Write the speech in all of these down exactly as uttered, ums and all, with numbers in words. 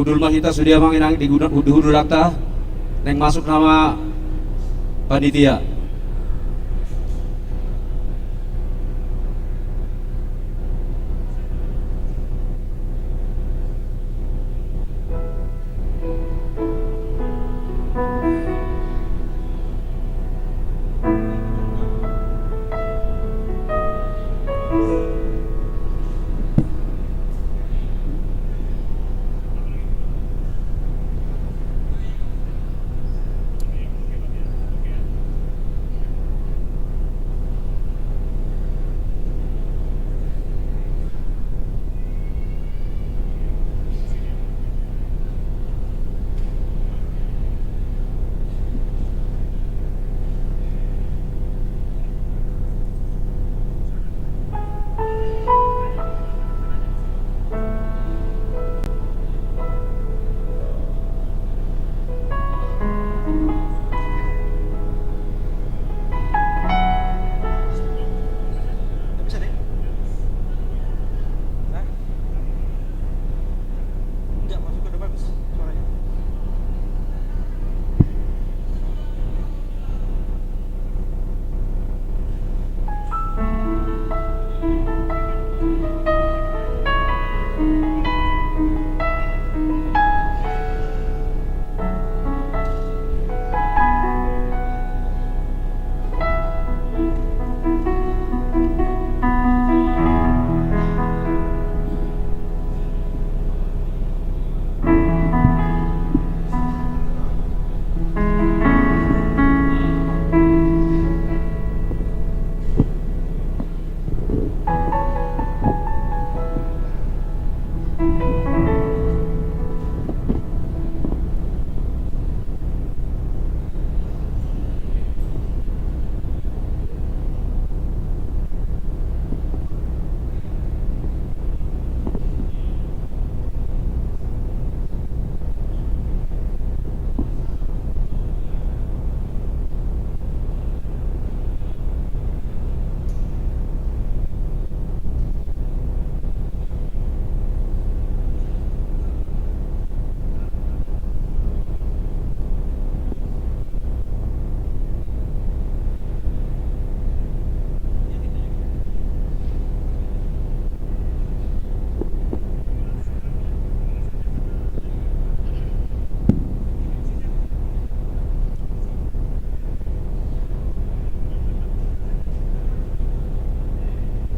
Hundul ma hita sude amang inang di guna-, di hundulanta, naeng masuk nama panitia.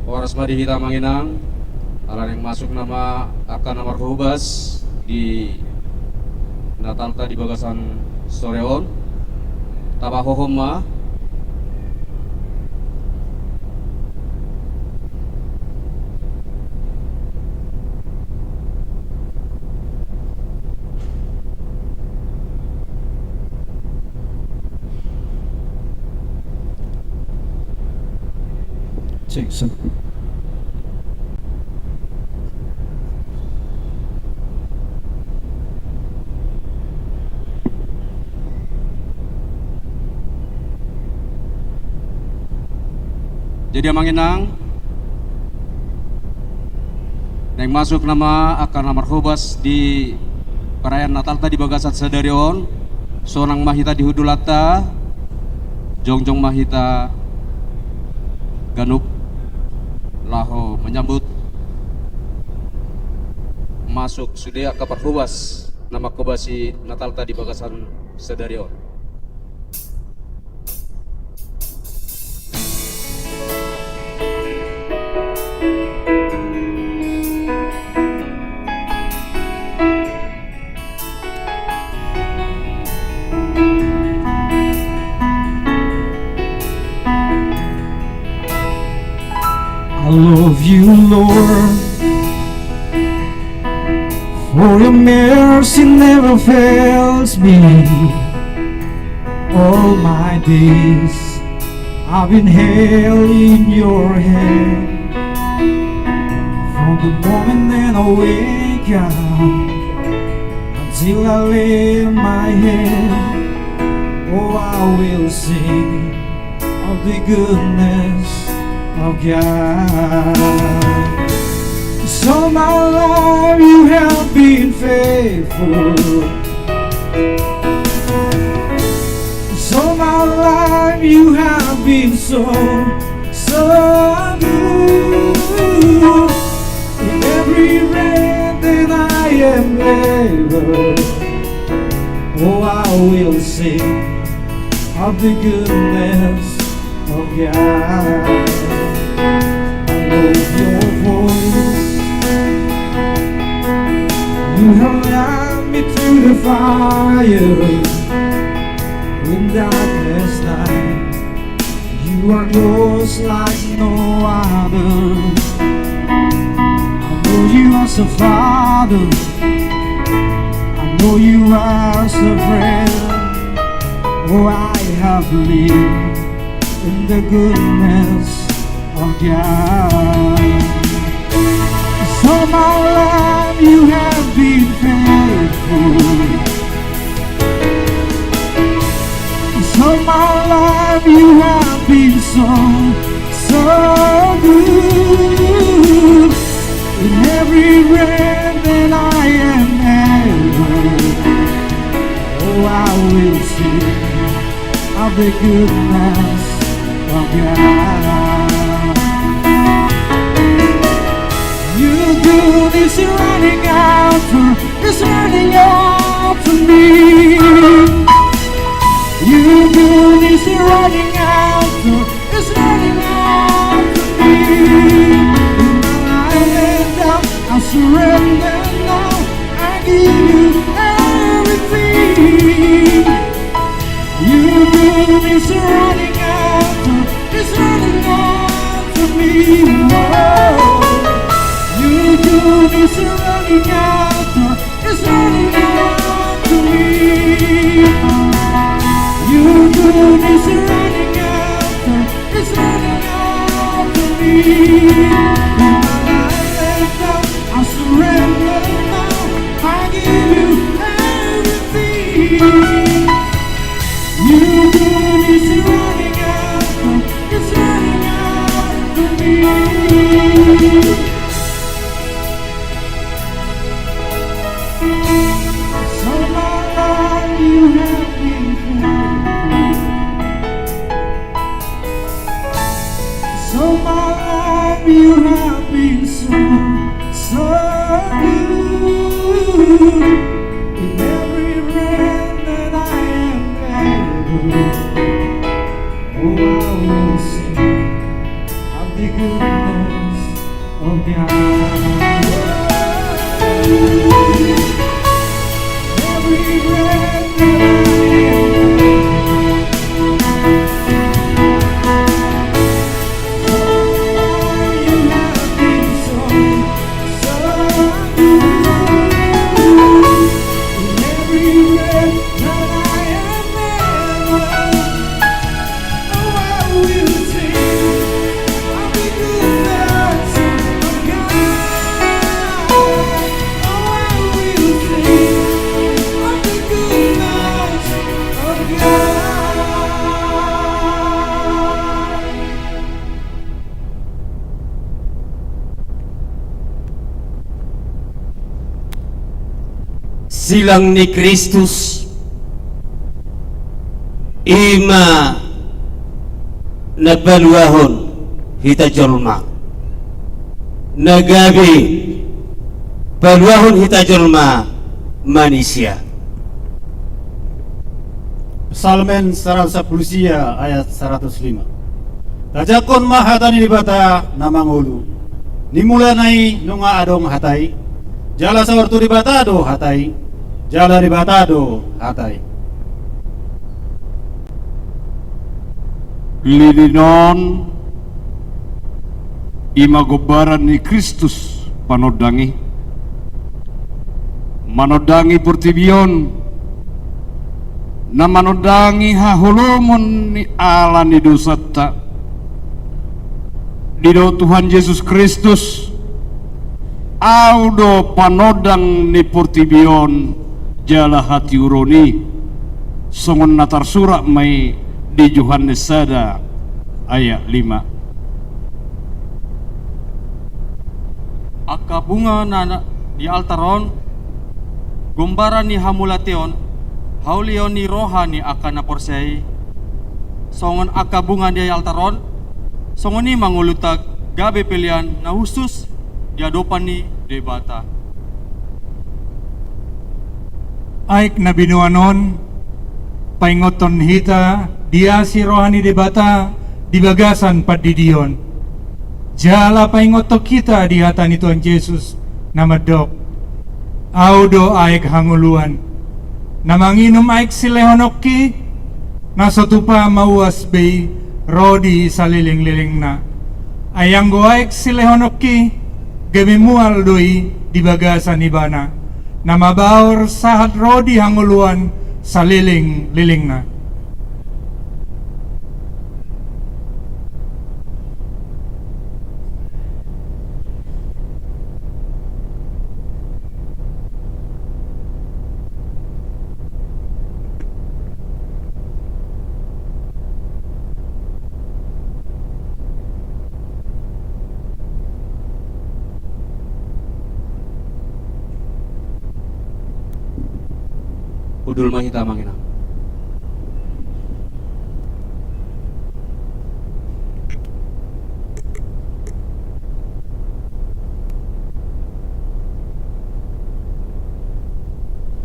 Horas ma di hita amang inang, ala naeng masuk nama angka na marhobas di Natalta di bagasan sadari on. Tapahohom ma. Cek, cek. Jadi amang inang, naeng masuk nama angka na marhobas di perayaan Natalta di bagasan sadari on, sonang ma hita di hundulanta, jongjong ma hita ganup laho menyambut masuk sude angka parhobas na manghobasi Natalta di bagasan sadari on. I love you, Lord, for your mercy never fails me. All my days I've been held in your hand. From the moment that I wake up until I lay my head, oh, I will sing of the goodness of God. Yes, All my life you have been faithful. All my life you have been so, so good. In every breath that I am able, oh, I will sing of the goodness of God. I love your voice. You have led me through the fire in darkest night. You are close like no other. I know you as a father. I know you as a friend. Oh, I have lived in the goodness of God. All my life you have been faithful. All my life you have been so, so good. In every breath that I am able, oh, I will sing of the goodness of God. Your goodness is running after, is running after me. Your goodness is running after, is running after me. In my life laid down, I surrender now. I give you everything. Your goodness is running after, is running after me. Oh, your goodness is running after, is running after me. Your goodness is running after, is running after me. In my life laid down, I surrender now. I give you everything. Your goodness is running after, is running after me. All my life you have been faithful. All my life you have been so, so good. In every breath that I am able, oh, I will sing of the goodness of God. Every breath that I am, oh, you have been so, so good. In every breath that I am able, oh, I will sing of the goodness of God. Oh, I will sing of the goodness of God. Silang ni Kristus, i ma na paluahon hita jolma, na gabe paluahon hita jolma manisia. Psalmen saratus sampulu sia ayat saratus lima. Tajangkon ma hata ni Debata na mangolu. Ni mulana i nunga adong hata i, jala saur tu Debata do hata i, jala Debata do hata i. Lilin on i ma gombaran ni Kristus panondang i, manondangi portibi on, na manondangi haholomon ni ala ni dosanta. Didok Tuhan Jesus Kristus, Ahu do panondang ni portibi on jala hatiuron i, songon na tarsurat ma i di Johannes sada ayat lima. Angka bunga na di altar on, gombaran ni hamauliateon, haulion ni roha ni angka na porsea i, songon angka bunga di altar on, songon i ma ngolunta gabe pelean na hushus di adopan ni Debata. Aek na binoan on paingothon hita di asi roha ni Debata di bagasan pandidion. Jala paingothon hita di hata ni Tuhan Jesus na mandok: Ahu do aek hangoluan. Na manginum aek silehononki, na so tupa mauas be i ro di salelenglelengna. Ai anggo aek silehononki, gabe mual do i di bagasan ibana, na mabaor sahat ro di hangoluan salelenglelengna. Hundul ma hita, amang inang.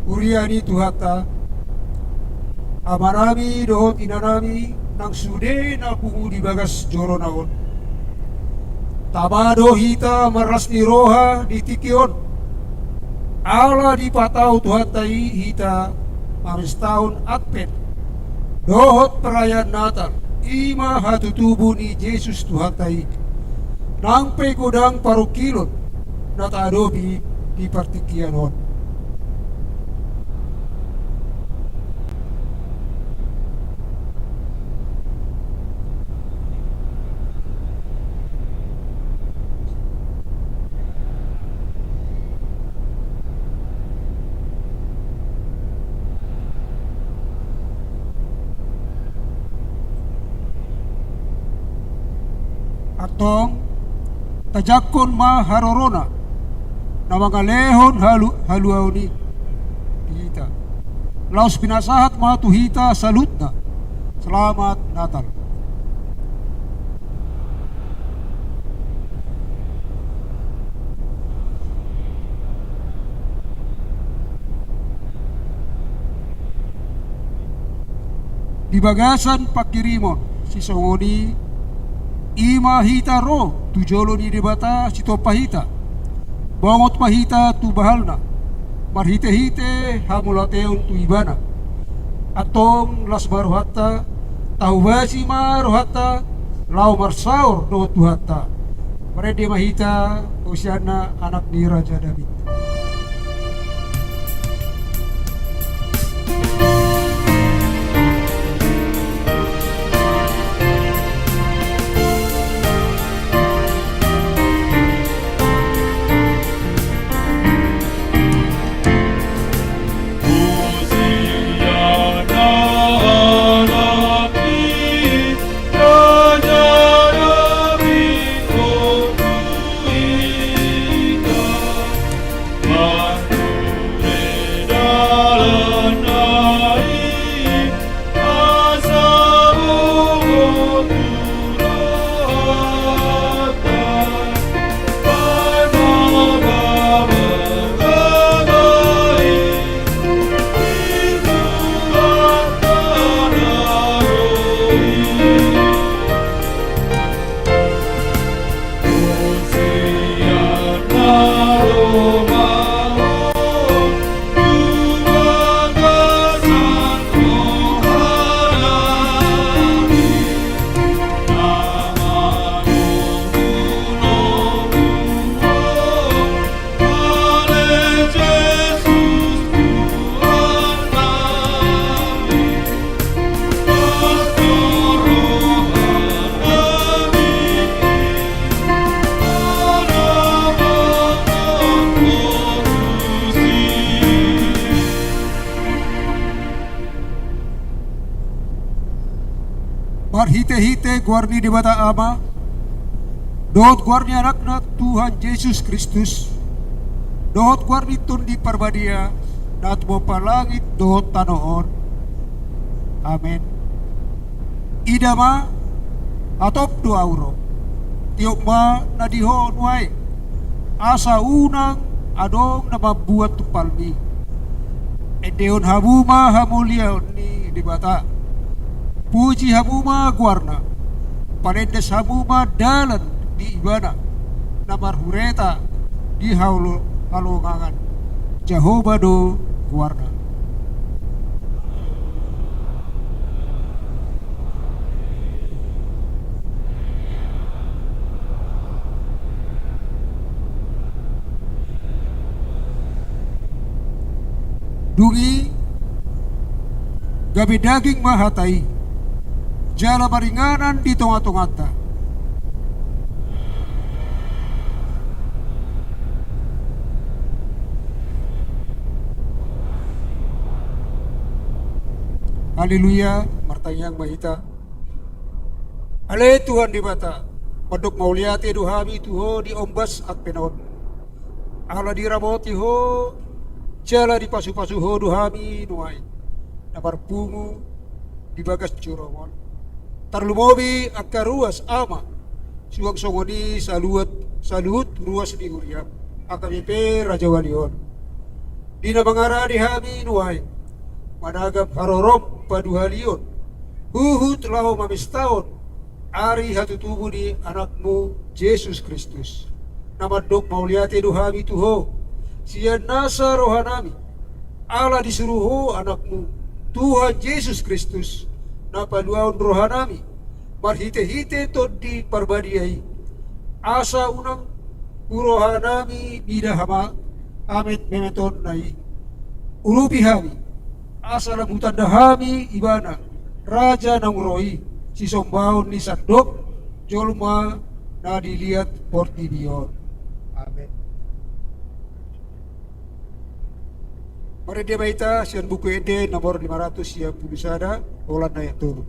Huria ni Tuhanta, amanami dohot inanami nang sude na pungu di bagas jorona on. Tama do hita marlas ni roha di tingki on, ala dipatau Tuhanta i hita marestahon Advent dohot perayaan Natal, i ma hatutubu ni Jesus Tuhanta i. Nang pe godang parungkilon na taadopi di partingkian on. Antong, tajangkon ma harorona na mangalehon halu-, haluaon i di hita. Laos pinasahat ma tu hita saluhutna. Selamat Natal. Di bagasan panghirimon sisongon i, i ma hita ro tu jolo ni Debata sitompa hita. Bongot ma hita tu bahalna, marhitehite hamauliateon tu Ibana. Antong las ma rohanta, tahobasi ma rohanta, laho marsaor dohot Tuhanta. Marende ma hita, hosianna anak ni Raja Daud. Marhitehite goar ni Debata Ama, Dohot goar ni Anakna Tuhan Jesus Kristus, dohot goar ni Tondi Parbadia, na tumompa langit dohot tano on. Amen. Ida ma, hatop do ahu ro. Tiop ma na di ho nuaeng, asa unang adong na mambuat tumpalmi. Endehon hamu ma hamuliaon ni Debata. Puji hamu ma goarna. Palendas hamu ma dalan di Ibana, na marhureta di halo-, halongangan. Jahowa do goarna. Dung i gabe daging ma hata i, jala maringanan di tonga-tonganta. Haleluya, martangiang ma hita. Ale Tuhan Debata, mandok mauliate do hami tu Ho di ombas Advent on. Ala diramoti Ho, jala dipasu-pasu Ho do hami nuaeng, na marpungu di bagas joroM on. Tarlumobi angka ruas Ama, suang songon i saluhut, saluhut ruas ni huriaM, H K B P Rajawali on. Di na mangarade hami nuaeng, managam harorom paduahalion, huhut laho mamestahon ari hatutubu ni AnakMu Jesus Kristus. Na mandok mauliate do hami tu Ho, sian nasa rohanami, ala disuru Ho AnakMu, Tuhan Jesus Kristus, na paluahon rohanami, marhite-hite Tondi Parbadia i, asa unang tu rohanami mida hama-, hametmemetonna i. Urupi hami, asa lam hutanda hami Ibana, Raja naung ro i, sisombaon ni sandok jolma na di liat portibi on. Amen. Marende ma hita sian Buku Ende nomor lima ratus sia pulu sada, holan na ayat tolu.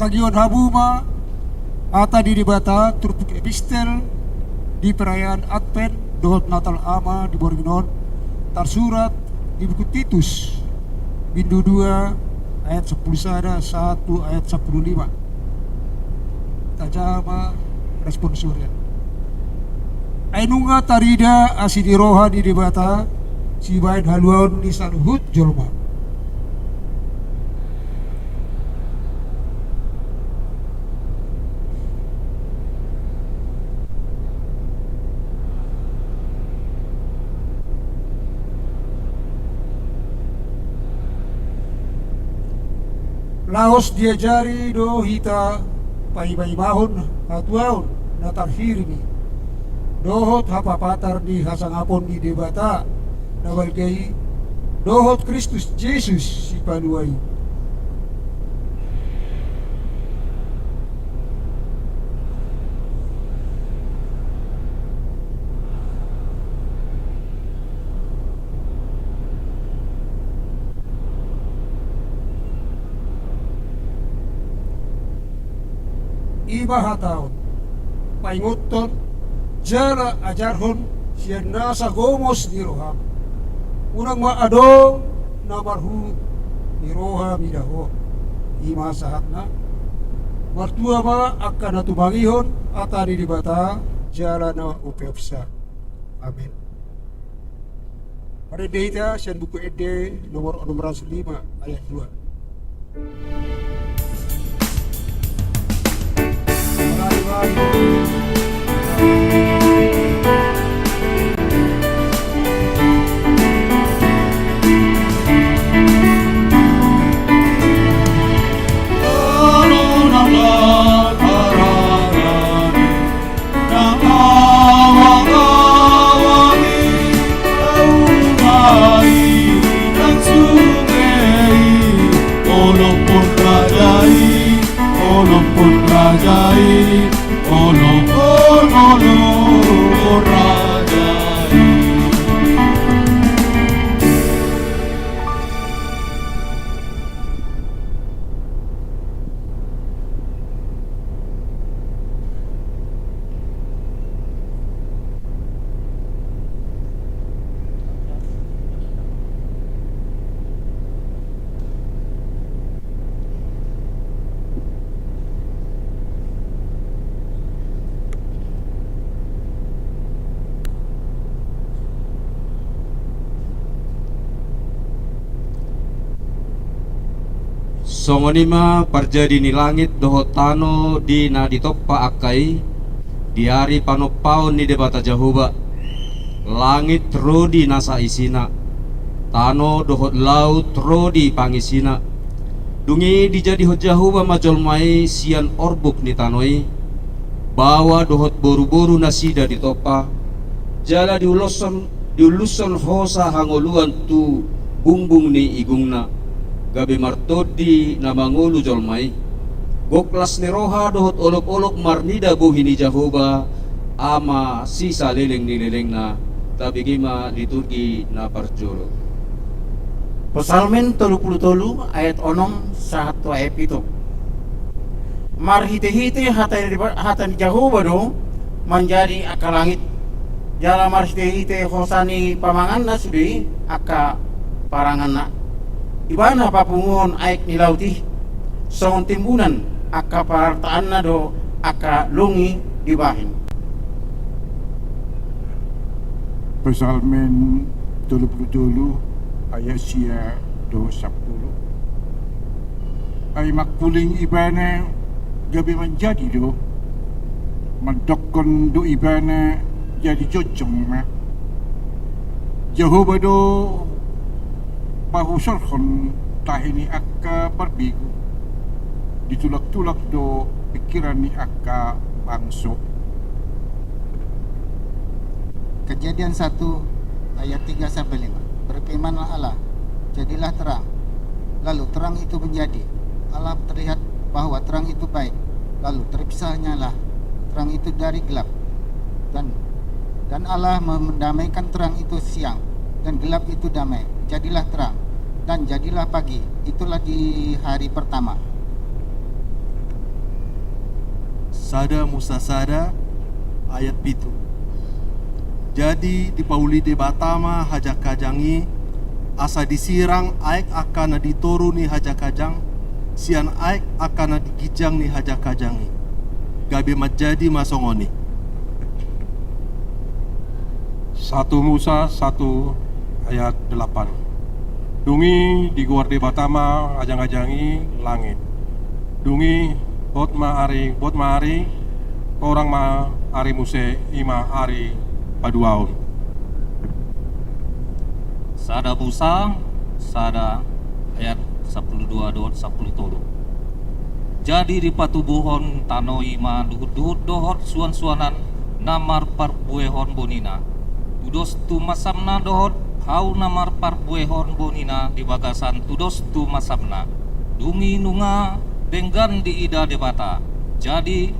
Tangihon hamu ma hata ni Debata, turpuk epistel di perayaan Advent dohot Natal Ama di borngin on, tarsurat di buku Titus, bindu dua, ayat sampulu sada sahat tu ayat sampulu lima. Tajaha ma responsorian. Ai nunga tarida asi ni roha ni Debata sibahen haluaon ni saluhut jolma. Laos diajari do hita paimaimahon hatuaon na tarhirim i, dohot hapapatar ni hasangapon ni Debata na balga i, dohot Kristus Jesus Sipalua i. Ima hataon, paingothon jala ajarhon sian nasa gomos ni roham. Unang ma adong na marhut ni roha mida ho. Ima sahatna. Martua ma angka na tumangihon hata ni Debata jala na umpeopsa. Amin. Marende hita sian Buku Ende nomor onom ratus lima ayat dua. Songon i ma parjadi ni langit dohot tano di na ditompa angka i, di ari panompaon ni Debata Jahowa. Langit ro di nasa isina, tano dohot laut ro di pangisina. Dung i dijadihon Jahowa ma jolma i sian orbuk ni tano i, baoa dohot boruboru nasida ditompa, jala diulushon, diulushon hosa hangoluan tu bungbung ni igungna, gabe martondi na mangolu jolma i. Gok las ni roha dohot olopolop marnida bohi ni Jahowa, Ama sisaleleng ni lelengna. Tabege ma liturgi na parjolo. Psalmen tolu pulu tolu ayat onom sahat tu ayat pitu. Marhitehite hata ni, hata ni Jahowa do manjadi angka langit, jala marhitehite hosa ni pamanganna sude angka paranganna. Ibana papunguhon aek ni laut i, songon timbunan angka parartaanna do angka lung i dibahen. Psalmen tolu pulu tolu ayat sia dohot sampulu. Ai mangkuling ibana gabe manjadi do, mandokkon do ibana jadi jongjong ma. Jahowa do pahusorhon tahi ni angka parbegu, ditulak-tulak do pingkiran ni angka bangso. Kejadian satu ayat tiga sampai lima. Berfirmanlah Allah, "Jadilah terang." Lalu terang itu menjadi. Allah terlihat bahwa terang itu baik. Lalu terpisahnyalah terang itu dari gelap. Dan, dan Allah mendamaikan terang itu siang, dan gelap itu damai. Jadilah terang, dan jadilah pagi. Itulah di hari pertama. Sada Musa sada ayat pitu. Jadi dipauli Debata ma hajakajang i, asa disirang aek angka na di toru ni hajakajang, sian aek angka na di ginjang ni hajakajang i. Gabe manjadi ma songon i. Satu Musa satu ayat delapan. Dung i digoar Debata ma ajang-ajang i langit. Dung i, hot ma ari, buat ma ari, torang ma ari muse, i ma ari paduaon. Sada Musa sada ayat sampulu dua dohot sampulu tolu. Jadi dipatubuhon tano i ma duhut-duhut dohot suan-suanan na marparbuehon bonina, tudos tu masamna dohot hau na marparbuehon bonina di bagasan tudos tu masamna. Dung i nunga denggan diida Debata. Jadi,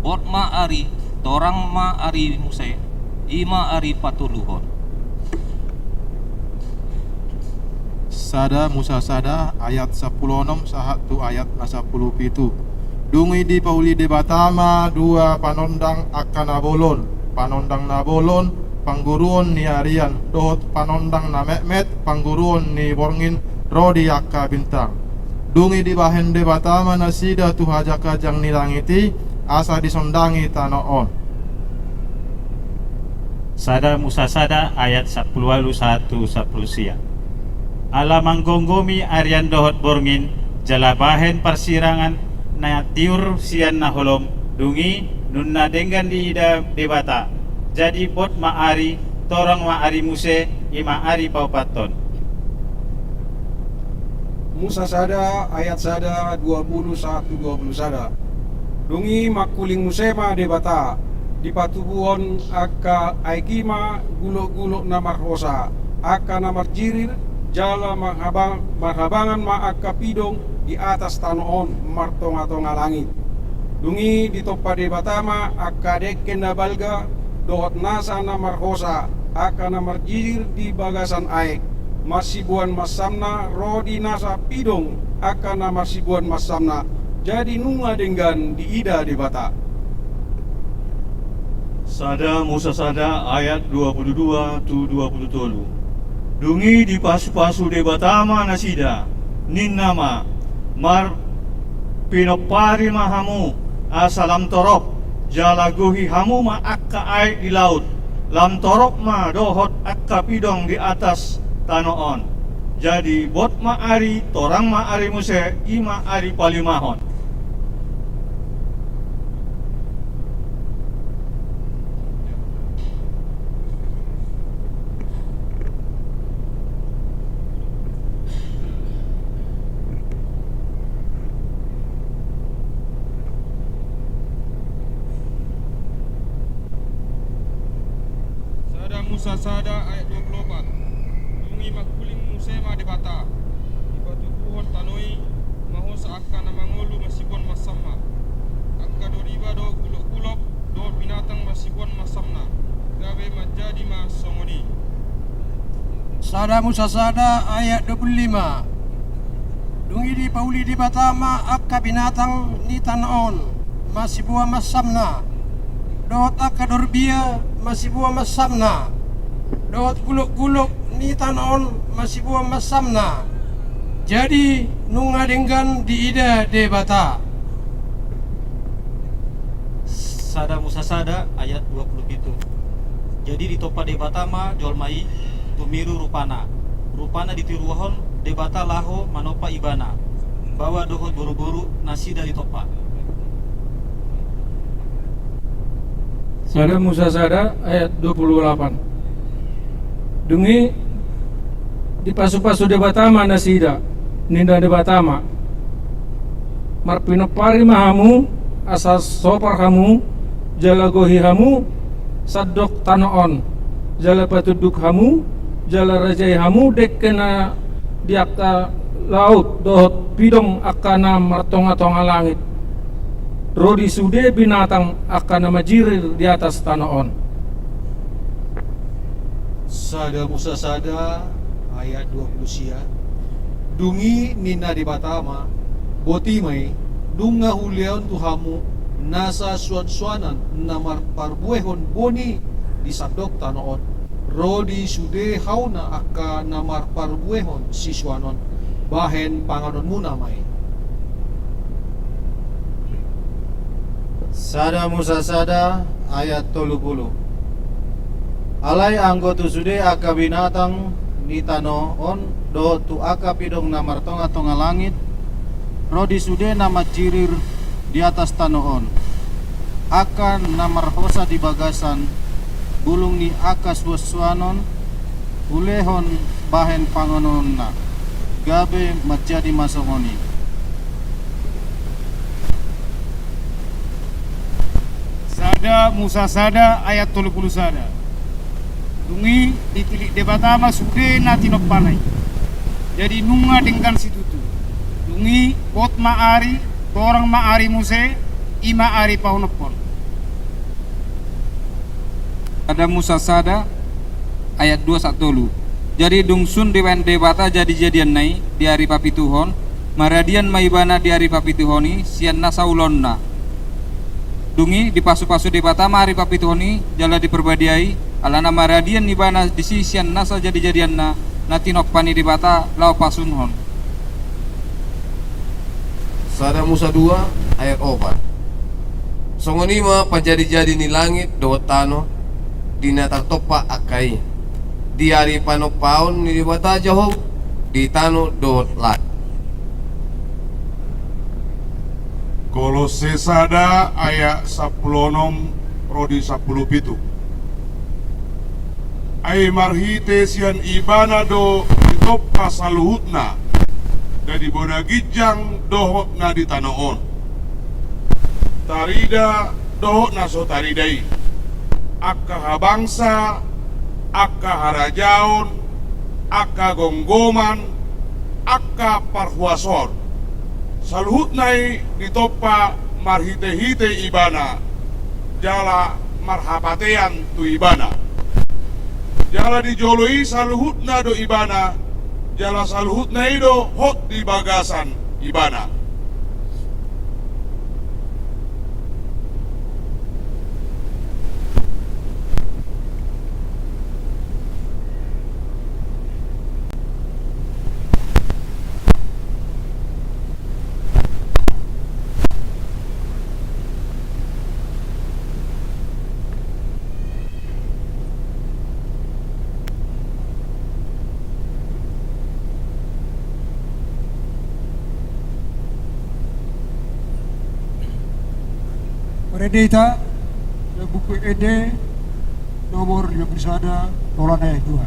bot ma ari, torang ma ari muse, i ma ari patoluhon. Sada Musa sada ayat sampulu onom sahat tu ayat na sampulu pitu. Dung i dipauli Debata ma dua panondang angka na bolon, panondang na bolon pangguruon ni arian, dohot panondang na metmet pangguruon ni borngin ro di angka bintang. Dung i dibahen Debata ma nasida tu hajang-hajang ni langit i, asa disondangi tano on. Sada Musa sada ayat sampulu ualu sahat tu sampulu sia. Ala manggomgomi arian dohot borngin, jala bahen parsirangan na tiur sian na holom, dung i nunga denggan diida Debata. Jadi bot ma ari, torang ma ari muse, i ma ari paopathon. Musa sada ayat sada dua pulu sahat tu dua pulu sada. Dung i mangkuling muse ma Debata, dipatubuhon angka aek i ma gulok-gulok na marhosa, angka na marjirir, jala marhabang-, marhabangan ma angka pidong di atas tano on martonga-tonga langit. Dung i ditompa Debata ma angka dengke na balga dohot nasa na marhosa, angka na marjirir di bagasan aek, marsibuan mansamna ro di nasa pidong angka na marsibuan mansamna, jadi nunga denggan diida Debata. Sada Musa sada ayat dua pulu dua tu dua pulu tolu. Dung i dipasu-pasu Debata ma nasida, ninna ma, marpinompari ma hamu, asa lam torop, jala gohi hamu ma angka aek di laut, lam torop ma dohot angka pidong di atas tano on. Jadi bot ma ari, torang ma ari muse, i ma ari palimahon. Sada Musa sada ayat dua pulu opat. Dung i mangkuling muse ma Debata, dipatubuhon tano i ma hosa angka na mangolu marsibuan mansamna, angka doriba dohot gulok-gulok dohot binatang marsibuan mansamna, gabe manjadi ma songon i. Sada Musa sada ayat dua pulu lima. Dung i dipauli Debata ma angka binatang ni tano on marsibuan mansamna, dohot angka dorbia marsibuan mansamna, dohot gulok-gulok ni tano on marsibuan mansamna. Jadi nunga denggan diida Debata. Sada Musa sada ayat dua pulu pitu. Jadi ditompa Debata ma jolma i, tumiru rupana. Rupana ditiruhon Debata laho manompa ibana. Baoa dohot boru-boru nasida ditompa. Sada Musa sada ayat dua pulu lapan. Dung i dipasu-pasu Debata ma nasida, ninna Debata ma, marpinompari ma hamu, asa sopar hamu, jala gohi hamu sandok tano on, jala patunduk hamu, jala rajai hamu dengke na di angka laut dohot pidong angka na martonga-tonga langit, ro di sude binatang angka na manjirir di atas tano on. Sada Musa sada ayat dua pulu sia. Dung i ninna Debata ma, boti ma i, nunga hulehon tu hamu nasa suan-suanan na marparbuehon boni di sandok tano on, ro di sude hauna angka na marparbuehon sisuanon, bahen panganonmuna ma i. Sada Musa sada ayat tolu pulu. Alai anggo tu sude angka binatang ni tano on dohot tu angka pidong na martonga-tonga langit, ro di sude na manjirir di atas tano on, angka na marhosa di bagasan bulung ni angka suan-suanon, hulehon bahen panganonna, gabe manjadi ma songon i. Sada Musa sada ayat tolu pulu sada. Dung i ditilik Debata ma sude na tinompana i. Jadi nunga denggan situtu. Dung i bot ma ari, torang ma ari muse, i ma ari paonomhon. Sada Musa sada ayat dua sahat tolu. Jadi dung sun dibahen Debata jadi-jadianna i di ari papituhon, Maradian ma ibana di ari papituhon i sian nasa ulaonna. Dung i dipasupasu Debata ma ari papituhon i jala diparbadiai, alana maradian ibana disi sian nasa jadijadianna na tinompa ni Debata laho pasunhon. Sada Musa dua ayat opat. Songon i ma panjadijadi ni langit dohot tano di na tartompa angka i, di ari panompaon ni Debata Jahowa di tano dohot langit. Kolosse sada ayat sampulu onom ro di sampulu pitu. Ai marhite sian ibana do ditompa saluhutna na di bona ginjang dohot na di tano on, tarida dohot na so tarida i, angka habangsa, angka harajaon, angka gomgoman, angka parhuasoon. Saluhutna i ditompa marhitehite ibana, jala marhapatean tu ibana. Jala di jolo i saluhutna do ibana, jala saluhutna i do hot di bagasan ibana. Marende hita, buku Ende nomor lima puluh sada, rola na dua.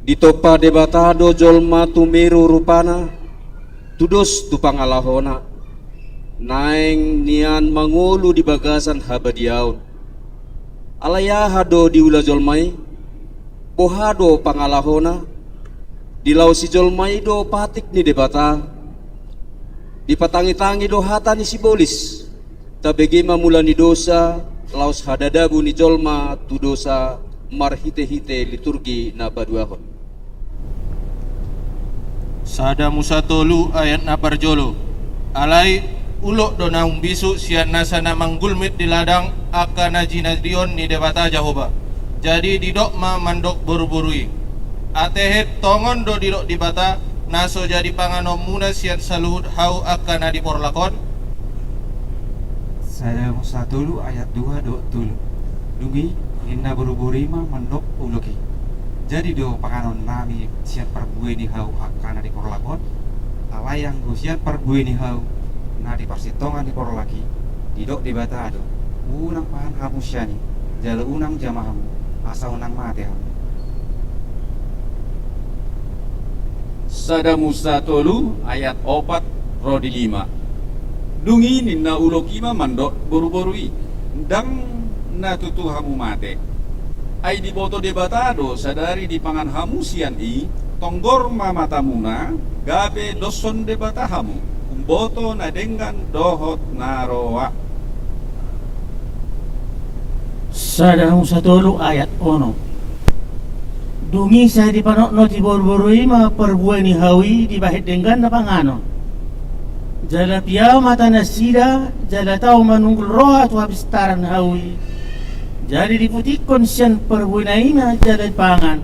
Ditompa Debata do jolma tumeru rupana, tudos tu pangalahona, naeng nian mangolu di bagasan habadiaon. Alai aha do diula jolma i? Boha do pangalahona? Dilaosi jolma i do patik ni Debata. Dipatangitangi do hata ni sibolis. Tabege ma mula ni dosa, laos hadadabu ni jolma tu dosa marhitehite liturgi na paduahon. Sada Musa tolu ayat na parjolo. Alai, ulok do na umbisuk sian nasa na manggulmit di ladang angka na jinadion ni Debata Jahowa. Jadi didok ma mandok boruboru i: Atehe tongon do didok Debata, na so jadi panganonmuna sian saluhut hau angka na di porlak on? Sada Musa tolu ayat dua dohot tolu. Dung i ninna boruboru i ma mandok ulok i: Jadi do panganonnami sian parbue ni hau angka na di porlak on? Alai anggo sian parbue ni hau na di parsintongan ni porlak i, didok Debata do: Unang pahan hamu sian i, jala unang jama hamu, asa unang mate hamu. Sada Musa tolu ayat opat ro di lima. Dung i ninna ulok i ma mandok boruboru i: Ndang na tutu hamu mate. Ai diboto Debata do sadari dipangan hamu sian i, tonggor ma matamuna, gabe doshon Debata hamu, umboto na denggan dohot na roa. Sada Musa tolu ayat onom. Dung i sai dipanotnoti boruboru i ma parbue ni hau i dibahen denggan na panganon. Jala piao mata nasida, jala tau manunggul roha tu hapistaran hau i. Jadi diputikkon sian parbuena i ma jala dipangan,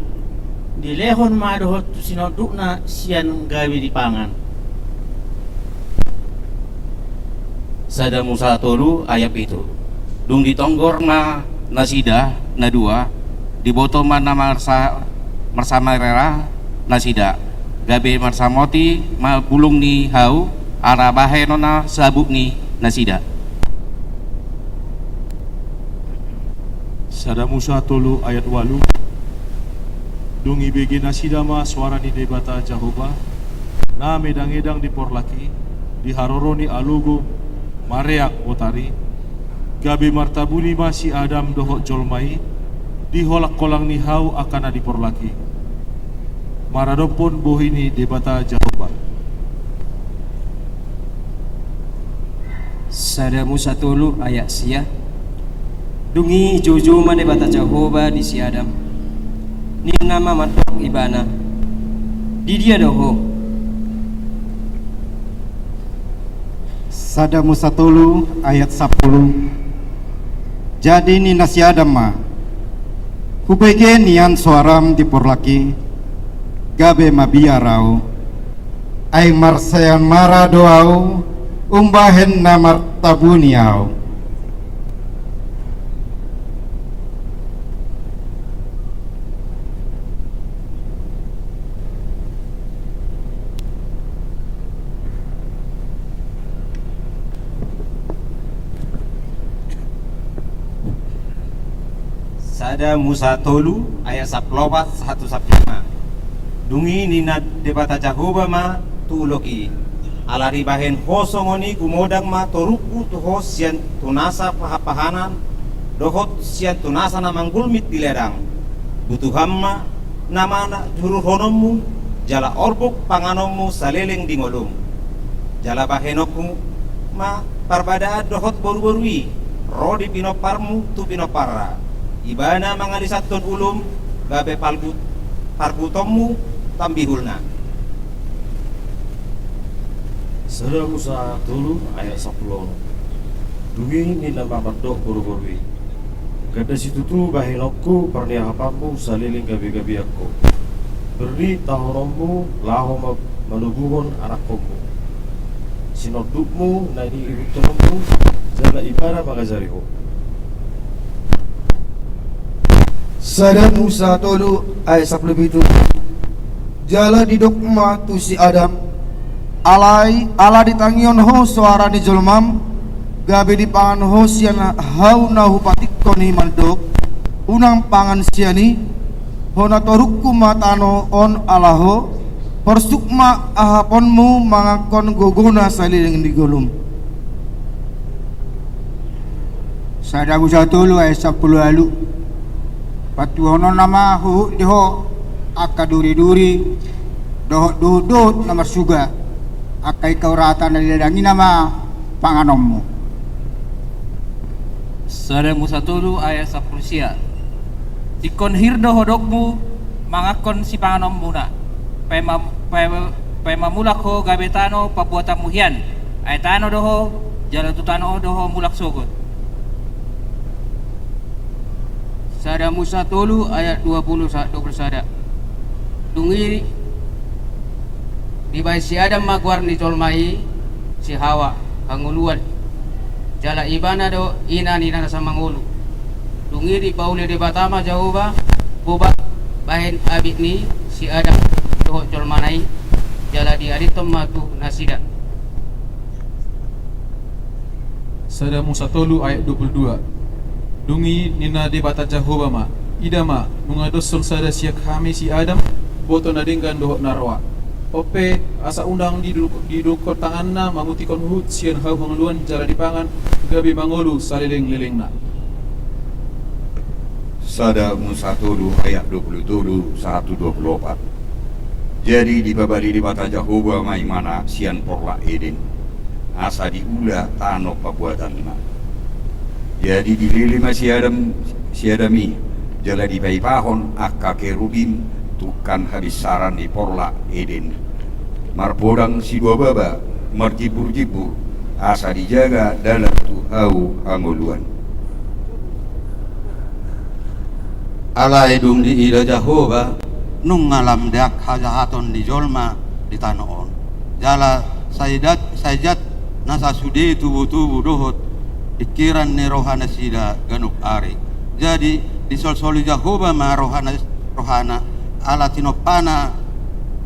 dilehon ma dohot tu sinondukna sian gabe dipangan. Sada Musa tolu ayat pitu. Dung ditonggor ma nasida na dua, diboto ma na marsa-, marsamarera nasida, gabe marsamoti ma bulung ni hau, ala bahenonna sabuk ni nasida. Sada Musa tolu ayat ualu. Dung ibege nasida ma soara ni Debata Jahowa, na medang-edang di porlak i, di haroro ni alogo mareak botari, gabe martabuni ma si Adam dohot jolma i, di holang-holang ni hau angka na di porlak i. Maradophon bohi ni Debata Jahowa. Sada Musa tolu ayat sia. Dung i joujou ma Debata Jahowa di si Adam. Ninna ma mandok ibana, di dia do ho? Sada Musa tolu ayat sampulu. Jadi ninna si Adam ma, hubege nian soaram di porlak i, gabe mabiar au. Ai marsayamara do au, umbahen na martabuni au. Sada Musa tolu ayat sampulu opat sahat tu sampulu lima. Dung i ninna Debata Jahowa ma tu ulok i, ala dibahen ho songon i gumodang ma torukku tu ho sian tu nasa pahan-pahanan dohot sian tu nasa na manggulmit di ladang. Butuham ma nama na jururhononmu, jala orbuk panganonmu saleleng di ngolum. Jala bahenonku ma parbadaan dohot boru-boru i ro di pinomparmu tu pinomparna. Ibana mangalisathon ulum, gabe palbu-, parbutonmu tambihulna. Sada Musa tolu ayat sampulu onom. Dung i ninna ma mandok boru-boru i, ganda situtu bahenonku parniahapanmu saleleng gabe-gabean ho. Berri tahononmu laho ma-, manobuhon anakkonmu. Sinondukmu na niihuthononmu, jala ibana mangajari ho. Sada Musa tolu ayat sampulu pitu. Jala didok ma tu si Adam, alai, ala ditangihon ho soara ni jolmam, gabe dipangan ho sian hau na hupatikkon i mandok, unang pangan sian i, hona torukku ma tano on ala ho, porsuk ma ahaponmu mangankon gogona saleleng di ngolum. Sada Musa tolu ayat sampulu ualu. Patuduhononna ma huhut di ho angka duri-duri dohot duhut-duhut na marsuga, angka ingkau rata na di ladang i nama panganonmu. Sada Musa tolu ayat sampulu sia. Tingkon hir do hodokmu mangankon sipanganonmuna, paima, paima, paima mulak ho gabe tano pambuatanmu hian, ai tano do ho, jala tu tano do ho mulak sogot. Sada Musa tolu ayat dua pulu sa-, dua pulu sada. Dung i dibahen si Adam ma goar ni jolma i si Hawa, hangoluan. Jala ibana do ina ni na nasa mangolu. Dung i dipauli Debata ma Jahowa boban bahen abit ni si Adam dohot jolmana i, jala diadithon ma tu nasida. Sada Musa tolu ayat dua pulu dua. Dung i ninna Debata Jahowa ma, ida ma, nunga dos sada sian hami si Adam, boto na denggan dohot na roa. On pe, asa unang diduk-, didukon tanganna mangutikkon huhut sian hau hangoluan jala dipangan, gabe mangolu saleleng-lelengna. Sada Musa tolu ayat dua pulu tolu sahat tu dua pulu opat. Jadi dipabali Debata Jahowa ma imana sian porlak Eden, asa diula tano pambuatanna. Jadi dilele ma si Adam, si Adam i, jala dipaipahon angka kerubim tungkan habinsaran ni porlak Eden. Marpodang sidua baba, marjimbur-jimbur, asa dijaga dalan tu hau hangoluan. Alai dung diida Jahowa, nunga lam deak hajahaton ni jolma di tano on. Jala sai dat, sai jat nasa sude tubutubu dohot pikiran ni rohanasida ganup ari. Jadi, disolsoli Jahowa ma rohana, rohana, ala tinompana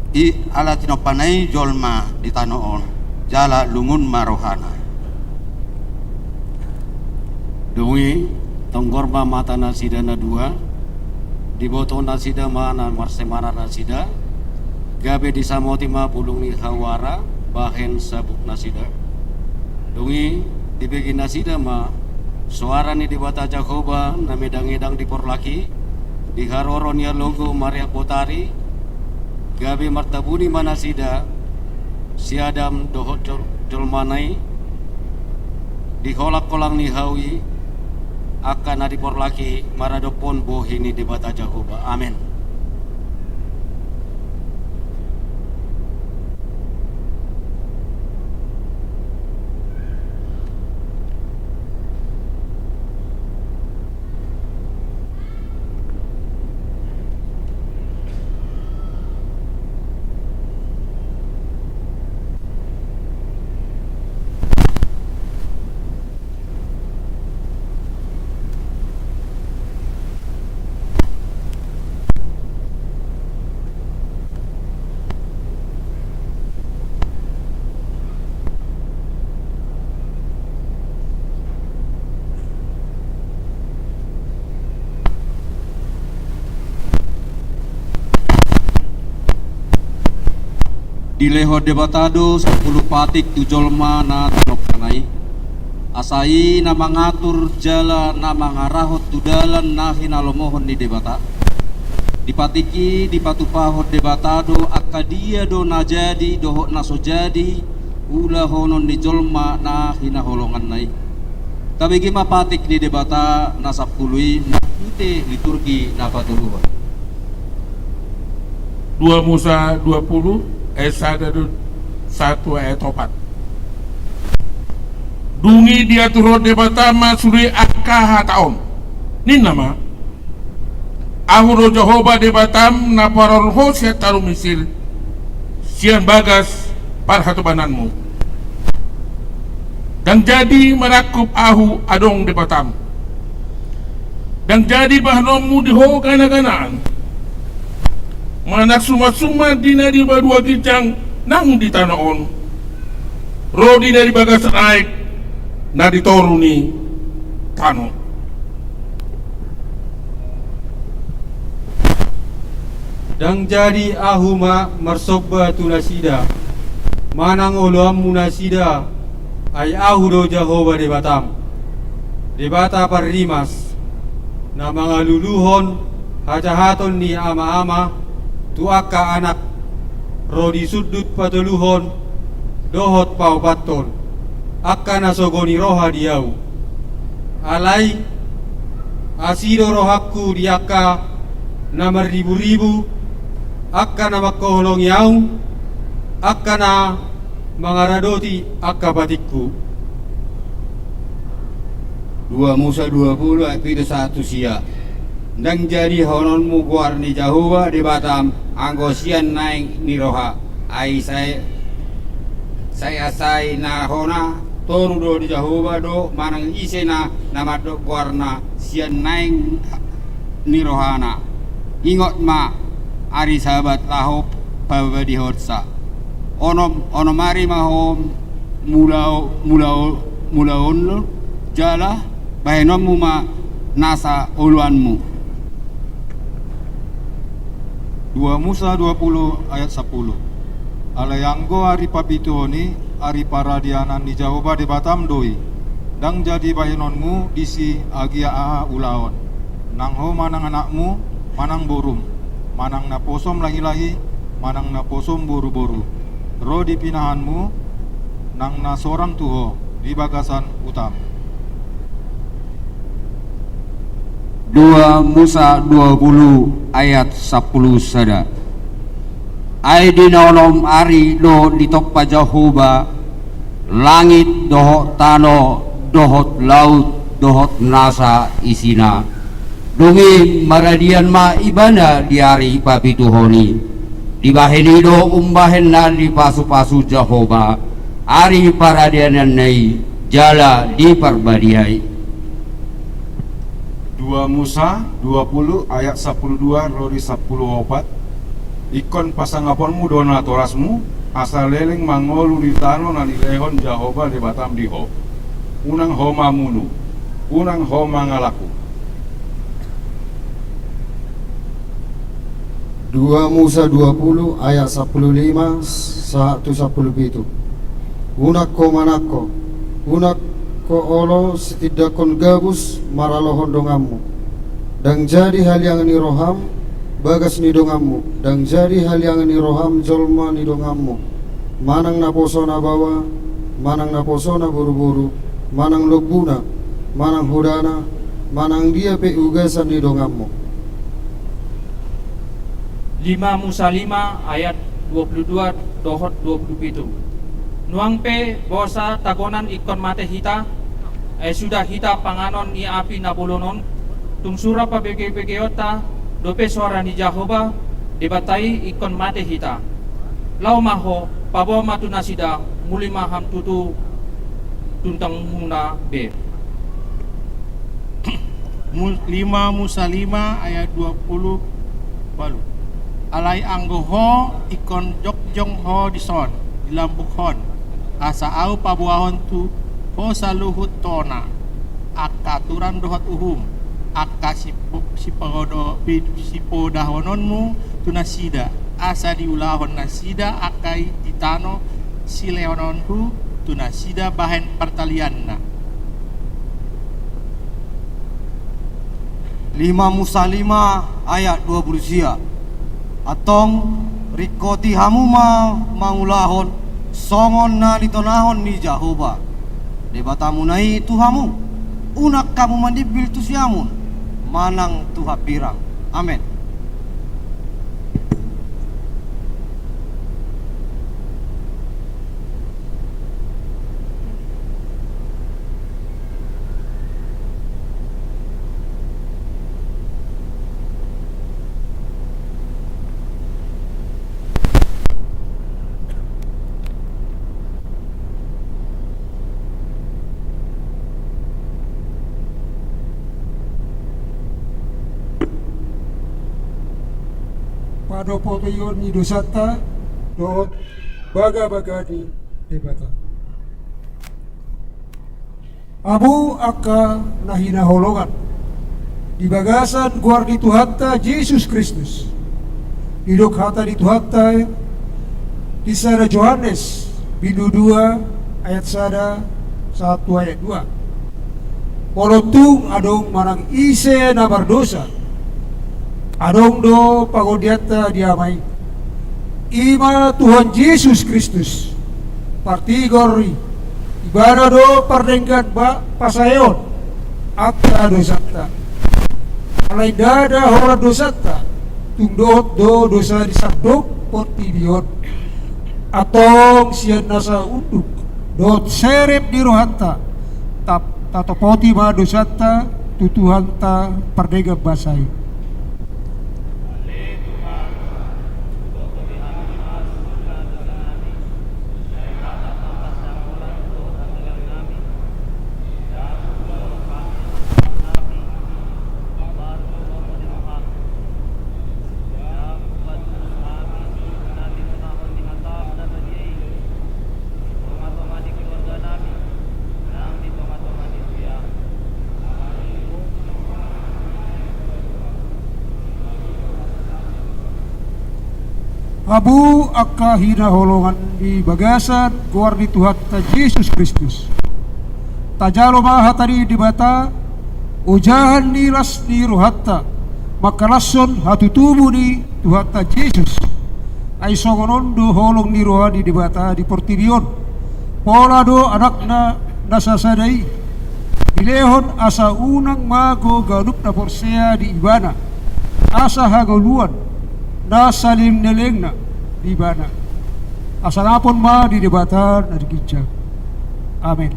i, ala tinompana i jolma di tano on, jala lungun ma rohana. Dung i, tonggor ma matanasida na dua, dibotonasida ma na marsemanarnasida, gabe disamoti ma bulung ni hawara bahen sabuknasida. Dung i, dibeginasida ma soara ni Debata Jahowa na medangedang di porlak i, di haroro ni alogo mareak botari, gabe martabuni ma nasida, si Adam dohot jol-, jolmana i, di holangholang ni hau i, angka na di porlak i maradophon bohi ni Debata Jahowa. Amen. Dilehon Debata do sampulu patik tu jolma na tinompana i, asa i na mangatur jala na mangarahon tu dalan na hinalomohon ni Debata. Di patik i dipatupahon Debata do angka dia do na jadi dohot na so jadi ulahonon ni jolma na hinaholonganna i. Tabege ma patik ni Debata na sampulu i marhite liturgi na patoluhon. Dua Musa dua puluh ayat sada do, satu ayat opat. Dung i diaturhon Debata ma sude angka hata on. Ninna ma: Ahu do Jahowa Debatam na paruar ho sian tano Misir, sian bagas parhatobananmu. Ndang jadi manangkup Ahu adong Debatam. Ndang jadi bahenonmu di ho ganaganaan, manang sumansuman di na di banua ginjang nang di tano on, ro di na di bagasan aek na di toru ni tano. Ndang jadi Ahu ma marsomba tu nasida, manang oloanmu nasida, ai Ahu do Jahowa Debatam, Debata parrimas, na mangaluluhon hajahaton ni amaama tu angka anak, ro di sundut patoluhon dohot paopathon, angka na sogo ni roha di Ahu. Alai asi do rohangku di angka na marriburibu, angka na mangkaholongi Ahu, angka na mangaradoti angka patikku. Dua Musa dua puluh ayat pitu sahat tu sia. Ndang jadi hononmu goar ni Jahowa Debatam anggo sian naeng ni roha, ai sai, sai, sai na hona toru do di Jahowa do manang ise na, na mandok goarna sian naeng ni rohana. Ingot ma ari Sabat laho pabadihonsa. Onom, onom ari ma ho mulao, mulao, mulaonmu, jala bahenonmu ma nasa oloanmu. Dua Musa dua puluh ayat sapuluh. Alai anggo ari papituhon i, ari paradianan ni Jahowa Debatam do i. Ndang jadi bahenonmu disi agia aha ulaon, nang ho manang anakmu, manang borum, manang naposom lahilahi, manang naposom boruboru, ro di pinahanmu nang na sorang tu ho di bagasan hutam. Dua Musa dua puluh ayat sapuluh sada. Ai di na onom ari do ditompa Jahowa langit dohot tano dohot laut dohot nasa isina. Dung i maradian ma ibana di ari papituhon i. Dibahen i do umbahen na dipasupasu Jahowa, ari paradiananna i jala diparbadiai. Dua Musa dua puluh ayat sampulu dua ro di sampulu opat. Ingkon pasangaponmu do natorasmu, asa leleng mangolu di tano na nilehon Jahowa Debatam di ho. Unang ho mamunu, unang ho mangalaku. Dua Musa dua puluh ayat sampulu lima sahat tu sampulu pitu. Unang ho manang ho, unang ho olo sitindangkon gabus maralohon donganmu. Ndang jadi haliangan ni roham bagas ni donganmu, ndang jadi haliangan ni roham jolma ni donganmu, manang naposona baoa, manang naposona boruboru, manang lombuna, manang hodana, manang dia pe ugasan ni donganmu. Lima Musa lima ayat dua puluh dua dohot dua puluh pitu. Nuaeng pe boasa tagonan ingkon mate hita, ai suda hita panganon ni api na bolon on, tung sura pabegebegeonta dope soara ni Jahowa Debata i ingkon mate hita. Laho ma ho, paboa ma tu nasida, muli ma ham tutu tungtangmuna be. Mu-, lima Musa lima ayat dua puluh walu. Alai anggo ho ingkon jongjong ho dison, di lambungkon, asa ahu paboahon tu ho saluhut tona, angka aturan dohot uhum, angka sipo-, sipodo-, pi-, sipodahononmu tu nasida, asa diulahon nasida angka i di tano silehononku tu nasida bahen partalianna. Lima Musa lima ayat dua puluh sia. Antong, ringkoti hamu ma mangulahon songon na nitonahon ni Jahowa Debatamuna i tu hamu. Unang hamu manimbil tu siamun manang tu hambirang. Amen. Padopotion ni dosanta dohot bagabaga ni Debata. Hamu angka na hinaholongan, di bagasan goar ni Tuhanta Jesus Kristus, didok hata ni Tuhanta di sada Johannes bindu dua ayat sada sahat tu ayat dua. Molo tung adong manang ise na mardosa, adong do pangondianta di Ama i, i ma Tuhan Jesus Kristus. Partigor i, Ibana do pardenggan ba-, pasaeon angka dosanta. Alai ndada holan dosanta, tung dohot do dosa ni sandok portibi on. Antong sian nasa unduk dohot serep ni rohanta, tap-, tatopoti ma dosanta tu Tuhanta pardenggan basa i. Hamu angka hinaholongan di bagasan goar ni Tuhanta Jesus Kristus, tajalo ma hata ni Debata, ojahan ni las ni rohanta, mangkalashon hatutubu ni Tuhanta Jesus. Ai songon on do holong ni roha ni Debata di portibi on. Pola do Anakna na sasada i dilehon asa unang mago ganup na porsea di Ibana, asa hangoluan na saleleng ni lelengna di Ibana. Hasangapon ma di Debata na di ginjang. Amen.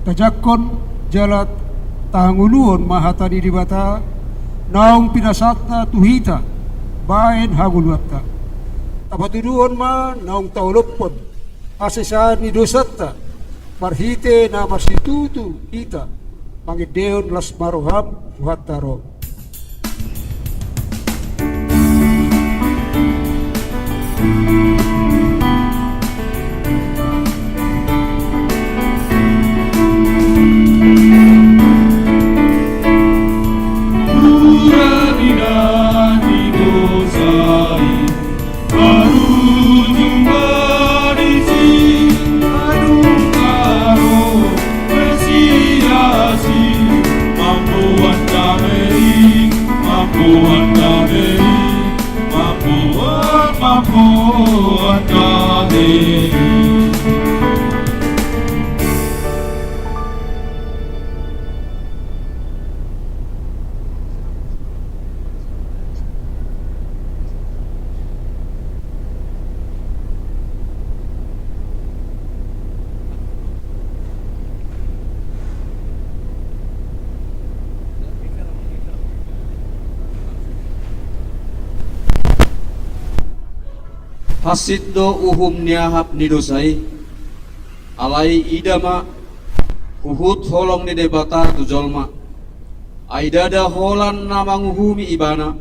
Tajangkon jala Hangoluhon ma hata ni Debata naung pinasahatna tu hita baen hangoluanta. Tapatuduhon ma naung taolophon hasesaan ni dosanta marhite na marsitutu hita mangendehon las ma roham Tuhanta ro. Hansit do uhum ni Ahab ni dosa i. Alai ida ma, huhut holong ni Debata tu jolma. Ai ndada holan na manguhumi ibana,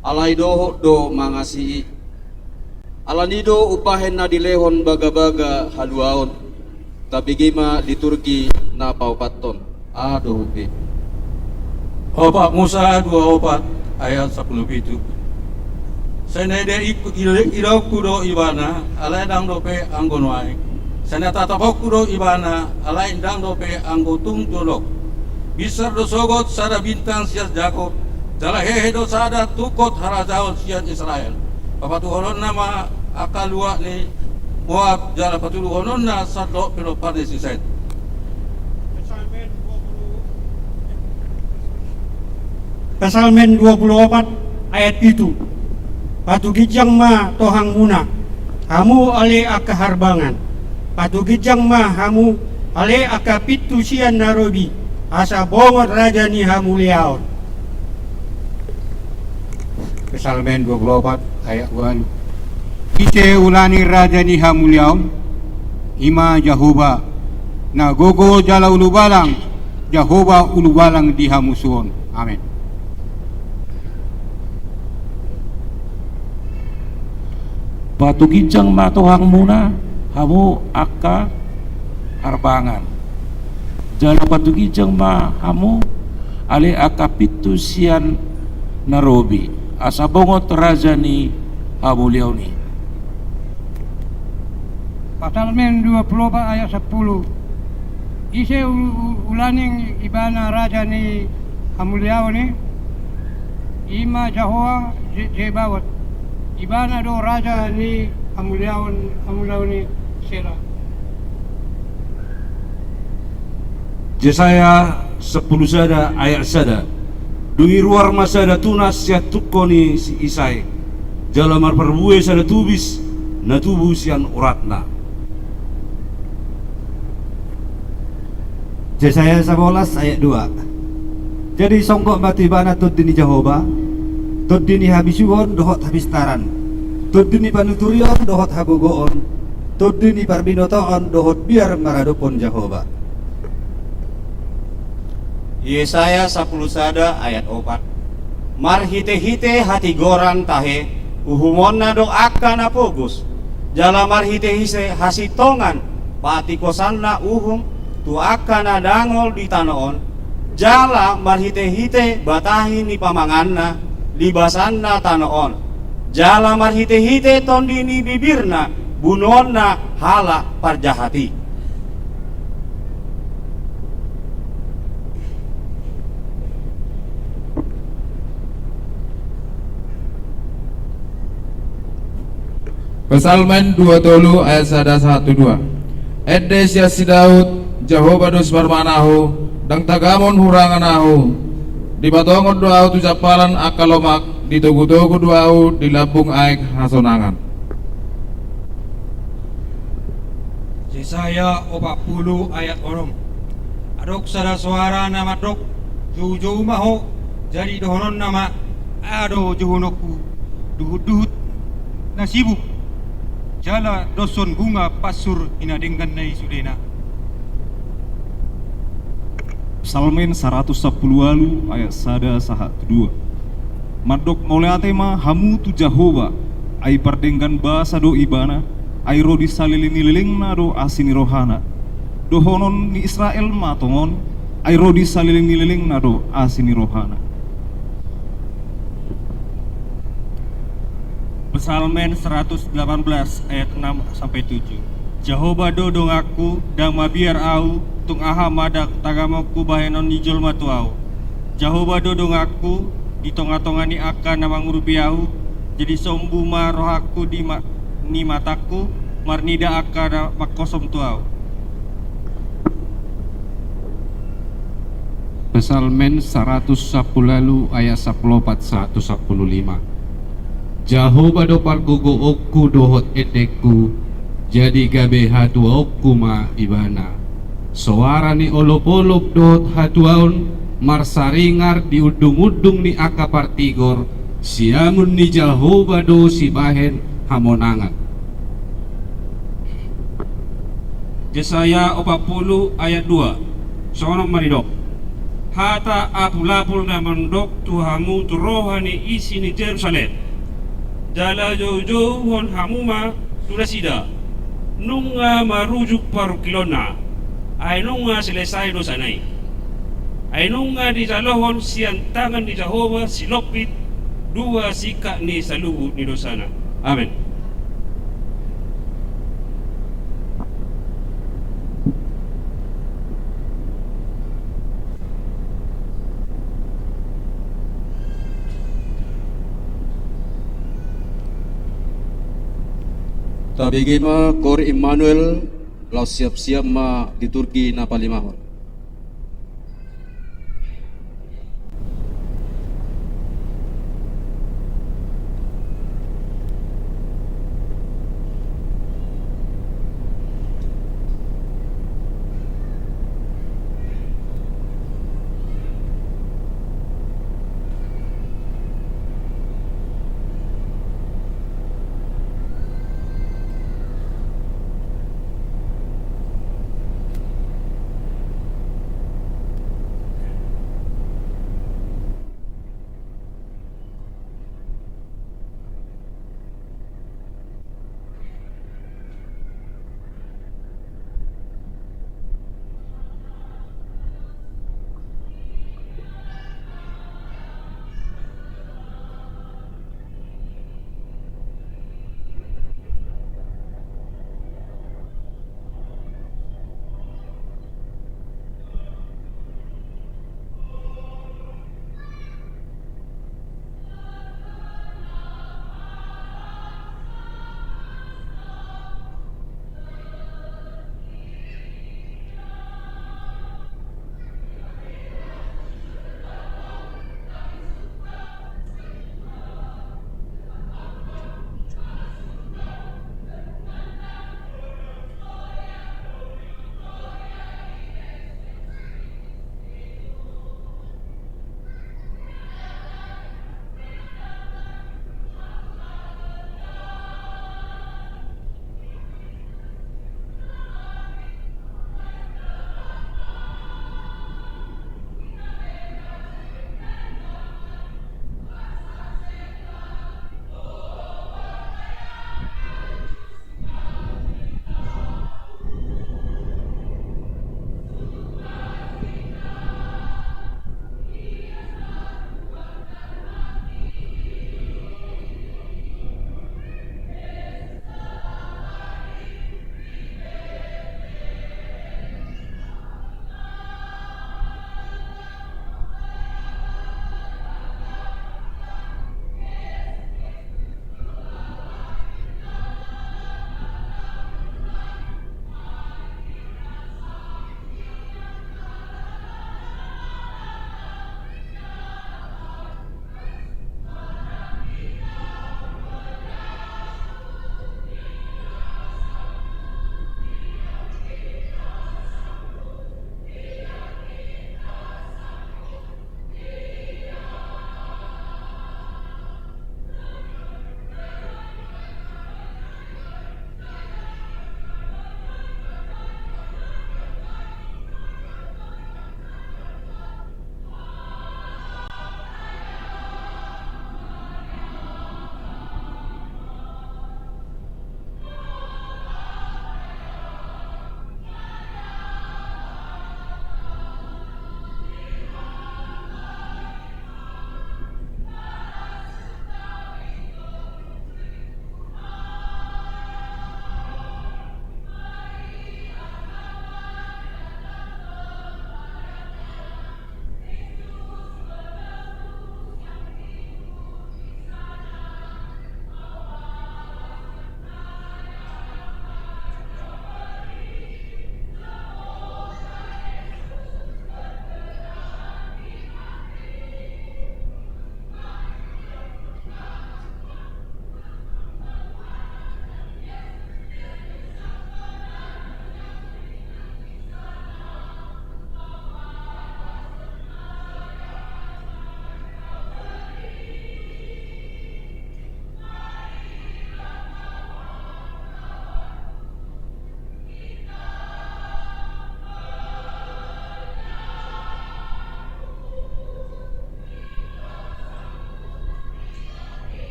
alai dohot do mangasii. Alani do umbahen na dilehon bagabaga haluaon, tabege ma liturgi na paopathon. A dohot B. Opat Musa dua opat ayat sampulu pitu. Sai na ida-, ida-, idaonku do ibana, alai ndang dope anggo nuaeng. Sai na tataponku do ibana, alai ndang dope anggo tung dolok. Binsar do sogot sada bintang sian Jakob, jala hehe do sada tungkot harajaon sian Israel. Papatuduhononna ma angka luat ni Moab, jala patuduhononna sandok pinompar ni si Set. Psalmen dua puluh opat ayat pitu. Patuginjang ma tohangmuna, hamu ale angka harbangan. Patuginjang ma hamu ale angka pintu sian na robi, asa bongot raja ni hamuliaon. Psalmen dua puluh opat ayat ualu. Ise ula ni raja ni hamuliaon? I ma Jahowa, na gogo jala ulubalang, Jahowa ulubalang di hamusuon. Amen. Patuginjang ma tohangmuna, hamu angka harbangan. Jala patuginjang ma hamu ale angka pintu sian na robi, asa bongot raja ni hamuliaon i. Psalmen dua puluh opat ayat sampulu. Ise u-, u-, ula ni ibana raja ni hamuliaon i? I ma Jahowa Je-, Zebaot. Ibana do raja ni hamuliaon, hamuliaon i. Sela. Jesaya sampulu sada ayat sada. Dung i ruar ma sada tunas sian tungko ni si Isai, jala marparbue sada tubis na tubu sian uratna. Jesaya sabolas ayat dua. Jadi songgop ma tu ibana Tondi ni Jahowa, Tondi ni habisuhon dohot hapistaran, Tondi ni panuturion dohot hagogoon, Tondi ni parbinotoon dohot biar maradophon Jahowa. Yesaya sampulu sada ayat opat. Marhitehite hatigoran tahe, uhumonna do angka na pogos, jala marhitehite hasintongan patingkosanna uhum tu angka na dangol di tano on, jala marhitehite batahi ni pamanganna libasanna tano on, jala marhitehite tondi ni bibirna bunuonna halak parjahat i. Psalmen dua tolu ayat sada sahat tu dua. Ende sian si Daud, Jahowa do simarmaan ahu, ndang tagamon hurangan ahu. Dipatongon do ahu tu jampalan angka lomak, ditogutogu do ahu di lambung aek hasonangan. Jesaya opat pulu ayat onom. Adong sada soara na mandok, Joujou ma ho, jadi dohononna ma, aha do jouhononku, duhutduhut na sibuk, jala doshon bunga pansur i na denggan na i sudena. Psalmen saratus sampulu ualu ayat sada sahat tu dua. Mandok mauliate ma hamu tu Jahowa, ai pardenggan basa do Ibana, ai ro di saleleng ni lelengna do asi ni rohana. Dohonon ni Israel ma tongon, ai ro di saleleng ni lelengna do asi ni rohana. Psalmen seratus delapan belas ayat enam sampai tujuh. Jahowa do donganku, ndang mabiar ahu, tung aha ma ndang tagamon hubahenon ni jolma tu ahu. Jahowa do donganku, di tongatonga ni angka na mangurupi ahu, jadi sombu ma rohangku di ma-, ni matangku, marnida angka na manghosom tu ahu. Psalmen saratus sampulu ualu ayat sampulu opat sahat tu sampulu lima. Jahowa do pargogoonku dohot endengku, jadi gabe hatuaonku ma Ibana. Soara ni olopolop dohot hatuaon marsaringar di undungundung ni angka partigor, siamun ni Jahowa do sibahen hamonangan. Jesaya opat pulu ayat dua. Songon on ma didok: Hata apulapul na mandok tu hamu tu roha ni isi ni Jerusalem: Jala joujouhon hamu ma tu nasida, nunga marujung parungkilonna, ai nunga selesai dosana i. Ai nunga dijalohon sian tangan ni Jahowa silompit dua singkat ni saluhut ni dosana. Amen. Tabege ma Koor Immanuel, laos siapsiap ma liturgi na palimahon.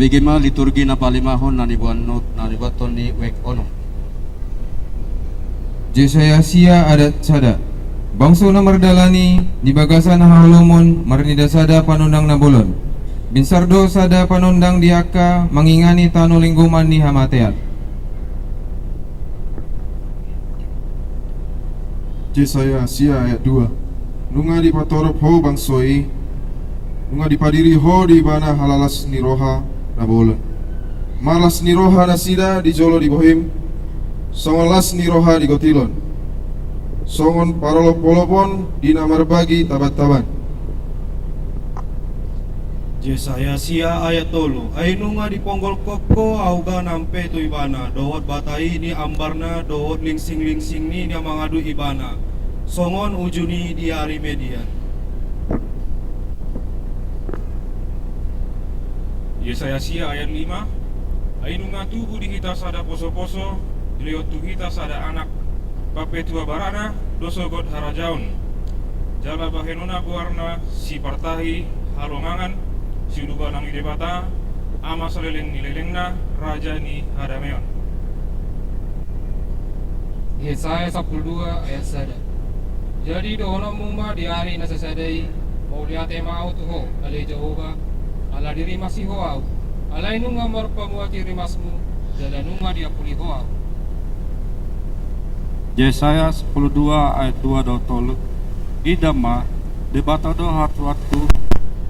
Bege ma liturgi na palimahon na nibuat, na nibuathon ni wijk onom. Jesaya sia ayat sada. Bangso na mardalani di bagasan haholomon marnida sada panondang na bolon. Binsar do sada panondang di angka mangingani tano linggoman ni hamatean. Jesaya sia ayat dua. Nunga dipatorop ho bangso i, nunga dipadiri ho di ibana halalas ni roha na bolon. Marlas ni roha nasida di jolo di bohim, songon las ni roha di gotilon, songon parolopolopon di na marbagi tabantaban. Jesaya sia ayat tolu. Ai nunga diponggolhon ho augana ampe tu ibana, dohot bata i ni ambarna, dohot lingsinglingsing ni na mangadu ibana, songon uju ni di ari Media. Jesaya sia ayat lima. Ai nunga tubu di hita sada posoposo, dilehon tu hita sada anak, papetua barana do sogot harajaon. Jala bahenonna goarna Sipartahi Halongangan, Siulubalang ni Debata, Ama saleleng ni lelengna, Raja ni hadameon. Jesaya sampulu dua ayat sada. Jadi dohononmu ma di ari na sasada i, mauliate ma ahu tu ho, ale Jahowa, ala dirimasi ho ahu, alai nunga marpamuati rimasmu, jala nunga diampuli ho ahu. Jesaya sampulu dua ayat dua dohot tolu. Ida ma, Debata do hatuaonku,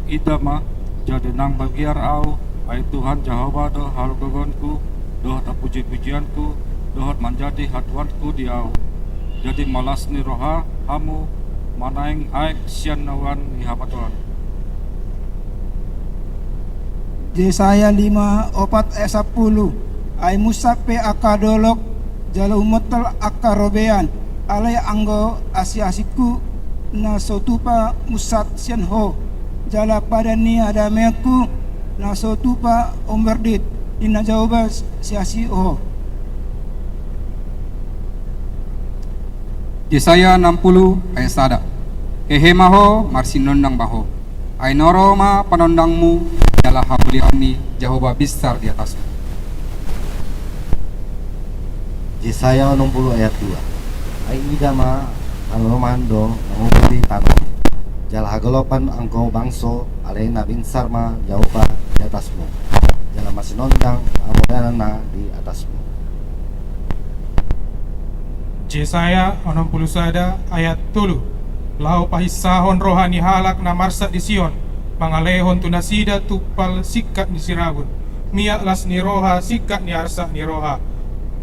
ida ma, jala nang mabiar ahu, ai Tuhan Jahowa do hagogoonku, dohot hapujipujianku, dohot manjadi hatuaonku di ahu. Jadi malas ni roha hamu, manaeng aek sian na uan ni hamatoan. Jesaya lima opat ayat sampulu. Ai munsat pe angka dolok, jala umontol angka robean, alai anggo asiasingku na so tupa munsat sian ho, jala padan ni hadameonku na so tupa umbordit, ninna Jahowa siasi ho. Jesaya enam puluh ayat sada. Hehe ma ho, marsinondang ma ho. Ai na ro ma panondangmu, jala hamuliaon ni Jahowa binsar di atasmu. Jesaya onom puluh ayat dua. Ai ida ma, haholomon do mangurupi tano, jala hagolopan anggo bangso, alai na binsar ma Jahowa di atasmu, jala marsinondang hamuliaonna di atasmu. Jesaya onom puluh sada ayat tolu. Laho pahinsahon roha ni halak na marsak di Sion, mangalehon tu nasida tumpal singkat ni sirabun, miak las ni roha singkat ni arsak ni roha,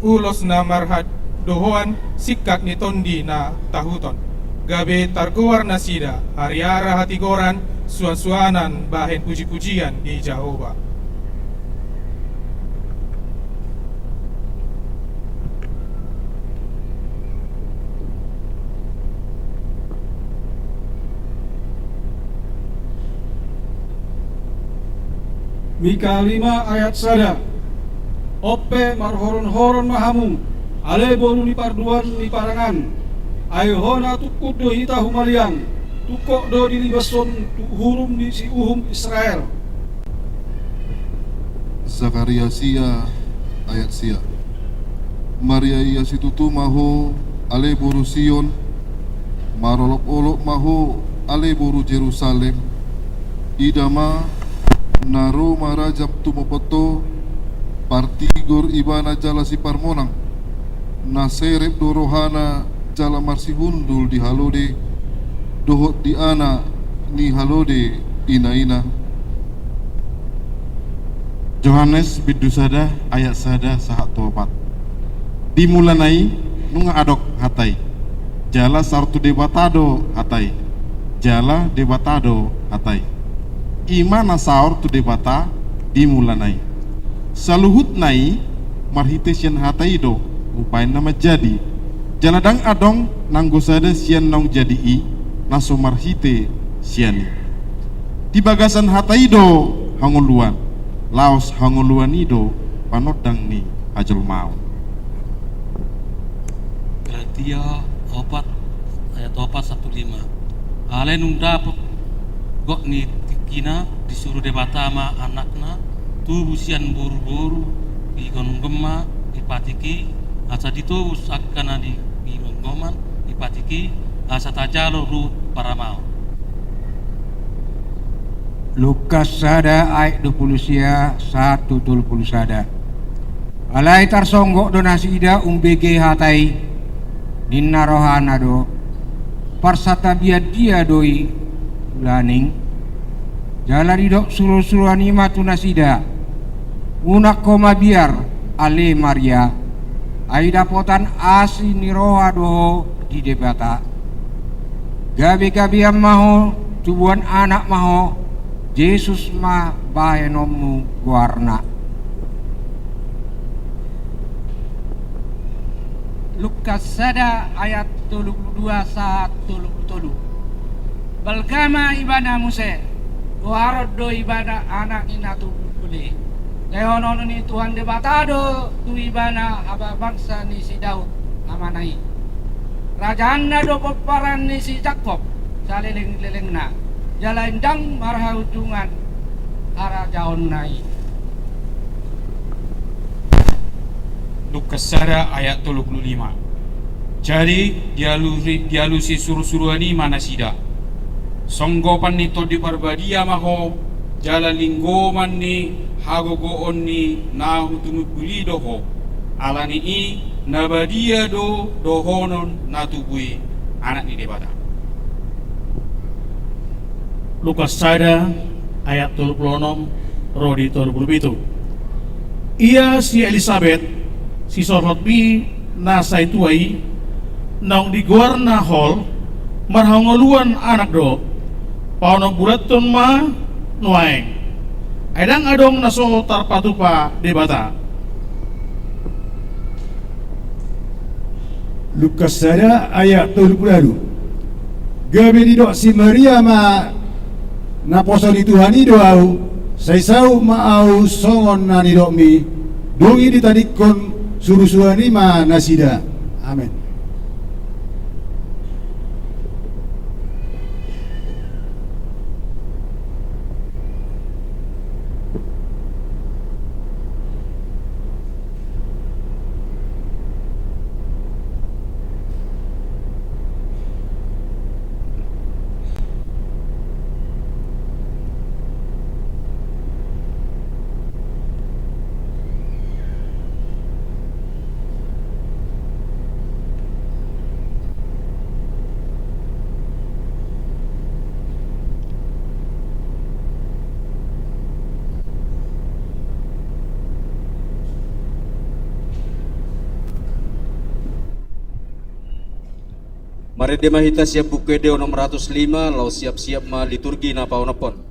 ulos na marhadohoan singkat ni tondi na tahuton, gabe targoar nasida hariara hatigoran, suansuanan bahen pujipujian di Jahowa. Mika lima ayat sada. On pe marhoronhoron ma hamu, ale boru ni parduan ni parangan, ai hona tungkot do hita humaliang, tungkot do dilibashon tu hurum ni siuhum Israel. Sakaria sia ayat sia. Marria ia situtu ma ho, ale boru Sion, marolopolop ma ho, ale boru Jerusalem. Ida ma, na ro ma rajam tumopot ho, partigor ibana jala siparmonang, na serep do rohana jala marsihundul di halode, dohot di anak ni halode inaina. Johannes bindu sada ayat sada sahat tu opat. Di mulana i nunga adong hata i, jala saor tu Debata do hata i, jala Debata do hata i. I ma na saor tu Debata di mulana i. Saluhutna i marhite sian hata i do umbahen na manjadi. Jala ndang adong nanggo sada sian naung jadi i na so marhite sian i. Di bagasan hata i do hangoluan, laos hangoluan i do panondang ni hajolmaon. Galatia opat ayat opat sahat tu lima. Alai nunga dapot gok ni tingkina, disuru Debata ma Anakna tubu sian boruboru, digomgom ma di patik i, asa ditobus angka na di, di gomgoman di patik i, asa tajalo ruhut paramaon. Lukas sada ayat dua pulu sia sahat tu tolu pulu sada. Alai tarsonggot do nasida umbege hata i, ninna rohana do: Parsantabian dia do i, ulaning? Jala didok surusuruan i ma tu nasida: Unang ho mabiar, ale Maria, ai dapotan asi ni roha do ho di Debata. Gabegabean ma ho, tubuan anak ma ho, Jesus ma bahenonmu goarna. Lukas sada ayat tolu pulu dua sahat tolu pulu tolu. Balga ma ibana muse, goaron do ibana Anak ni Natumbulbul i. Lehonon ni Tuhan Debata do tu ibana habangsa ni si Daud amana i. Rajaanna do pomparan ni si Jakkob salelenglelengna, jala ndang marhaujungan harajaonna i. Lukas sada ayat tolu pulu lima. Jadi dialusi, dialusi surusuruan i ma nasida: Songgopan ni Tondi Parbadia ma ho, jala linggoman ni hagogoon ni na hutumbulbul i do ho. Ala ni i na badia do dohonon na tubu i Anak ni Debata. Lukas sada ayat tolu pulu onom ro di tolu pulu pitu. Ia si Elisabet, sisorhotmi na sai tua i, naung digoarna Hol, marhangoluan anak do, paonombulanhon ma nuaeng. Ai ndang adong na so tarpatupa Debata. Lukas sada ayat tolu pulu ualu. Gabe didok si Maria ma: Naposo ni Tuhan i do ahu, sai saut ma ahu songon na nidokmi. Dung i ditadingkon surusuruan i ma nasida. Amen. Marende ma hita sian Buku Ende onom ratus lima, laos siap-siap ma liturgi na paonomhon.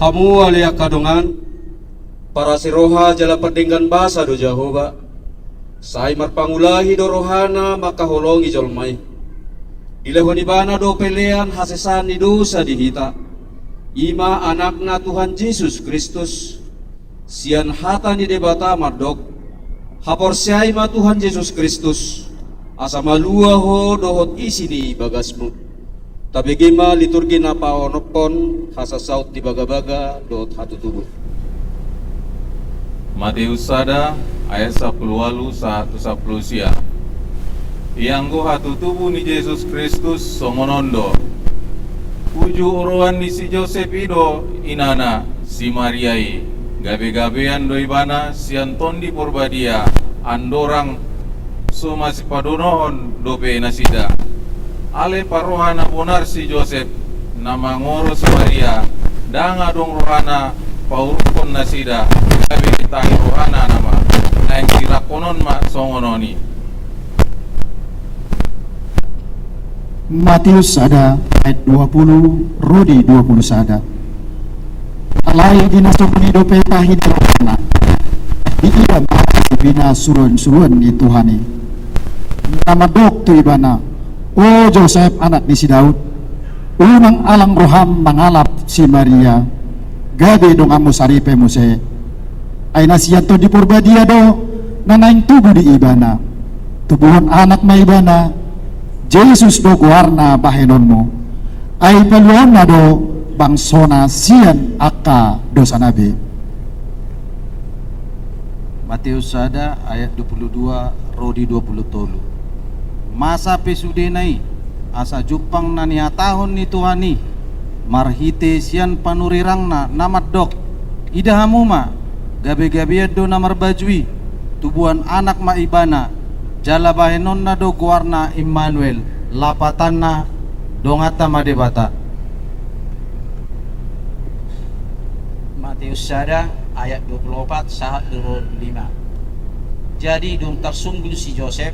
Hamu ale angka dongan, parasi roha jala pardenggan basa do Jahowa. Sai marpangulahi do rohana mangkaholongi jolma i. Dilehon ibana do pelean hasesaan ni dosa di hita. I ma Anakna Tuhan Jesus Kristus. Sian hata ni Debata mandok: Haporseai ma Tuhan Jesus Kristus, asa malua ho dohot isi ni bagasmu. Tabege ma liturgi na paonomhon hasasaut ni bagabaga dohot hatutubu. Mateus sada ayat sampulu ualu sahat tu sampulu sia. Ianggo hatutubu ni Jesus Kristus songon on do. Uju oroan ni si Josep i do inana, si Maria i. Gabegabean do ibana sian Tondi Porbadia, andorang so masipadonohon dope nasida. Alai parroha na bonar si Josep na mangoro si Maria, ndang adong rohana Paurukkon nasida, gabe tahi rohana nama, naeng silangkon on ma songon on i. Matius sada ayat dua pulu ro di dua pulu sada. Alai di na songon i dope tahi ni rohana, diida ma pinasuruan-suruan ni Tuhan i. Na mandok tu ibana, O Josep, anak ni si Daud, unang alang roham mangalap si Maria, gabe donganmu saripe muse. Ai na sian Tondi Porbadia do na naeng tubu di ibana. Tubuhon anak ma ibana, Jesus do goarna bahenonmu. Ai paluaonna do bangsona sian angka dosana be. Matius sada ayat dua pulu dua ro di dua pulu tolu. Masa pe sudena i, asa jumpang na nihatahon ni Tuhan i marhite sian panurirangna na mandok, Ida hamu ma, gabe-gabean do na marbaju i, tubuan anak ma ibana, jala bahenonna do goarna Immanuel, lapatanna Donganta ma Debata. Matius sada ayat dua pulu opat sahat dua pulu lima. Jadi dung tarsungkun si Josep,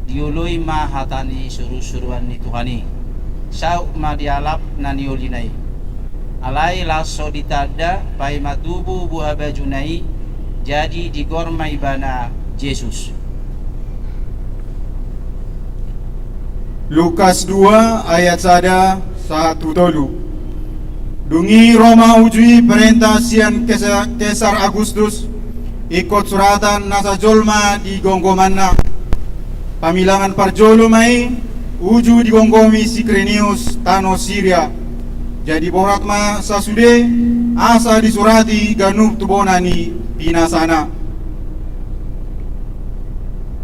dioloi ma hata ni surusuruan ni Tuhan i. Saut ma dialap na niolina i. Alai laos so ditanda, paima tubu buha bajuna i, jadi digoar ma ibana Jesus. Lukas dua ayat sada sahat tu tolu. Dung i ro ma uju i perenta sian Kesa-, Kesar Agustus, ingkon suratan nasa jolma di gomgomanna. Pamilangan parjolo ma i uju digomgomi si Kirenius tano Siria. Jadi borhat ma sasude asa disurati ganup tu bona ni pinasana.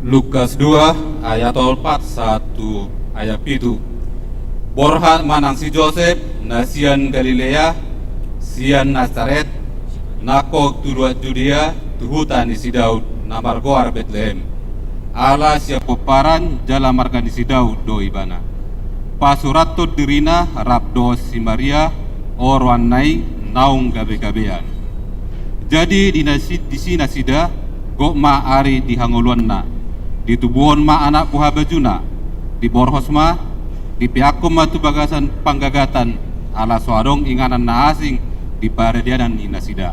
Lukas dua ayat opat sahat tu ayat pitu. Borhat ma nang si Josep na sian Galilea, sian Nasaret, nangkok tu luat Judea, tu huta ni si Daud, na margoar Betlehem. Ala sian pomparan jala marga ni si Daud do ibana. Pasurathon dirina rap dohot si Maria, oroanna i naung gabe-gabean. Jadi di nasi-, disi nasida, gok ma ari di hangoluanna. Ditubuhon ma anak buha bajuna. Diborhos ma, dipeakkon ma tu bagasan panggagatan, ala so adong inganan na asing di paradianan ni nasida.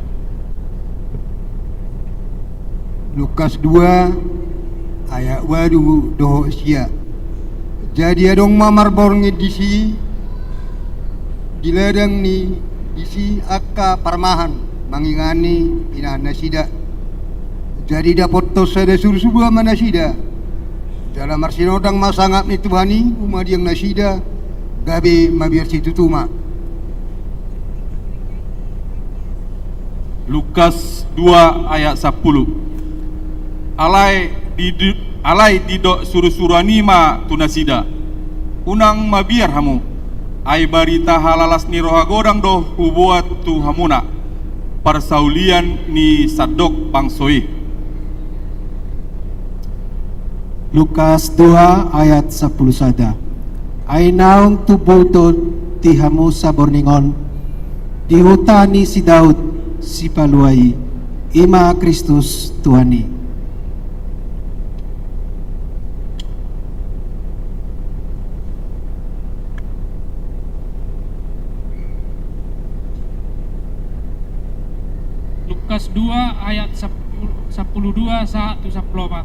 Lukas dua ayat ualu dohot sia. Jadi adong ma marborngin disi, di ladang ni disi angka parmahan mangingani inanannasida. Jadi dapothon sada surusuruan ma nasida. Jala marsinondang ma sangap ni Tuhan i humadiang nasida, gabe mabiar situtu ma. Lukas dua ayat sampulu. Alai di-, alai didok surusuruan i ma tu nasida, unang mabiar hamu, ai barita halalas ni roha godang do huboan tu hamuna, parsaulian ni sandok bangso i. Lukas dua ayat sampulu sada. Ai naung tubu toti hamu saborngin on di huta ni si Daud Sipalua i, i ma Kristus Tuhan i. Lukas dua ayat sampulu, sampulu dua sahat tu sampulu opat.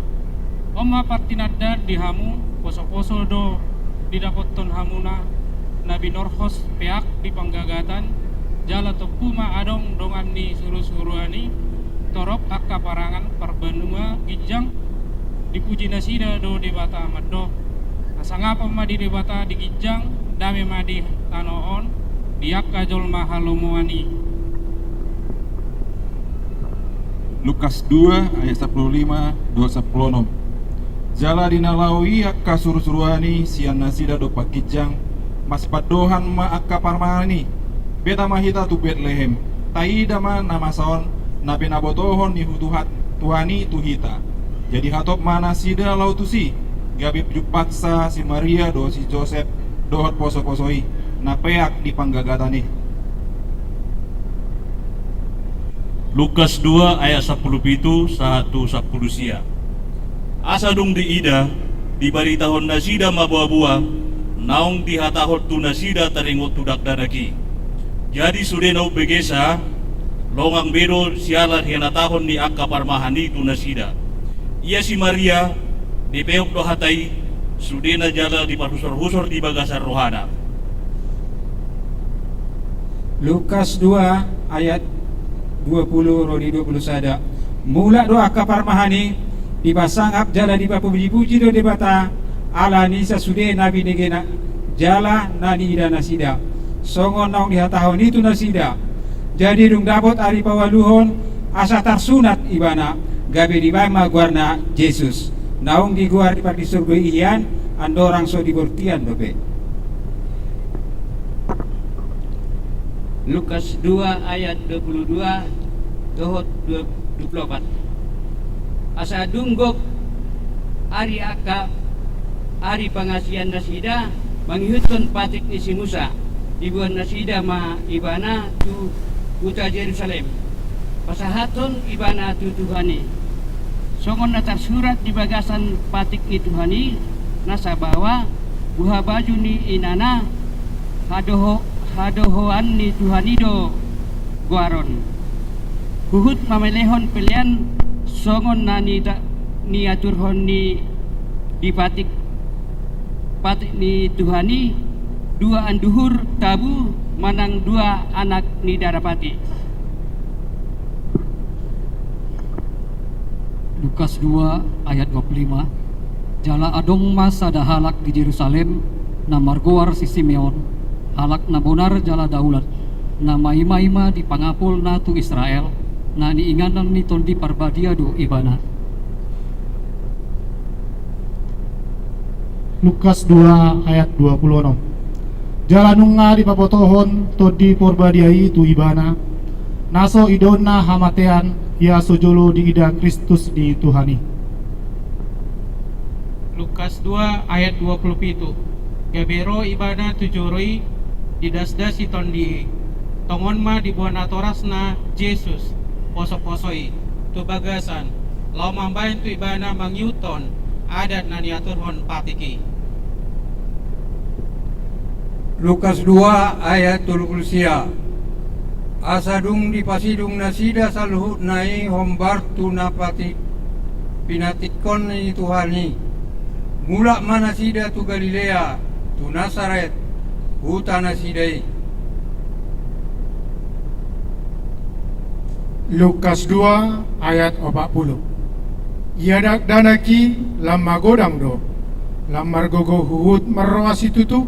On ma partinandaan di hamu, posoposo do didapothon hamuna na binorhos peak di panggagatan, jala tompu ma adong dongan ni surusuruan i, torop angka parangan parbanua ginjang, dipuji nasida do Debata mandok, hasangapon ma di Debata di ginjang, dame ma di tano on, di angka jolma halomoan i. Lukas dua ayat sampulu lima dohot sampulu onom. Jala di na laho i angka surusuruan i sian nasida dompak ginjang, masipandohan ma angka parmahan i, beta ma hita tu Betlehem, taida ma na masa on na pinabotohon ni Tuhan, Tuhan i tu hita. Jadi hatop ma nasida laho tusi, gabe jumpangsa si Maria dohot si Josep dohot posoposo i, na peak di panggagatan i. Lukas dua ayat sampulu pitu sahat tu sampulu sia. Asa dung diida, dibaritahon nasida ma boaboa naung dihatahon tu nasida taringot tu dakdanak i. Jadi sude na umbegesa, longang be do siala hinatahon ni angka parmahan i tu nasida. Ia si Maria, dipeop do hata i, sudena jala diparhusorhusor di bagasan rohana. Lukas dua ayat dua pulu ro di dua pulu sada. Mulak do angka parmahan i, dipasangap jala dipapujipuji do Debata, ala ni sasude na binegena, jala na niida nasida. Songon naung dihatahon i tu nasida. Jadi dung dapot ari paualuhon, asa tarsunat ibana, gabe dibaen ma goarna Jesus. Naung digoar di pardisorgo i hian, andorang so dibortian dope. Lukas dua ayat dua pulu dua dohot dua pulu opat. Asa dung gok ari angka ari pangasian nasida mangihuthon patik ni si Musa, diboan nasida ma ibana tu huta Jerusalem, pasahathon ibana tu Tuhan i. Songon na tarsurat di bagasan patik ni Tuhan i, na sabawa buhabaju ni inana, hadoho-, hadohoan ni Tuhan i do goaron. Huhut mamelehon pelean songon na nita-, niaturhon ni di patik, patik ni Tuhan i, dua anduhur tabu manang dua anak ni darapati. Lukas dua ayat dua pulu lima. Jala adong ma sada halak di Jerusalem, na margoar si Simeon, halak na bonar jala daulat, na maimaima di pangapulna tu Israel, na niinganan ni Tondi Parbadia do ibana. Lukas dua ayat dua pulu onom. Jala nunga dipabotohon Tondi Porbadia i tu ibana, na so idaonna hamatean, ia so jolo diida Kristus ni Tuhan i. Lukas dua ayat dua pulu pitu. Gabe ro ibana tu joro i, didasdasi tondi i. Tongon ma diboan natorasna Jesus, posoposo i, tu bagasan, laho mambaen tu ibana mangihuthon adat na niaturhon patik i. Lukas dua ayat tolu pulu sia. Asa dung dipasidung nasida saluhutna i hombar tu na patik pinatikkon ni Tuhan i, mulak ma nasida tu Galilea, tu Nasaret, huta nasida i. Lukas dua ayat opat pulu. Ia dakdanak i lam magodang do, lam margogo huhut marroha situtu,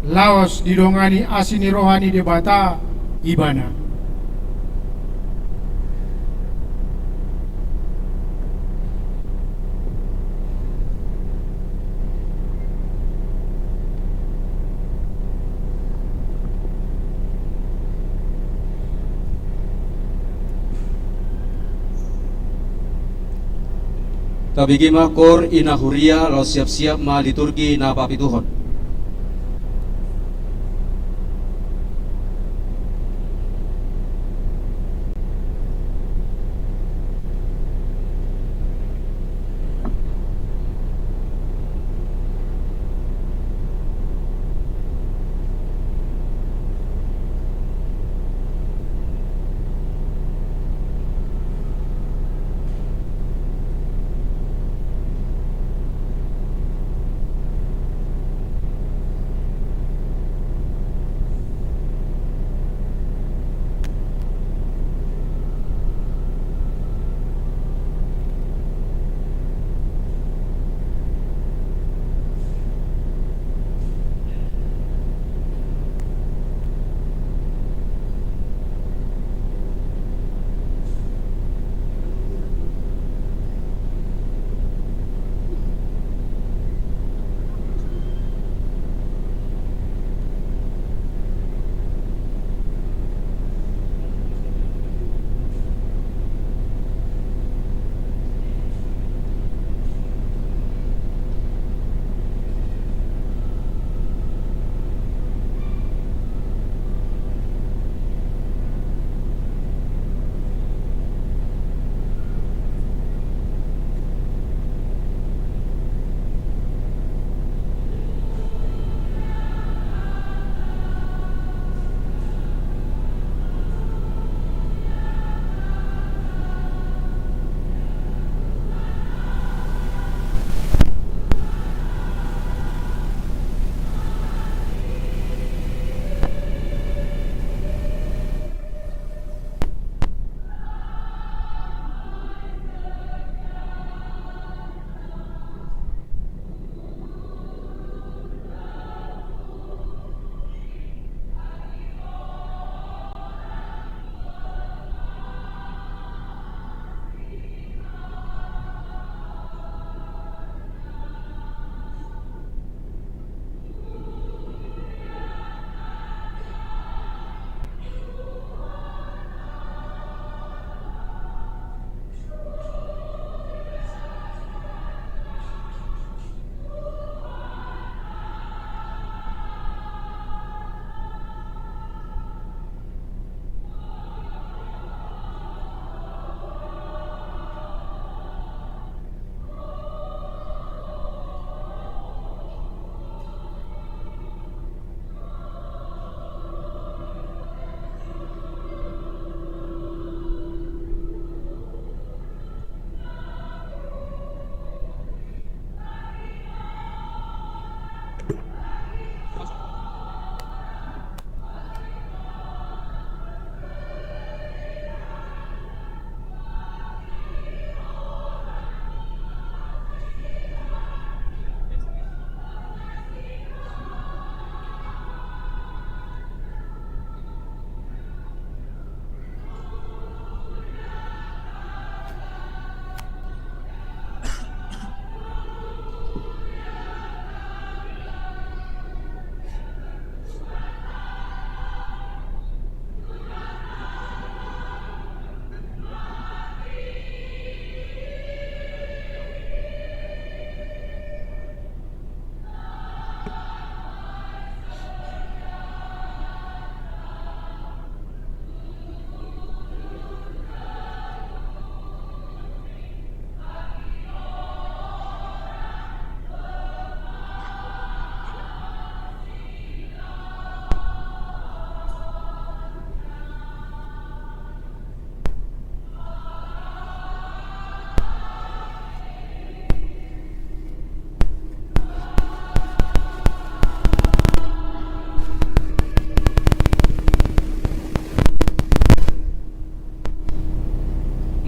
laos didongani asi ni roha ni Debata ibana. Tabege ma koor ina huria, laos siapsiap ma liturgi na papituhon.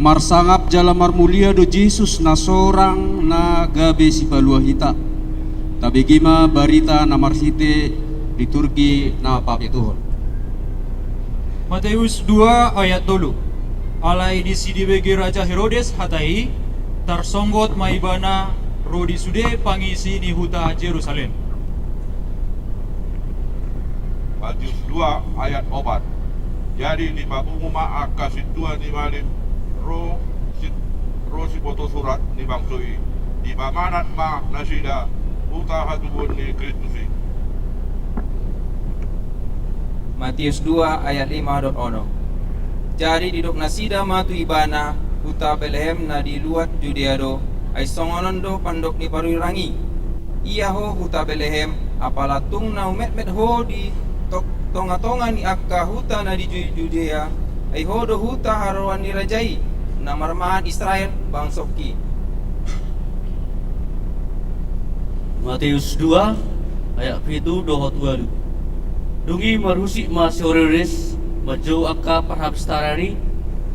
Marsangap jala marmulia do Jesus na sorang na gabe sipalua hita. Tabege ma barita na marhite liturgi na papatuhon. Mateus dua ayat tolu. Alai disi dibege Raja Herodes hata i, tarsonggot ma ibana ro di sude pangisi ni huta Jerusalem. Mateus dua ayat opat. Jadi dipapungu ma angka sintua ni malim ro si, ro sibotosurat ni bangso i, dipamanat ma nasida huta hatubuan ni Kristus i. Mateus dua ayat lima dohot onom. Jadi didok nasida ma tu ibana, huta Betlehem na di luat Judea do, ai songon on do pandok ni panurirang i. Ia ho huta Betlehem, apala tung na umetmet ho di tongatonga ni angka huta na di Judea, ai ho do huta haroan ni raja i, na marmahan Israel bangsongki. Mateus dua ayat pitu dohot ualu. Dung i marhusip ma si Herodes manjou angka parhapistaran i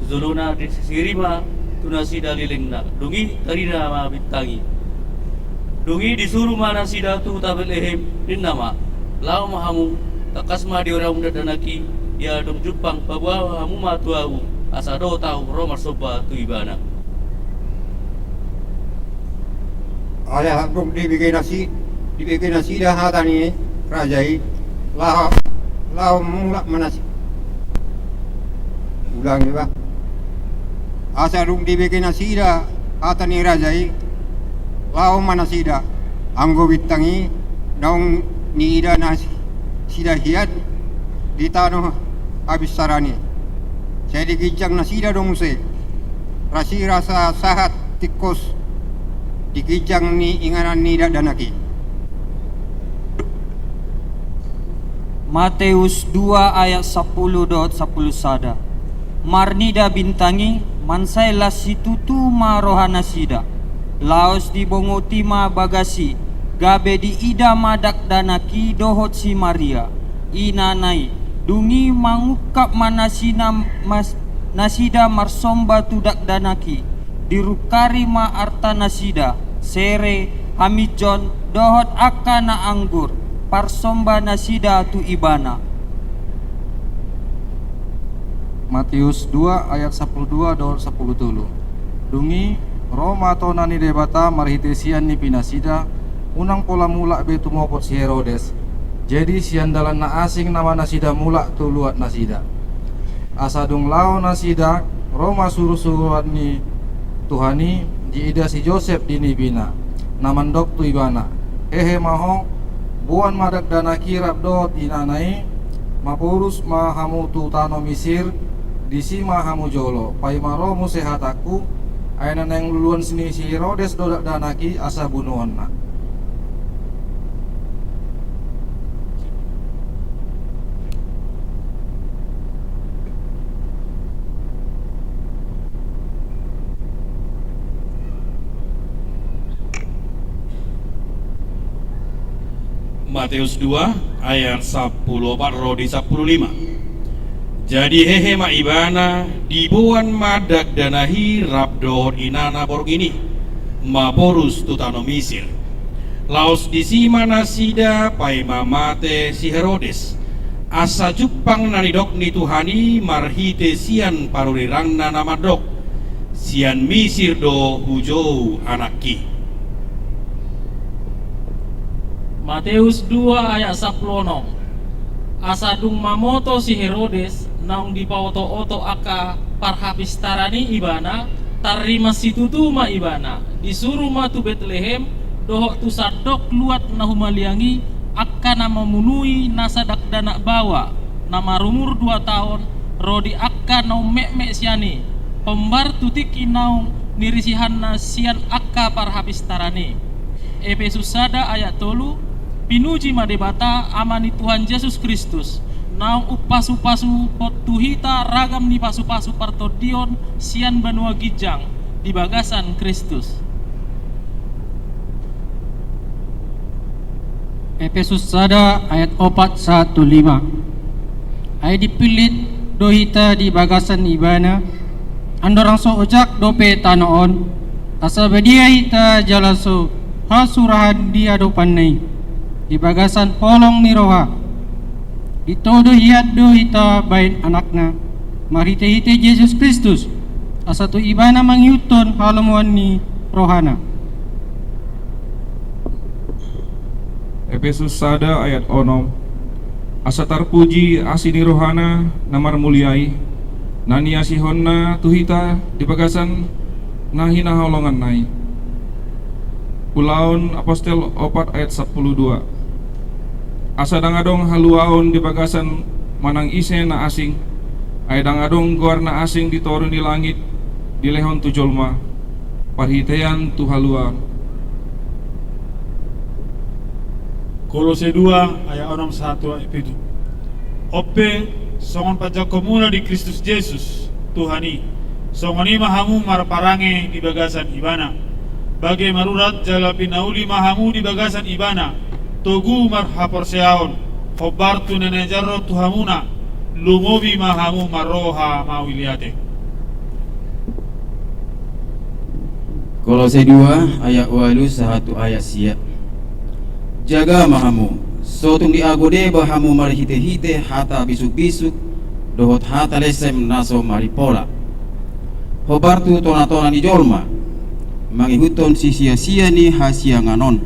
tu jolona, disisiri ma tu nasida lelengna, dung i tarida ma bintang i. Dung i disuru ma nasida tu huta Betlehem, ninna ma, laho ma hamu, tangkas ma dioramuna dakdanak i, ia dung jumpang paboa hamu ma tu ahu, asa dohot ahu ro marsomba tu ibana. Alai dung dibege nasi, dibege nasida hata ni raja i, laho, laho mulak ma nasi. Ulang iba. Asa dung dibege nasida hata ni raja i, laho ma nasida, anggo bintang i naung niida nasida hian di tano hapistaran i. Sai diginjang nasida do muse, rasirasa sahat tingkos di ginjang ni inganan ni dakdanak i. Mateus dua ayat sampulu dohot sampulu sada. Marnida bintang i, mansai las situtu ma roha nasida. Laos dibongoti ma bagas i, gabe diida ma dakdanak i dohot si Maria, inana i. Dung i mangungkap ma nasina mas-, nasida marsomba tu dakdanak i. Dirungkari ma arta nasida, sere, haminjon, dohot angka na anggur, parsomba nasida tu ibana. Mateus dua ayat sampulu dua dohot sampulu tolu. Dung i, ro ma tona ni Debata marhite sian ni pinasida, unang pola mulak be tumopot si Herodes. Jadi sian dalan na asing nama nasida mulak tu luat nasida. Asa dung laho nasida, ro ma surusuruan ni Tuhan i, diida si Josep di nipina, na mandok tu ibana, hehe ma ho, boan ma dakdanak i rap dohot inana i, maporus ma hamu tu tano Misir, disi ma hamu jolo, paima ro muse hatangku, ai na naeng luluan ni si Herodes do dakdanak i asa bunuonna. Mateus dua ayat sampulu opat ro di sampulu lima. Jadi hehe ma ibana, diboan ma dakdanak i rap dohot inana borngin i, maporus tu tano Misir. Laos disi ma nasida paima mate si Herodes, asa jumpang na nidok ni Tuhan i marhite sian panurirangna na mandok, sian Misir do hujou anakki. Mateus dua ayat sampulu onom. Asa dung mamoto si Herodes naung dipaotooto angka parhapistaran i ibana, tarrimas situtu ma ibana, disuru ma tu Betlehem dohot tu sandok luat na humaliang i, angka na mamunui nasa dakdanak baoa na marumur dua taon, ro di angka na ummetmet sian i, hombar tu tingki naung nirisihanna sian angka parhapistaran i. Epesus sada ayat tolu. Pinuji ma Debata, Ama ni Tuhan Jesus Kristus, naung umpasupasu hon tu hita ragam ni pasupasu partondion sian banua ginjang di bagasan Kristus. Epesus sada ayat opat sahat tu lima. Ai dipillit do hita di bagasan ibana, Andorang so ojak dope tano on, asa badia hita jala so hasurahan di adopanna i, di bagasan holong ni roha, ditodo hian do hita bahen anakna, marhitehite Jesus Kristus, asa tu ibana mangihuthon halomoan ni rohana. Epesus sada ayat onom. Asa tarpuji asi ni rohana na marmulia i, na niasihonna tu hita di bagasan na hinaholonganna i. Ulaon Apostel opat ayat sampulu dua. Asa ndang adong haluaon di bagasan manang ise na asing, ai ndang adong goar na asing di toru ni langit dilehon tu jolma, parhitean tu haluaon. Kolose dua ayat onom sahat tu ayat pitu. On pe, songon panjangkonmuna di Kristus Jesus, Tuhan i, songon i ma hamu marparange di bagasan ibana. Bage marurat jala pinauli ma hamu di bagasan ibana, togu marhaporseaon, hombar tu na naeng jarro tu hamuna, lumobi ma hamu marroha mauliate. Kolose dua ayat ualu sahat tu ayat sia. Jaga ma hamu, so tung diago deba hamu marhitehite hata bisukbisuk dohot hata lesem na so marimpola. Hombar tu tonatona ni jolma, mangihuthon sisiasia ni hasiangan on,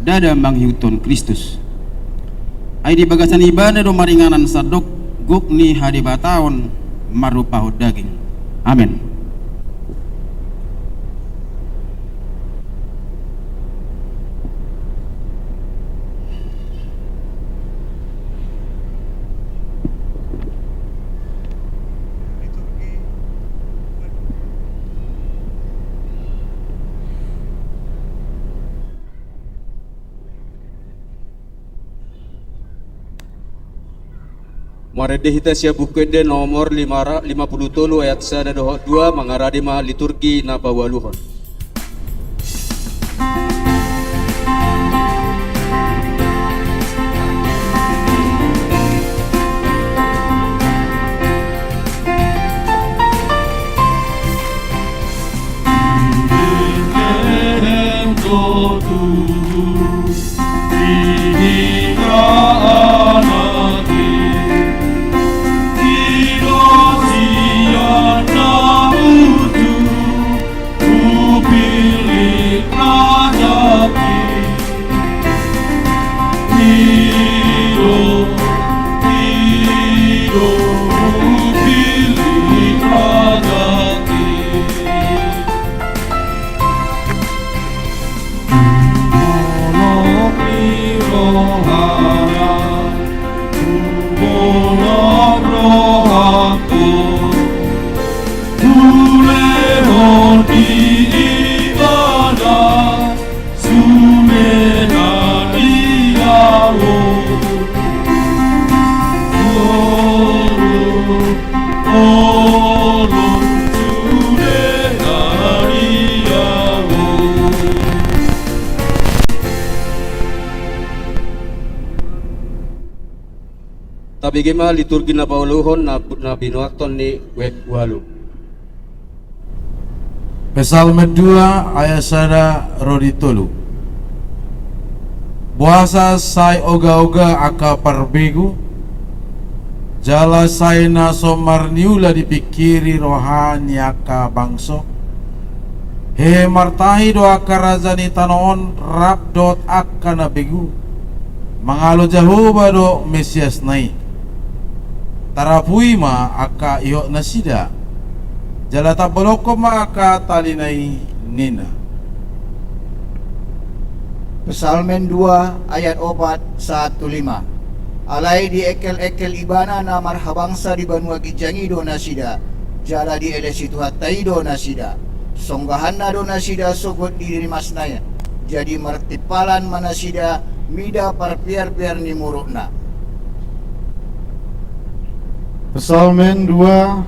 ndada mangihuthon Kristus. Ai di bagasan ibana do maringanan sandok gok ni hadebataon marrupahon daging. Amen. Marende hita sian Buku Ende nomor lima ra-, lima pulu tolu ayat sada dohot dua, mangarade ma liturgi na paualuhon. Tabege ma liturgi na paualuhon na, na binoathon ni web ualu. Psalmen dua ayat sada ro di tolu. Boasa sai ogaoga angka parbegu, jala sai na so marniula dipingkiri roha ni angka bangso? Hehe martahi do angka raja ni tano on rap dohot angka na begu, mangalo Jahowa do Mesiasna i. Tarapui ma angka ihot nasida, jala tambolongkon ma angka talina i, ninna. Psalmen dua ayat opat sahat tu lima. Alai diengkelengkel ibana na marhabangsa di banua ginjang i do nasida, jala dielesi Tuhanta i do nasida. Songgahanna do nasida sogot di rimasna i, jadi martimpalan ma nasida mida parpiarpiar ni murukna. Psalmen dua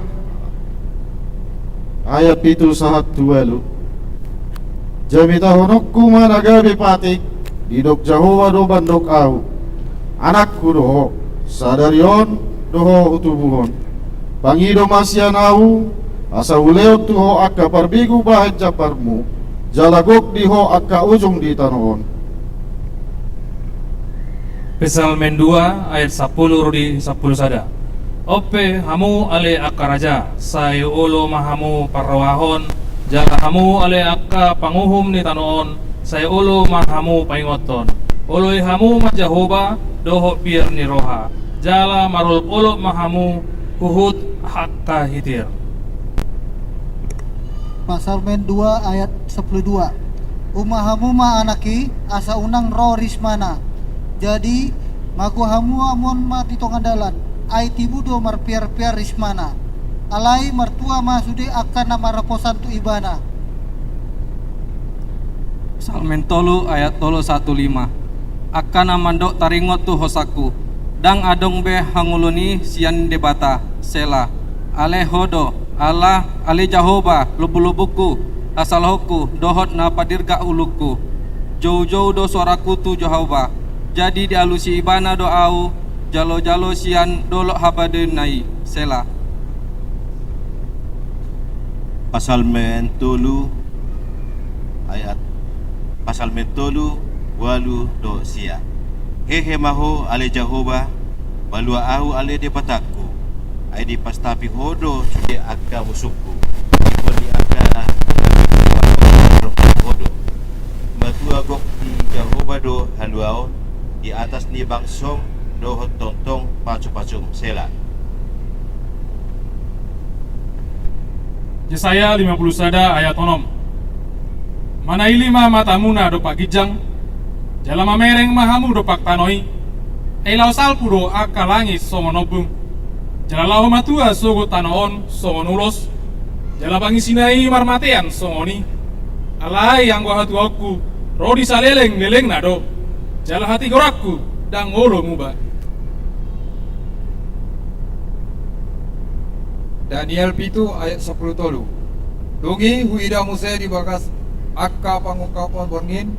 ayat pitu sahat tu ualu. Jamitahononku ma na gabe patik, didok Jahowa do mandok ahu. Anakku do ho, sadari on do ho hutubuhon. Pangido ma sian ahu, Asa hulehon tu ho angka parbegu bahen jambarmu, jala gok di ho angka ujung di tano on. Psalmen dua ayat sampulu ro di sampulu sada. On pe hamu ale angka raja, sai olo ma hamu parrohahon, jala hamu ale angka panguhum ni tano on, sai olo ma hamu paingothon. Oloi hamu ma Jahowa dohot biar ni roha, jala marolopolop ma hamu huhut angka hitir. Psalmen dua ayat sampulu dua. Uma hamu ma anak i, asa unang ro rismana. Jadi, mago hamu amon ma di tonga dalan, ai tibu do marpiarpiar rismana. Alai martua ma sude angka na marhaposan tu ibana. Psalmen tolu ayat tolu sahat tu lima. Angka na mandok taringot tu hosangku, ndang adong be hangoluan i sian Debata. Sela. Ale ho do, Allah, ale Jahowa, lombulombuku, hasalohonku, dohot na padirgak ulungku. Joujou do suarangku tu Jahowa, jadi dialusi ibana do ahu, jalojalo sian dolok habadeonna i. Sela. Psalmen tolu ayat, Psalmen tolu, ualu dohot sia. Hehe ma ho ale Jahowa, malua ahu ale Debatangku, ai dipastapi ho do sude angka musungku, ingkon di angka ho do. Matua gok di Jahowa do haluaon, di atas ni bangso dohot tongtong pacupacum. Sela. Jesaya lima pulu sada ayat onom. Manaili ma matamuna dompak ginjang, jala mamereng ma hamu dompak tano i. Ai laho salpu do angka langit songon ombung, jala laho matua sogot tano on songon ulos, jala pangisina i marmatean songon i. Alai anggo hatuaonku ro di saleleng lelengna do, jala hatigoranku ndang olo muba. Daniel pitu ayat sampulu tolu. Dung i huida muse di bagas angka pangungkapon borngin,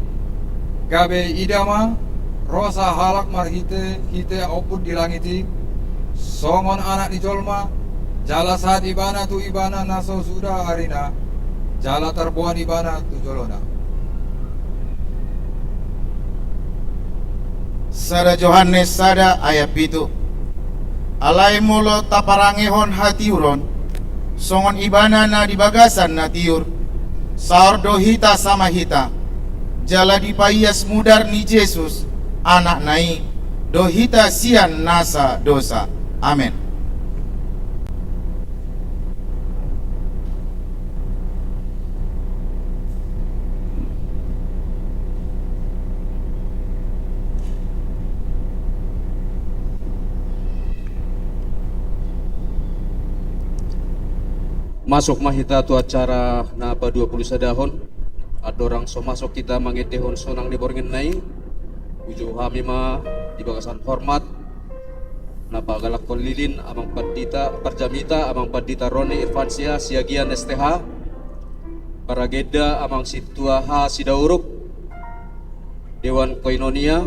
gabe ida ma ro sahalak marhitehite ombun di langit i, songon anak ni jolma, jala sahat ibana tu ibana na so suda arina, jala tarboan ibana tu jolona. Sada Johannes sada ayat pitu. Alai molo taparangehon hatiuron, songon ibana na di bagasan na tiur, saor do hita sama hita, jala dipaias mudar ni Jesus, Anakna i, do hita sian nasa dosa. Amen. Masuk ma hita tu acara na paduapulusadahon. Andorang so masuk hita mangendehon sonang ni borngin na i, hujou hami ma di bagasan hormat na pagalakkon lilin Amang Pandita, Parjamita Amang Pandita Roni Irfansyah Siagian S T H, Paragenda Amang Sintua H Sidauruk, Dewan Koinonia,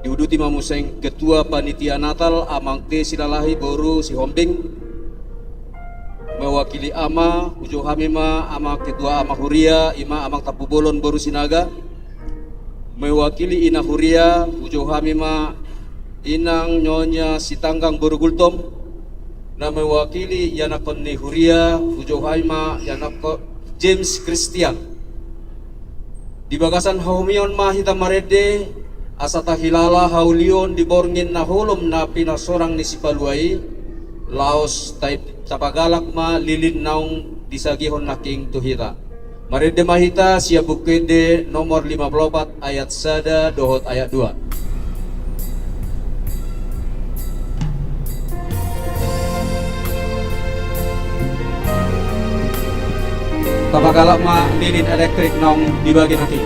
diuduti ma muse Ketua Panitia Natal Amang T Silalahi boru Sihombing, mewakili ama, hujou hami ma Amang Ketua Ama Huria, i ma Amang Tampubolon boru Sinaga, mewakili Ina Huria, hujou hami ma Inang Nyonya Sitanggang boru Gultom, na mewakili ianakhon ni Huria, hujou hami ma ianakhon James Christian. Di bagasan hahomion ma hita marende, asa tahilala haulion di borngin na holom na pinasorang ni Sipalua i, laos tai-, tapagalak ma lilin naung disagihon nangkin tu hita. Marende ma hita sian Buku Ende nomor lima pulu opat ayat sada dohot ayat dua. Tapagalak ma lilin elektrik naung dibagi nangkin.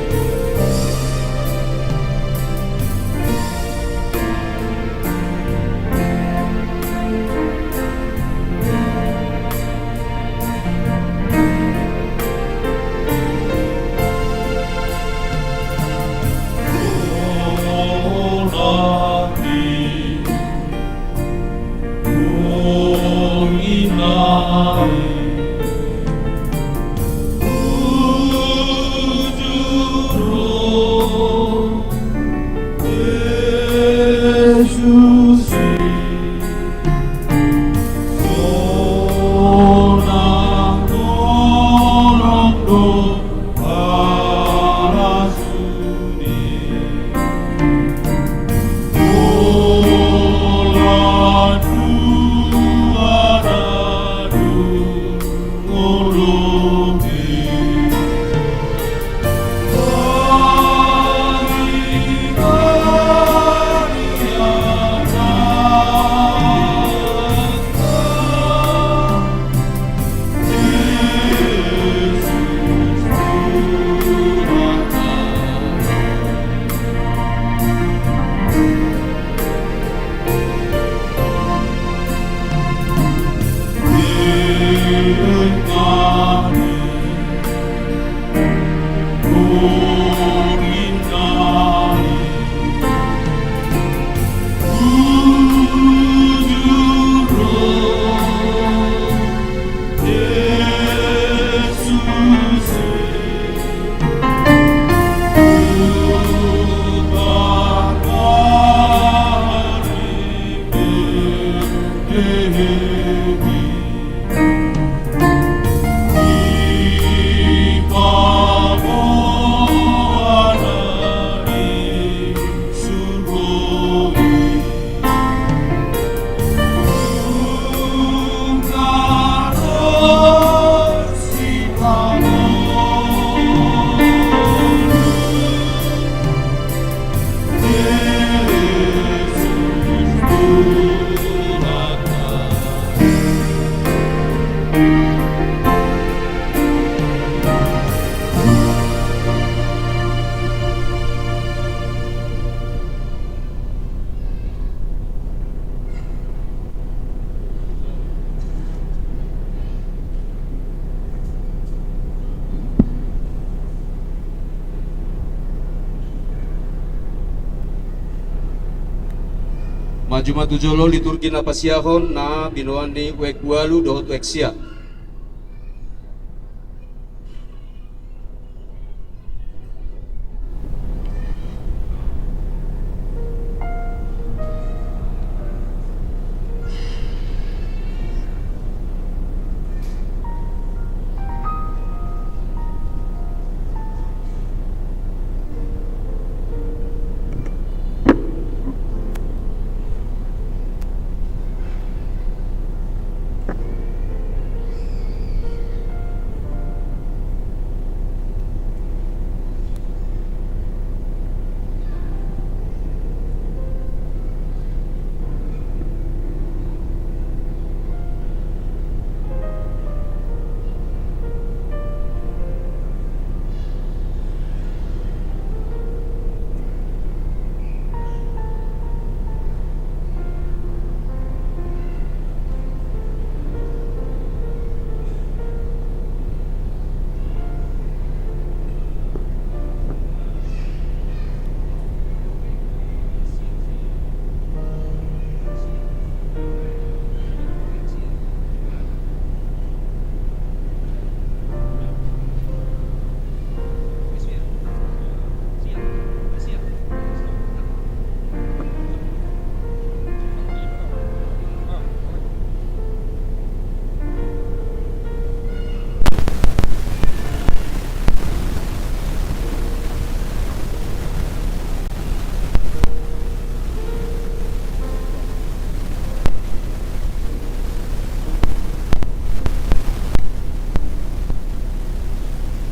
Jumatu jolo liturgi na pasiahon na binoan ni wek ualu dohot wek sia.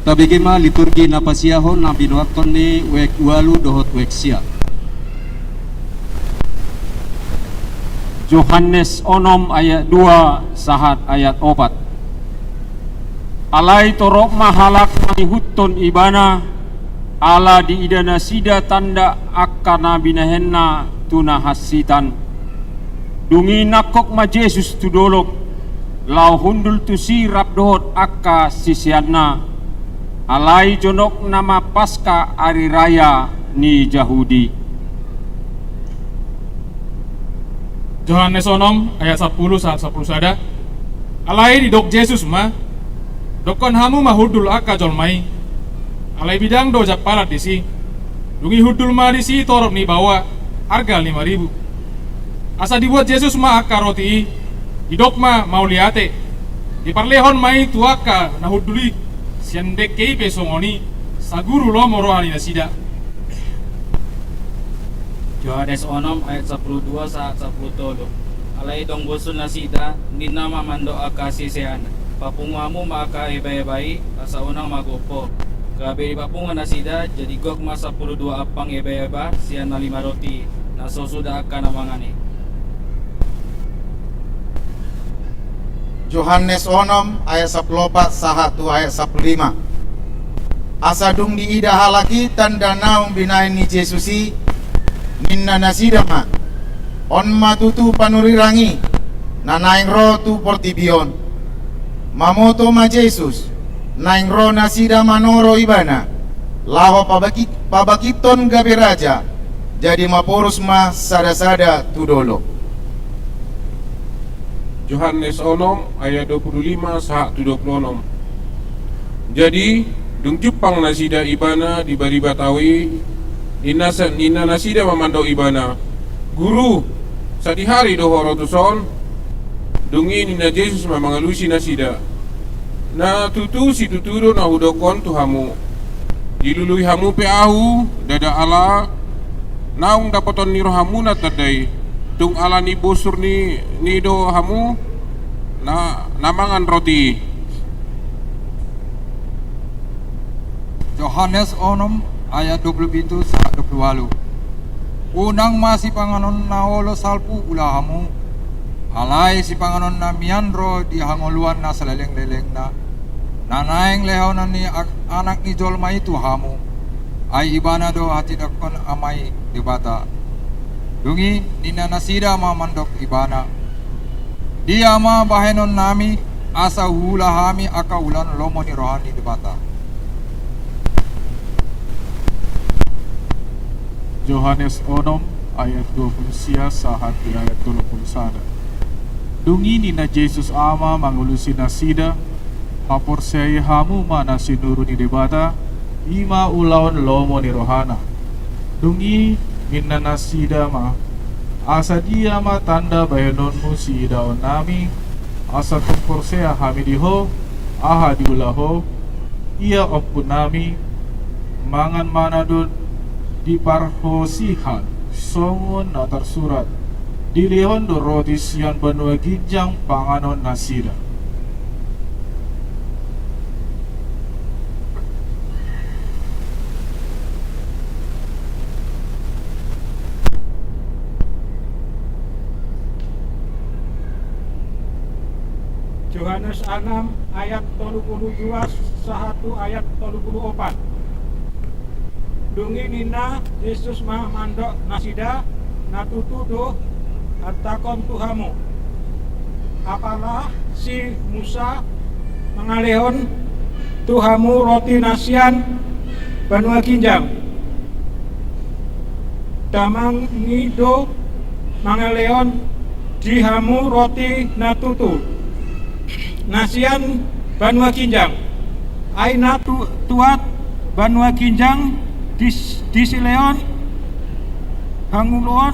Tabege ma liturgi na pasiahon na binoathon ni wek ualu dohot wek sia. Johannes onom ayat dua sahat ayat opat. Alai torop ma halak mangihuthon ibana, ala diida nasida tanda angka na binahenna tu na hansitan. Dung i nangkok ma Jesus tu dolok, laho hundul tusi rap dohot angka siseanna. Alai jonokna ma Paska, ari raya ni Jahudi. Johannes onom ayat sampulu sahat sampulu sada. Alai didok Jesus ma: Dokkon hamu ma hundul angka jolma i. Alai bidang do jampalan disi. Dung i hundul ma disi torop ni baoa, arga lima ribu. Asa dibuat Jesus ma angka roti i, didok ma mauliate, diparlehon ma i tu angka na hundul i. Sian dengke i pe songon i, saguru lomo roha ni nasida. Johannes onom ayat sampulu dua sahat sampulu tolu. Alai dung bosun nasida, ninna ma mandok angka siseanna: Papungu hamu ma angka ebaeba i, asa unang magompo. Gabe dipapungu nasida, jadi gok ma sampulu dua ampang ebaeba sian na lima roti, na so suda angka na mangan i. Johannes onom ayat sampulu opat sahat tu ayat sampulu lima. Asa dung diida halak i tanda naung binahen ni Jesus i, ninna nasida ma: On ma tutu panurirang i, na naeng ro tu portibi on. Mamoto ma Jesus, naeng ro nasida manoro ibana, laho pabaki-, pabangkithon gabe raja, jadi maporus ma sada-sada tu dolok. Johannes onom ayat dua pulu lima sahat tu dua pulu onom. Jadi, dung jumpang nasida ibana di bariba tao i, ninna sa-, ninna nasida ma mandok ibana: Guru, sadihari do ho ro tuson? Dung i ninna Jesus ma mangalusi nasida: Na tutu situtu do na hudok on tu hamu. Dilului hamu pe ahu, ndada ala naung dapoton ni rohamuna tanda i, tung ala ni bosur ni, ni do hamu na, na mangan roti i. Johannes onom ayat dua pulu pitu sahat dua pulu ualu. Unang ma sipanganon na olo salpu ula hamu, alai sipanganon na mian ro di hangoluan na saleleng-lelengna, na naeng lehonon ni a-, Anak ni jolma i tu hamu. Ai ibana do hatindanghon Ama i Debata. Dung i ninna nasida ma mandok ibana: Dia ma bahenonnami, asa huula hami angka ulaon lomo ni roha ni Debata? Johannes onom ayat dua pulu sia sahat di ayat tolu pulu sada. Dung i ninna Jesus Ama mangalusi nasida: Haporseai hamu ma na sinuru ni Debata, i ma ulaon lomo ni rohana. Dung i ninna nasida ma: Asa dia ma tanda bahenonmu siidaonnami, asa tung porsea hami di Ho? Aha diula Ho? Ia ompunami, mangan ma na do diparhosihan, songon na tarsurat: Dilehon do roti sian banua ginjang panganon nasida. Johannes anam ayat tolu pulu dua sahat tu ayat tolu pulu opat. Dung i ninna Jesus ma mandok nasida: Na tutu do hatahon tu hamu, apala si Musa mangalehon tu hamu roti na sian banua ginjang, Tamami do mangalehon di hamu roti na tutu na sian banua ginjang. Ai na tu-, tuat banua ginjang dis-, disilehon hangoluan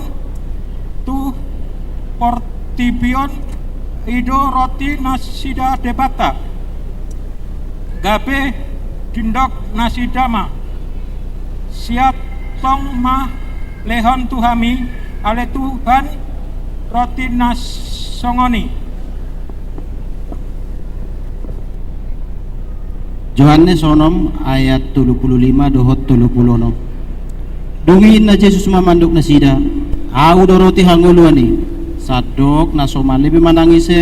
tu portibi on, i do roti nasida Debata. Gabe didok nasida ma: Sian tong ma lehon tu hami, ale Tuhan, roti na songon i. Johannes onom ayat tolu pulu lima dohot tolu pulu onom. Dung i ninna Jesus ma mandok nasida: Ahu do roti hangoluan i. Sandok na so male be manang ise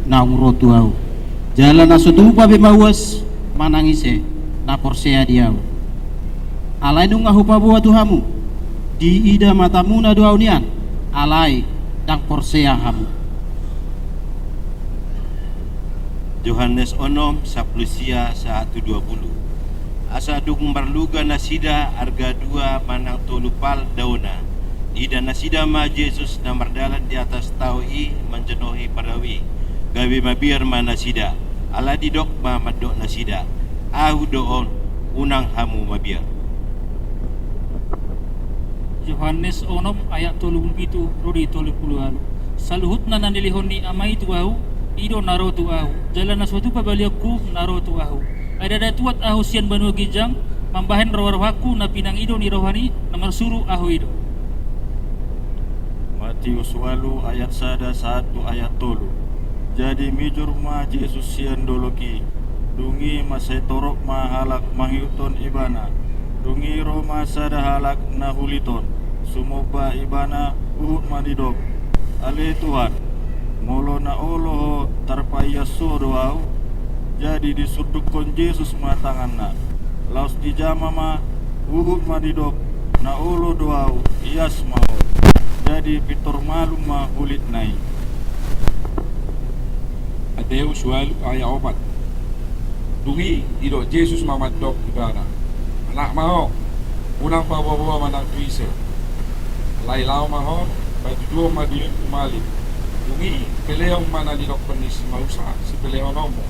naung ro tu ahu, jala na so tupa be mauas manang ise na porsea di ahu. Alai nunga hupaboa tu hamu, diida matamuna do ahu nian, alai ndang porsea hamu. Johannes onom, sapulu sia sahat tu dua pulu. Asa dung marluga nasida arga dua manang tolu pal daona, diida nasida ma Jesus na mardalan di atas tao i manjonohi parau i. Gabe mabiar ma nasida, ala didok ma mandok nasida: Ahu do on, unang hamu mabiar. Johannes onom ayat tolu pulu pitu ro di tolu pulu ualu. Saluhutna na nilehon ni Ama i tu ahu, i do na ro tu ahu, jala na so tupa balianku na ro tu ahu. Ai ndada tuat ahu sian banua ginjang mambahen roharohangku na pinangido ni rohani na marsuru ahu i do. Matius ualu ayat sada sahat tu ayat tolu. Jadi mijur ma Jesus sian dolok i, dung i mansai torop ma halak mangihuthon Ibana. Dung i ro ma sada halak na hulit on, sumomba Ibana, huhut ma didok: Ale Tuhan, molo na olo Ho, tarpaias Ho do ahu. Jadi disurdukkon Jesus ma tanganna, laos dijama ma, huhut ma didok: Na olo do ahu, ias ma ho. Jadi pintor malum ma hulitna i. Matius ualu ayat opat. Dung i didok Jesus ma mandok tu ibana: Anak ma ho, unang paboaboa manang tu ise. Alai laho ma ho, patuduhon ma dirimu tu malim. Dung i pelehon ma na nidokkon ni si Musa sipelehononmu,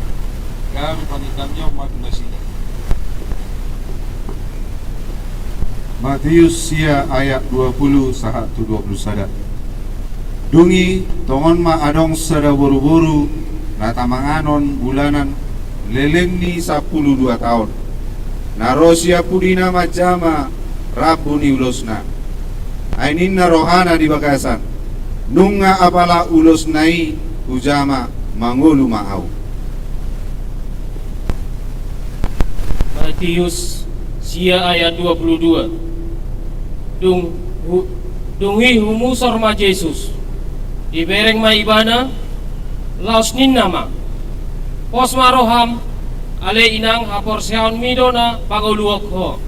gabe panindangion ma tu nasida. Matius sia ayat dua pulu sahat tu dua pulu sada. Dung i tongon ma adong sada boruboru na tamanganon bulanan leleng ni sampulu dua taon, na ro sian pudina manjama rambu ni ulosna. Ai ninna rohana di bagasan: Nunga apala ulosna i hujama, mangolu ma ahu. Matius sia ayat dua pulu dua. Dung, hu-, dung i humusor ma Jesus. Dibereng ma ibana, laos ninna ma: Pos ma roham, ale inang, haporseaonmi do na pangoluhon ho.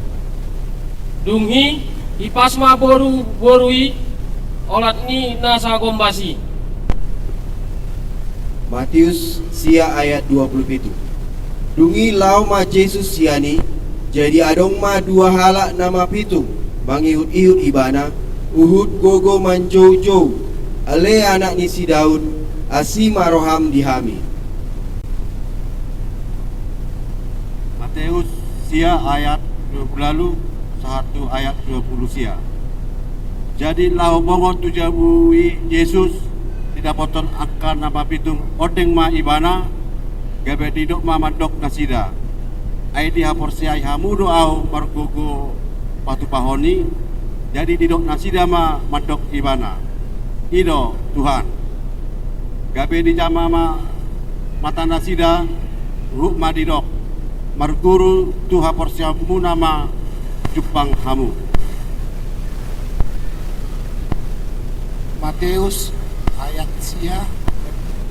Dung i, ipas ma boruboru i olat ni na sagombas i. Matius sia ayat dua pulu pitu. Dung i laho ma Jesus sian i, jadi adong ma dua halak na mapitung mangihutihut ibana, Huhut gogo manjoujou, ale anak ni si Daud, asi ma roham di hami. Mateus sia ayat dua puluh ualu sahat tu ayat dua puluh sia. Jadi laho mongon tu jabu i Jesus, didapothon angka na mapitung ondeng ma ibana, gabe didok ma mandok nasida: Ai dihaporseai hamu do ahu margogo patupahon i? Jadi didok nasida ma mandok ibana: I do, Tuhan. Gabe dijama ma mata nasida, huhut ma didok: Marguru, tu haporseaonmuna ma jumpang hamu. Mateus ayat sia,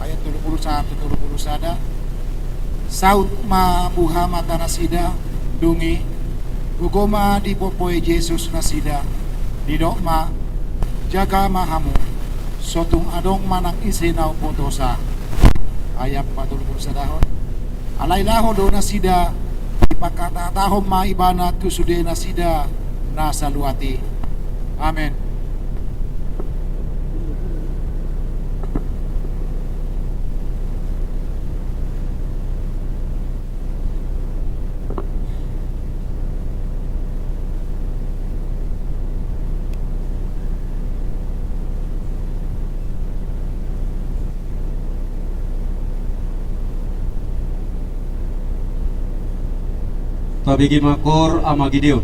ayat tolu pulu sahat tu tolu pulu sada. Saut ma buha mata nasida, dung i gogo ma dipompohi Jesus nasida, didok ma: Jaga ma hamu, so tung adong manang ise na umbotosa. Ayat patolu pulu sadahon. Alai laho do nasida, dipanghatahon ma ibana tu sude nasida na saluat i. Amen. Tabege ma koor Ama Gideon.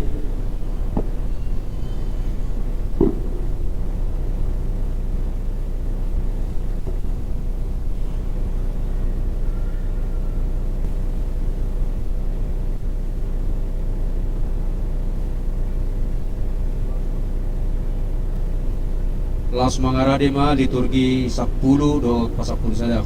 Laos mangarade ma liturgi sampulu dohot pasampulu sada.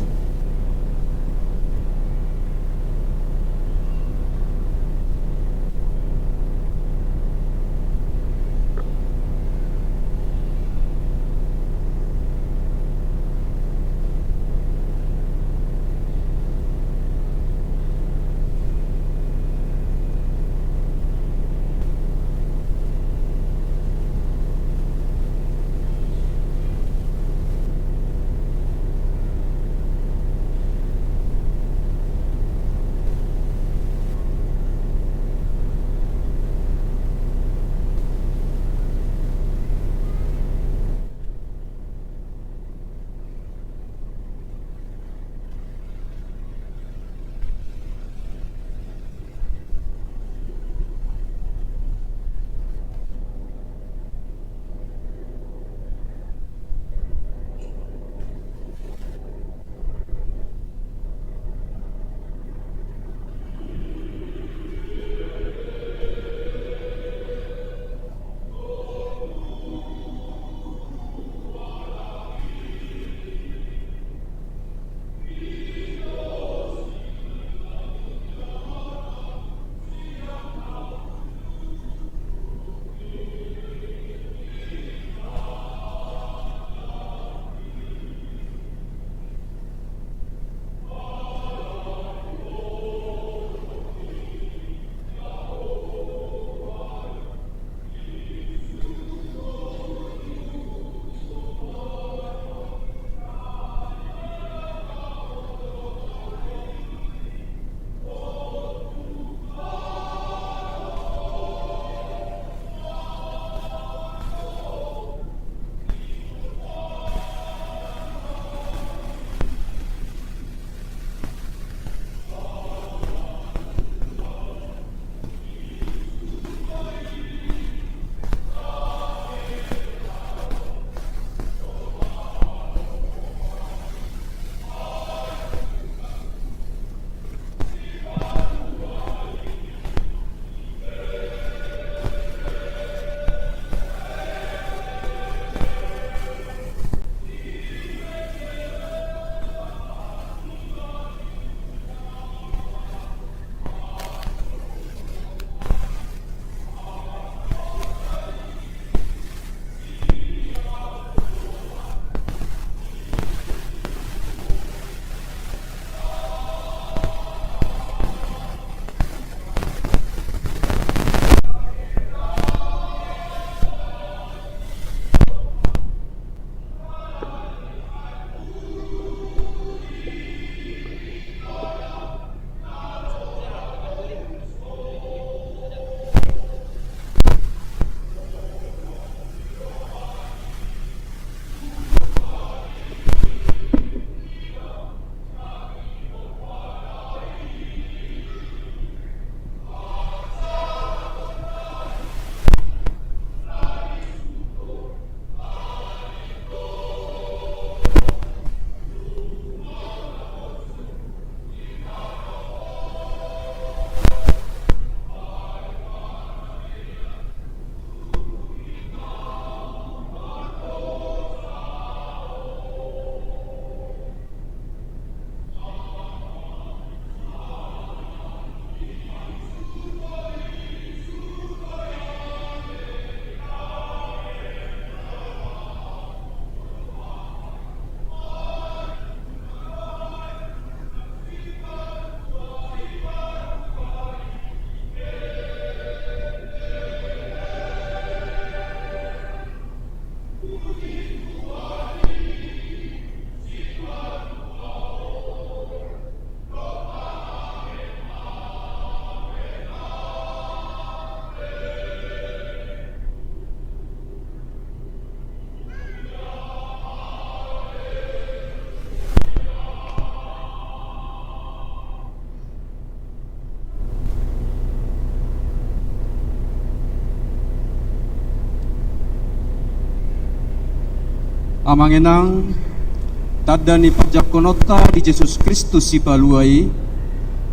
Amang inang, tanda ni panjangkononta di Jesus Kristus Sipalua i,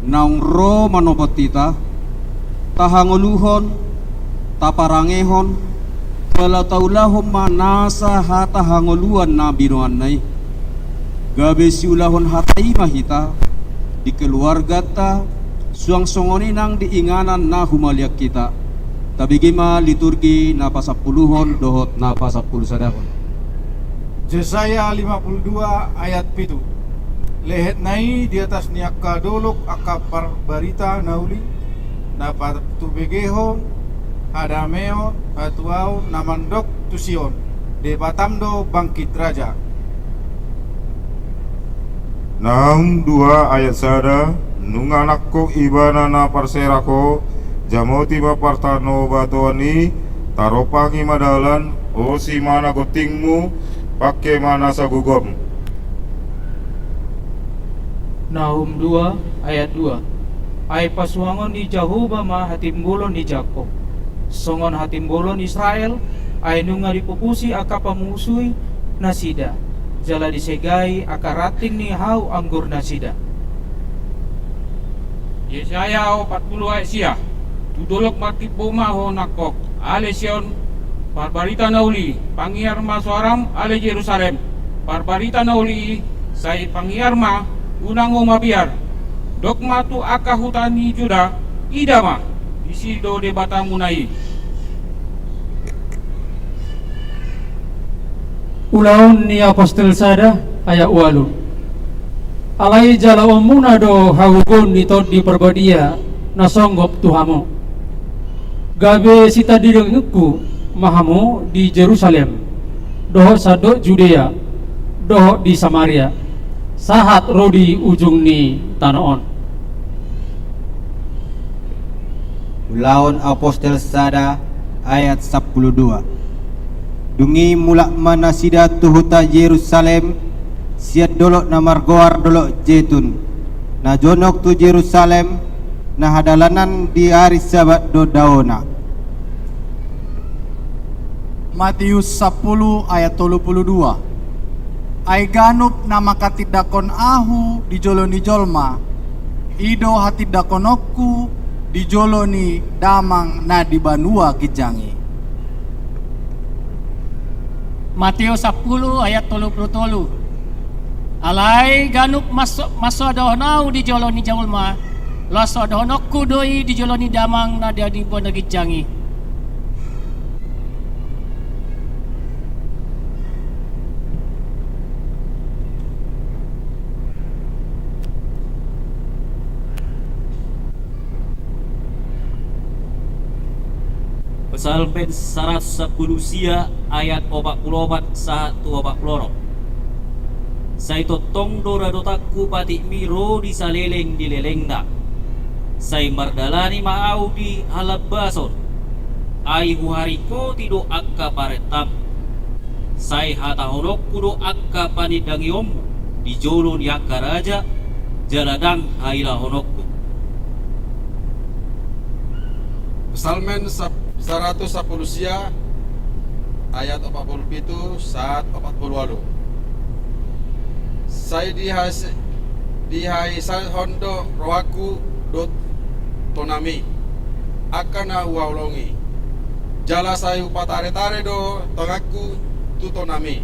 naung ro manopot hita, tahangoluhon, taparangehon, jala taulahon ma nasa hata hangoluan na binoanna i. Gabe siulahon hata i ma hita, di keluarganta, suang songon i nang di inganan na humaliang hita. Tabege ma liturgi na pasampuluhon dohot na pasampulusadahon. Jesaya lima puluh dua ayat pitu. Lehet na i di atas ni angka dolok angka parbarita na uli, na patubegehon hadameon, hatuaon, na mandok tu Sion, Debatam do bangkit raja. Nahum dua ayat sada. Nunga nangkok ibana na parserak ho, jamoti ma partanobatoan i, tarompang i ma dalan, osi ma na gontingmu, pangke ma nasa gogom. Nahum dua ayat dua. Ai pasuangon ni Jahowa ma hatimbolon ni Jakob, songon hatimbolon Israel, ai nunga dipupusi angka pamusu nasida, jala disegai angka ranting ni hau anggur nasida. Jesaya opat pulu ayat sia. Tu dolok martimbo ma ho nangkok, ale Sion, parbarita na uli, pangiar ma soaram, ale Jerusalem, parbarita na uli i, sai pangiar ma, unang ho mabiar. Dok ma tu angka huta ni Juda, ida ma, disi do Debatamuna i. Ulaon ni Apostel sada ayat ualu. Alai jaloonmuna do hagogoon ni Tondi Parbadia na songgop tu hamu. Gabe sitandinganku ma hamu di Jerusalem, dohot sandok Judea, dohot di Samaria, sahat ro di ujung ni tano on. Ulaon Apostel sada ayat sampulu dua. Dung i mulak ma nasida tu huta Jerusalem, sian dolok na margoar Dolok Jetun, na jonok tu Jerusalem, na hadalanan di ari Sabat do daona. Matius sampulu ayat tolu pulu dua. Ai ganup na manghatindanghon Ahu di jolo ni jolma, i do hatindanghononku di jolo ni Damang na di banua ginjang i. Matius sampulu ayat tolu pulu tolu. Alai ganup mas-, mansoadahon Ahu di jolo ni jolma, laos soadahononku do i di jolo ni Damang na di banua ginjang i. Psalmen saratus sampulu sia ayat opat pulu opat sahat tu opat pulu onom. Sai tongtong do radotanku patikmi ro di saleleng ni lelengna. Sai mardalani ma ahu di halambason. Ai huharingkoti do angka parentam. Sai hatahononku do angka panindangionmu di jolo ni angka raja, jala ndang hailahononku. Psalmen sap-, saratus sampulu sia, ayat opat pulu pitu sahat opat pulu ualu. Sai dihas-, dihaisahon do rohangku dohot tonami, angka na huhaholongi. Jala sai hupataretare do tanganku tu tonami.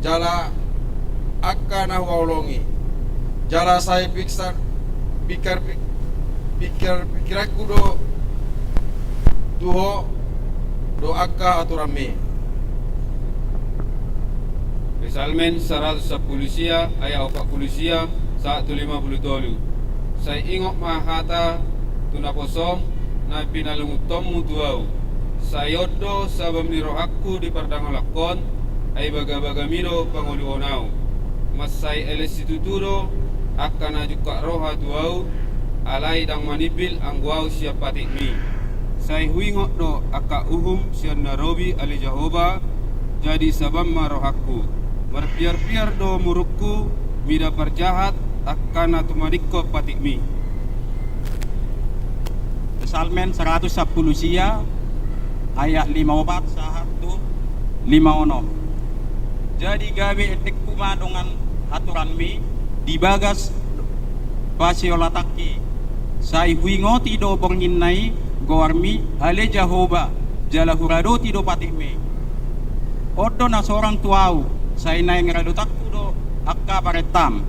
Jala angka na huhaholongi. Jala sai piksar, pikir, pik-, pikir, pikiranku do tu Ho do angka aturanmi. Psalmen saratus sampulu sia, ayat opat pulu sia, sahat tu lima pulu tolu. Sai ingot ma hata tu naposom, na pinalungunhonmu tu ahu. Sai on do sabam ni rohangku di pardangolangkon, ai bagabagami do pangoluhon ahu. Mansai ales situtu do angka na jungkat roha tu ahu, alai ndang manimbil anggo ahu sian patikmi. Sai huingot do angka uhum sian na robi ale Jahowa, jadi sabam ma rohangku. Marpiarpiar do murukku mida parjahat angka na tumadingkon patikmi. Psalmen saratus sampulu sia, ayat lima opat sahat tu lima onom. Jadi gabe endengku ma dongan haturanmi di bagas pasiolatanki. Sai huingoti do borngin na i goarmi, ale Jahowa, jala huradoti do patikmi. On do na sorang tu ahu, sai naeng radotanku do angka parentam.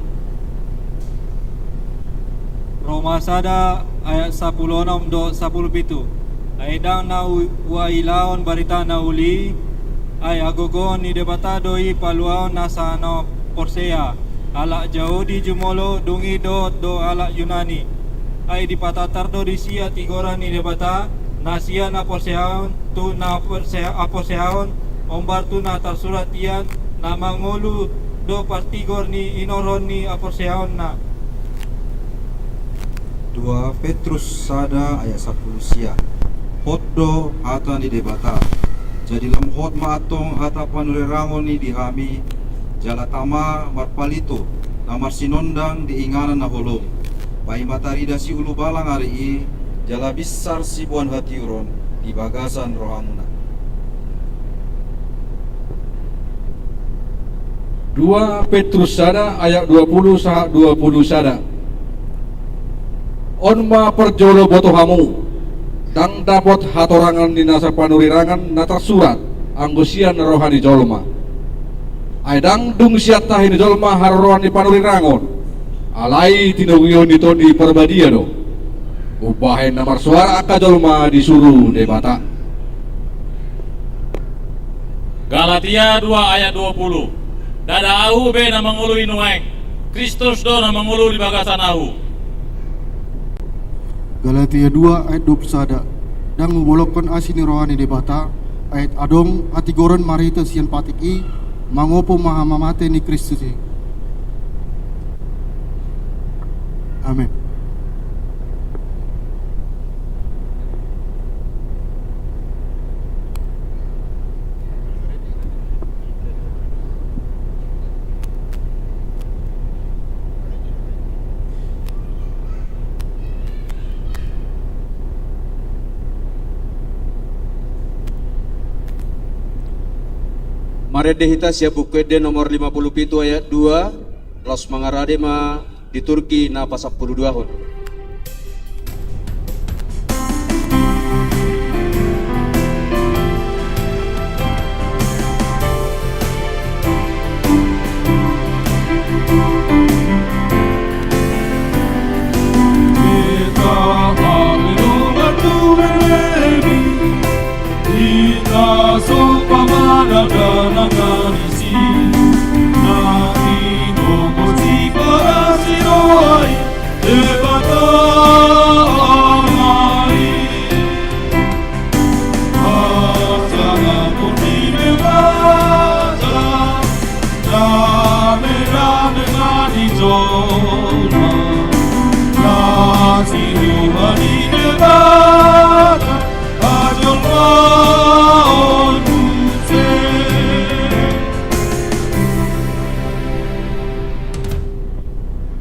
Roma sada ayat sapulu onom dohot sapulu pitu. Ai ndang na u-, huilahon barita na uli, ai hagogoon ni Debata do i paluaon nasa na porsea, halak Jahudi jumolo, dung i dohot do halak Junani. Ai dipatartar do disi hatigoran ni Debata, na sian haporseaon tu na haporse-, haporseaon, hombar tu na tarsurat, ia na mangolu do partigor ni hinorhon ni haporseaonna. Dua Petrus sada ayat sapulu sia. Hot do hata ni Debata. Jadi lam hot ma antong hata panurirangonni di hami, jala tama marpalito, na marsinondang di inganan na holom. Paima tarida siulubalang ari i, jala binsar siboan hatiuron di bagasan rohamuna. Dua Petrus sada ayat dua pulu sahat dua pulu sada. On ma parjolo boto hamu, ndang dapot hatorangan ni nasa panurirangan na tarsurat, anggo sian roha ni jolma. Ai ndang dung sian tahi ni jolma haroroan ni panurirangon, alai tinogihon ni Tondi Parbadia do. Umbahen na marsoara angka jolma disuru Debata. Galatia dua ayat dua pulu. Ndada ahu be na mangolu i nuaeng, Kristus do na mangolu di bagasan ahu. Galatia dua ayat dua pulu sada. Ndang hubolongkon asi ni roha ni Debata, ai adong hatigoran marhite sian patik i, mangopo ma hamamate ni Kristus i. Amen. Marende hita sian Buku Ende nomor lima pulu pitu ayat dua, laos mangarade ma liturgi na pasampuluduahon.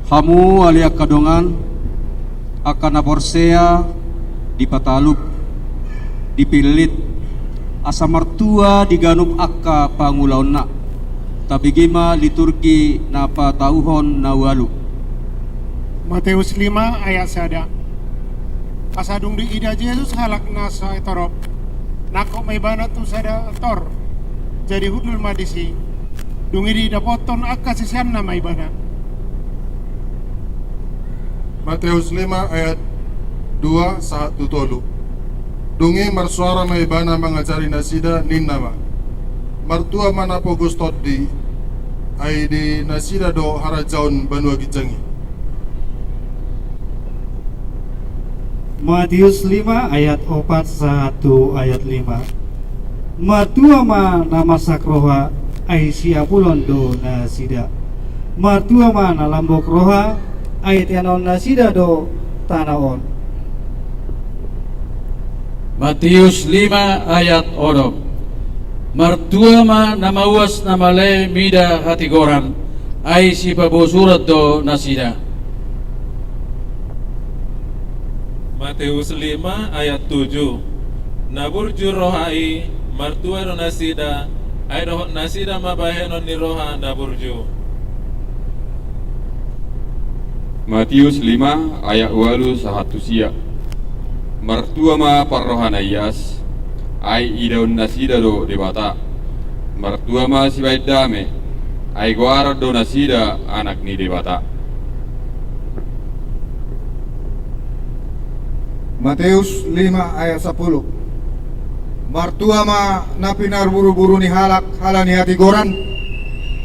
Hamu ale angka dongan, angka na porsea, dipatalup, dipillit, asa martua di ganup angka pangulaonna. Tabege ma liturgi na patauhon na ualu. Mateus lima ayat sada. Asa dung diida Jesus halak na sai torop, nangkok ma ibana tu sada tor, jadi hundul ma disi. Dung i didapothon angka siseanna ma ibana. Mateus lima ayat dua sahat tu tolu. Dung i marsoara ma ibana mangajari nasida, ninna ma: Martua ma na pogos tondi, ai di nasida do harajaon banua ginjang i. Mateus lima ayat opat sahat tu ayat lima. Martua ma na marsak roha, ai siapulon do nasida. Martua ma na lambok roha, ai teanon nasida do tano on. Mateus lima ayat onom. Martua ma na mauas na male mida hatigoran, ai sipabosuron do nasida. Mateus lima ayat tujuh. Na burju roha i, martua do nasida, Ai dohot nasida ma bahenon ni roha na burju. Matius lima ayat ualu sahat tu sia. Martua ma parroha na ias, ai idaon nasida do Debata. Martua ma sibahen dame, ai goaron do nasida anak ni Debata. Mateus lima ayat sapuluh. Martua ma na pinarburu-buru ni halak halani hatigoran,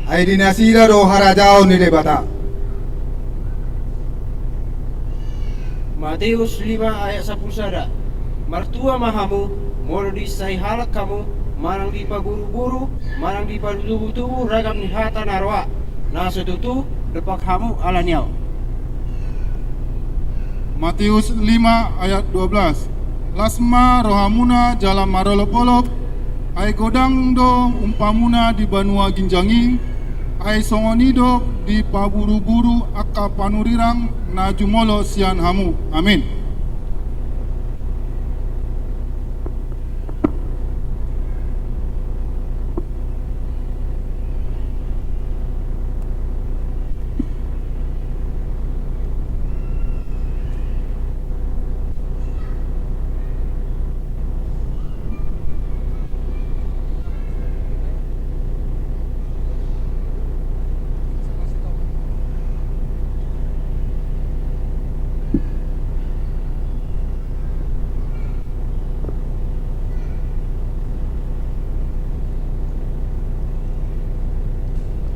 ai di nasida do harajaon ni Debata. Mateus lima ayat sapuluh sada. Martua ma hamu, molo diinsai halak hamu, manang dipaburu-buru, manang dipadutubu-tubu ragam ni hata na roa, na so tutu dompak hamu alani au. Mateus lima ayat dua belas. Las ma rohamuna jala marolop-olop, ai godang do umpamuna di banua ginjang i, ai songon i do dipaburu-buru angka panurirang na jumolo sian hamu. Amin.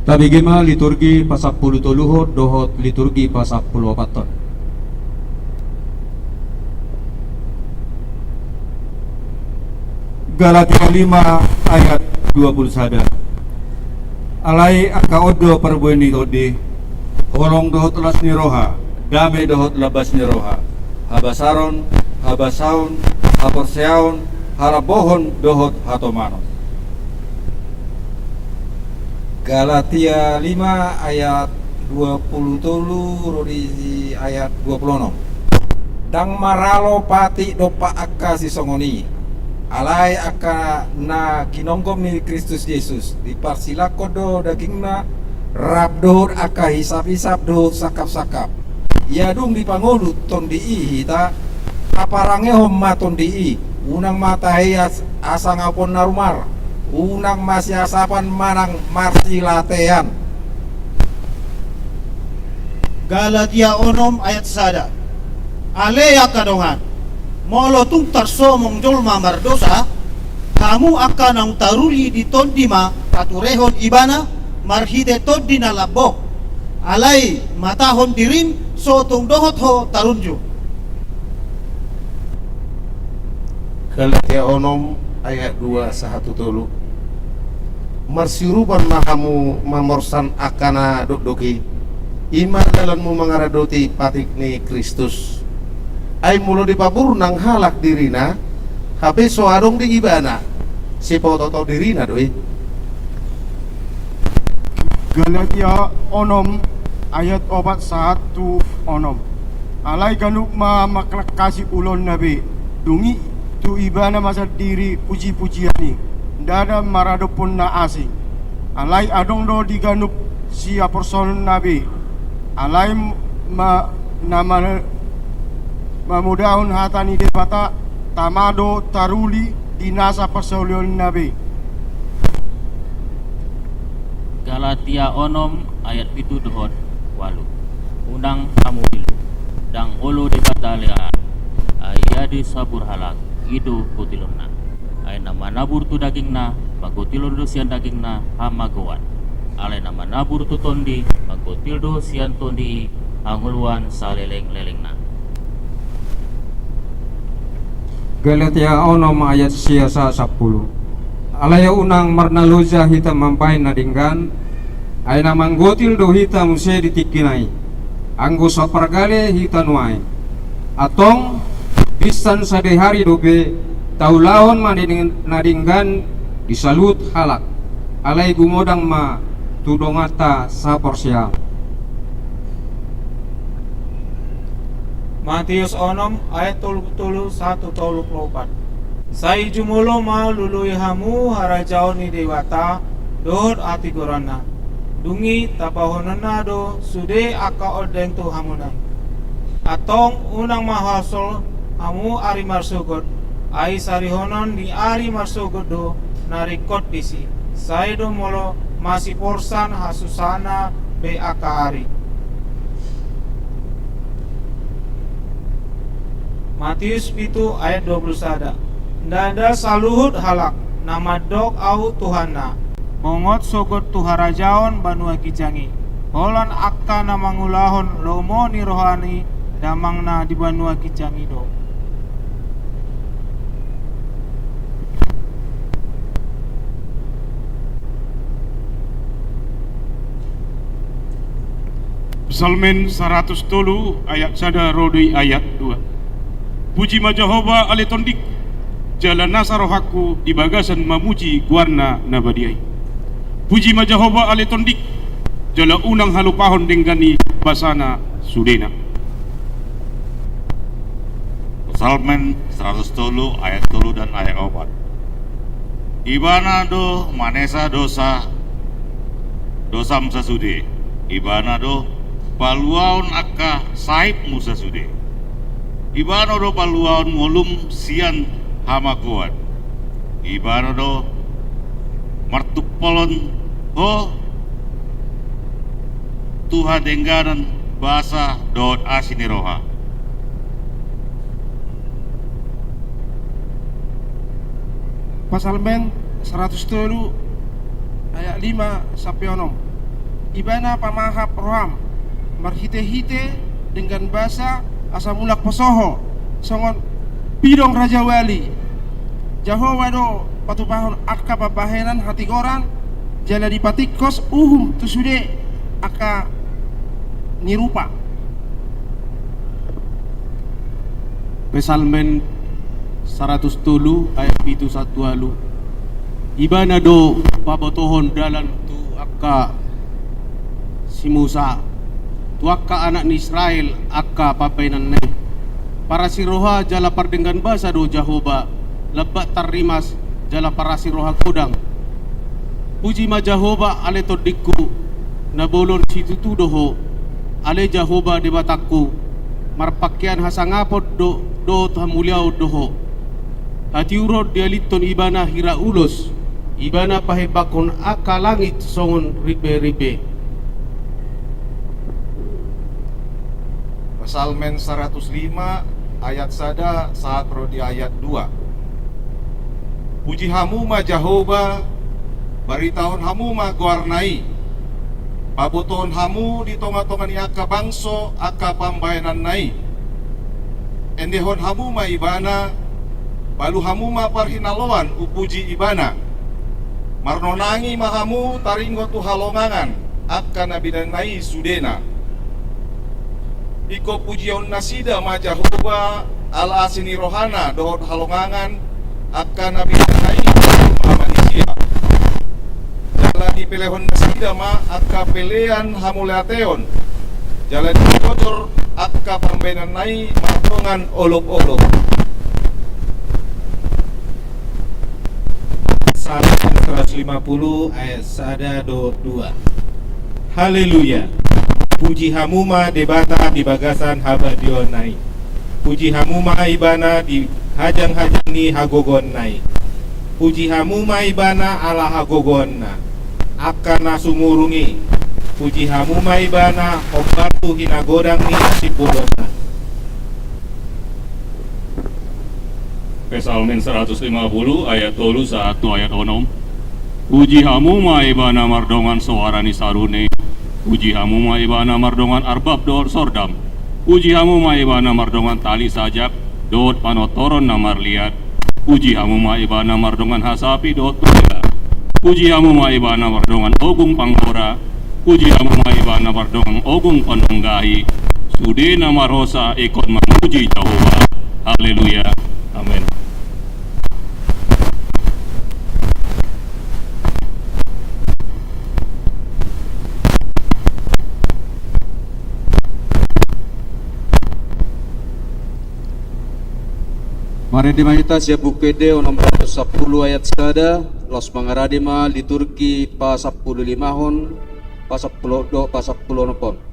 Tabege ma liturgi pasampulu toluhon dohot liturgi pasampulu opathon. Galatia lima ayat dua puluh sada. Alai angka on do parbue ni tondi, holong dohot las ni roha, dame dohot lambas ni roha, habasaron, habasaon, haporseaon, harambohon dohot hatomanon. Galatia lima ayat dua puluh tolu ro di ayat dua puluh onom. Ndang maralo patik dompak angka sisongon i. Alai angka na ginonggom ni Kristus Jesus, diparsilangkon do dagingna, rap dohot angka hisap-hisap dohot sangkap-sangkap. Ia dung dipangolu tondi i hita, haparangehon ma tondi i, unang ma tahe as-, hasangapon na rumar, unang masiasapan manang marsilatean. Galatia onom ayat sada. Ale angka dongan, molo tung tarsomong jolma mardosa, hamu angka naung taruli di tondi ma paturehon ibana marhite tondi na lambok. Alai matahon dirim so tung dohot ho tarunjuk. Galatia onom ayat dua sahat tu tolu. Marsiurupan ma hamu mamorsan angka na dokdok i, i ma dalanmu mangaradoti patik ni Kristus. Ai molo dipaburnang halak dirina, hape so adong di ibana, sipaoto-oto dirina do i. Galatia onom ayat opat sahat tu onom. Alai ganup ma manangkasi ulaonna be, dung i tu ibana ma sandiri puji-pujian i, ndada maradophon na asing. Alai adong do di ganup sihaporseaonna be. Alai ma na ma-, mamodahon hata ni Debata, tama do taruli di nasa parsaulionna be. Galatia onom ayat pitu dohot ualu. Unang hamu ilu, ndang olo Debata lehoan, ai ia do sabur halak, i do gotilonna. Ai na manabur tu dagingna, panggotilon do sian dagingna hamagoan. Alai na manabur tu tondi, panggotil do sian tondi i hangoluan saleleng-lelengna. Galatia onom ayat sia sahat sampulu. Alai unang marnaloja hita mambahen na denggan, ai na manggotil do hita muse di tingkina i, anggo so pargale hita nuaeng. Antong, pinsan sadihari dope, taulahon ma na deng-, na denggan di saluhut halak, alai gumodang ma tu donganta saporseaon. Matius onom ayat tolu pulu tolu sahat tu tolu pulu opat. Sai jumolo ma lului hamu harajaon ni Debata dohot hatigoranna. Dung i tabahenonna do sude angka ondeng tu hamuna i. Antong unang ma holsol hamu ari marsogot, ai sarihonon ni ari marsogot do na ringkot disi. Sai do molo masiporsan hasusana be angka ari. Matius pitu ayat dua puluh sada. Ndada saluhut halak na mandok Ahu Tuhanna, mongot sogot tu harajaon banua ginjang i. Holan angka na mangulahon lomo ni rohana i damangna di banua ginjang i do. Psalmen saratus tolu ayat sada ro di ayat dua. Puji ma Jahowa ale tondingku, jala nasa rohangku di bagasan mamuji goarna na badia i. Puji ma Jahowa ale tondingku, jala unang halupahon denggan ni basana sudena. Psalmen saratus tolu ayat tolu dan ayat opat. Ibana do manesa dosa, dosam sasude. Ibana do paluaon angka saipmu sasude. Ibana do paluaon ngolum sian hamagoan. Ibana do martumpolon ho tu hadengganan basa dohot asi ni roha. Psalmen saratus tolu ayat lima sampe onom. Ibana pamahap roham marhitehite denggan basa asa mulak poso ho songon pidong rajawali. Jahowa do patupahon angka pambahenan hatigoran, jala dipatingkos uhum tu sude angka ni rupa. Psalmen saratus tolu ayat pitu sahat ualu. Ibana do pabotohon dalan tu angka si Musa, tu angka anak ni Israel angka pambahenanna i. Parasi roha jala pardenggan basa do Jahowa, lambat tarrimas jala parasi roha godang. Puji ma Jahowa ale tondingku, na bolon situtu do ho. Ale Jahowa Debatangku, marpahean hasangapon do, dohot hamuliaon do ho. Hatiuron dialithon ibana hira ulos, ibana pahembangkon angka langit songon rimberimbe. Psalmen saratus lima ayat sada sahat ro di ayat dua. Puji hamu ma Jahowa, baritahon hamu ma goarna i. Pabotohon hamu di tongatonga ni angka bangso angka pambahenanna i. Endehon hamu ma ibana, balu hamu ma parhinaloan umpuji ibana. Marnonangi ma hamu taringot tu halongangan angka na binahenna i sudena. Ingkon pujionnasida ma Jahowa ala asi ni rohana dohot halongangan angka na binahenna i ma manisia. Jala dipelehonnasida ma angka pelean hamauliateon, jala dijojor angka pambahenanna i mardongan olopolop. Psalmen saratus lima pulu ayat sada dohot dua. Haleluya. Puji hamu ma Debata di bagasan habadiaonna i. Puji hamu ma ibana di hajanghajang ni hagogoonna i. Puji hamu ma ibana ala hagogoonna, angka na sumurung i. Puji hamu ma ibana hombar tu hinagodang ni simpulonna. Psalmen saratus lima pulu ayat tolu sahat tu ayat onom. Puji hamu ma ibana mardongan soara ni sarune. Puji hamu ma ibana mardongan arbab dohot sordam. Puji hamu ma ibana mardongan tali sajak dohot panortoron na marliat. Puji hamu ma ibana mardongan hasapi dohot tubela. Puji hamu ma ibana mardongan ogung panggora. Puji hamu ma ibana mardongan ogung panunggahi. Sude na marhosa ingkon mamuji Jahowa. Haleluya. Amen. Marende ma hita sian Buku Ende onom ratus sampulu ayat sada, laos mangarade ma liturgi pasampululimahon, pasampulu dohot pasampuluonomhon.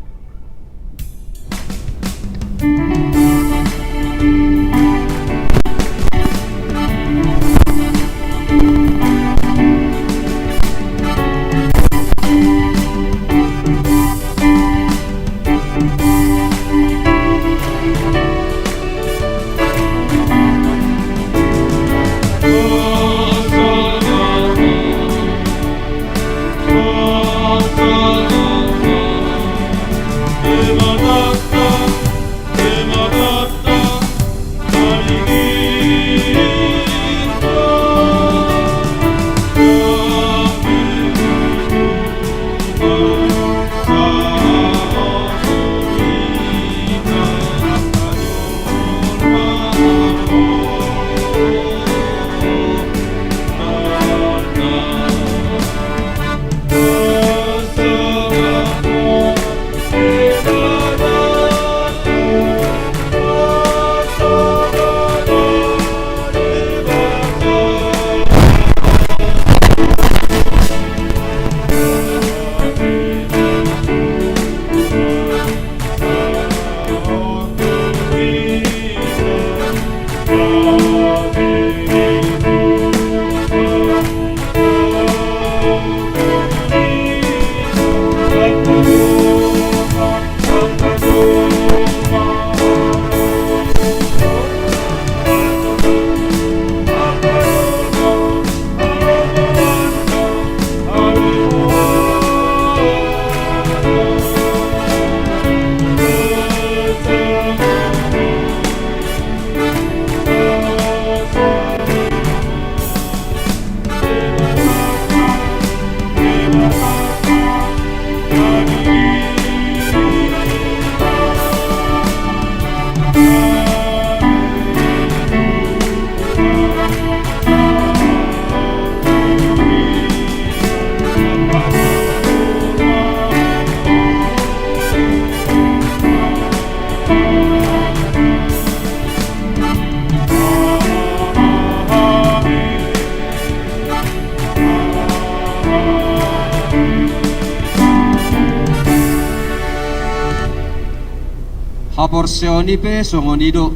Haporseaon i pe songon i do,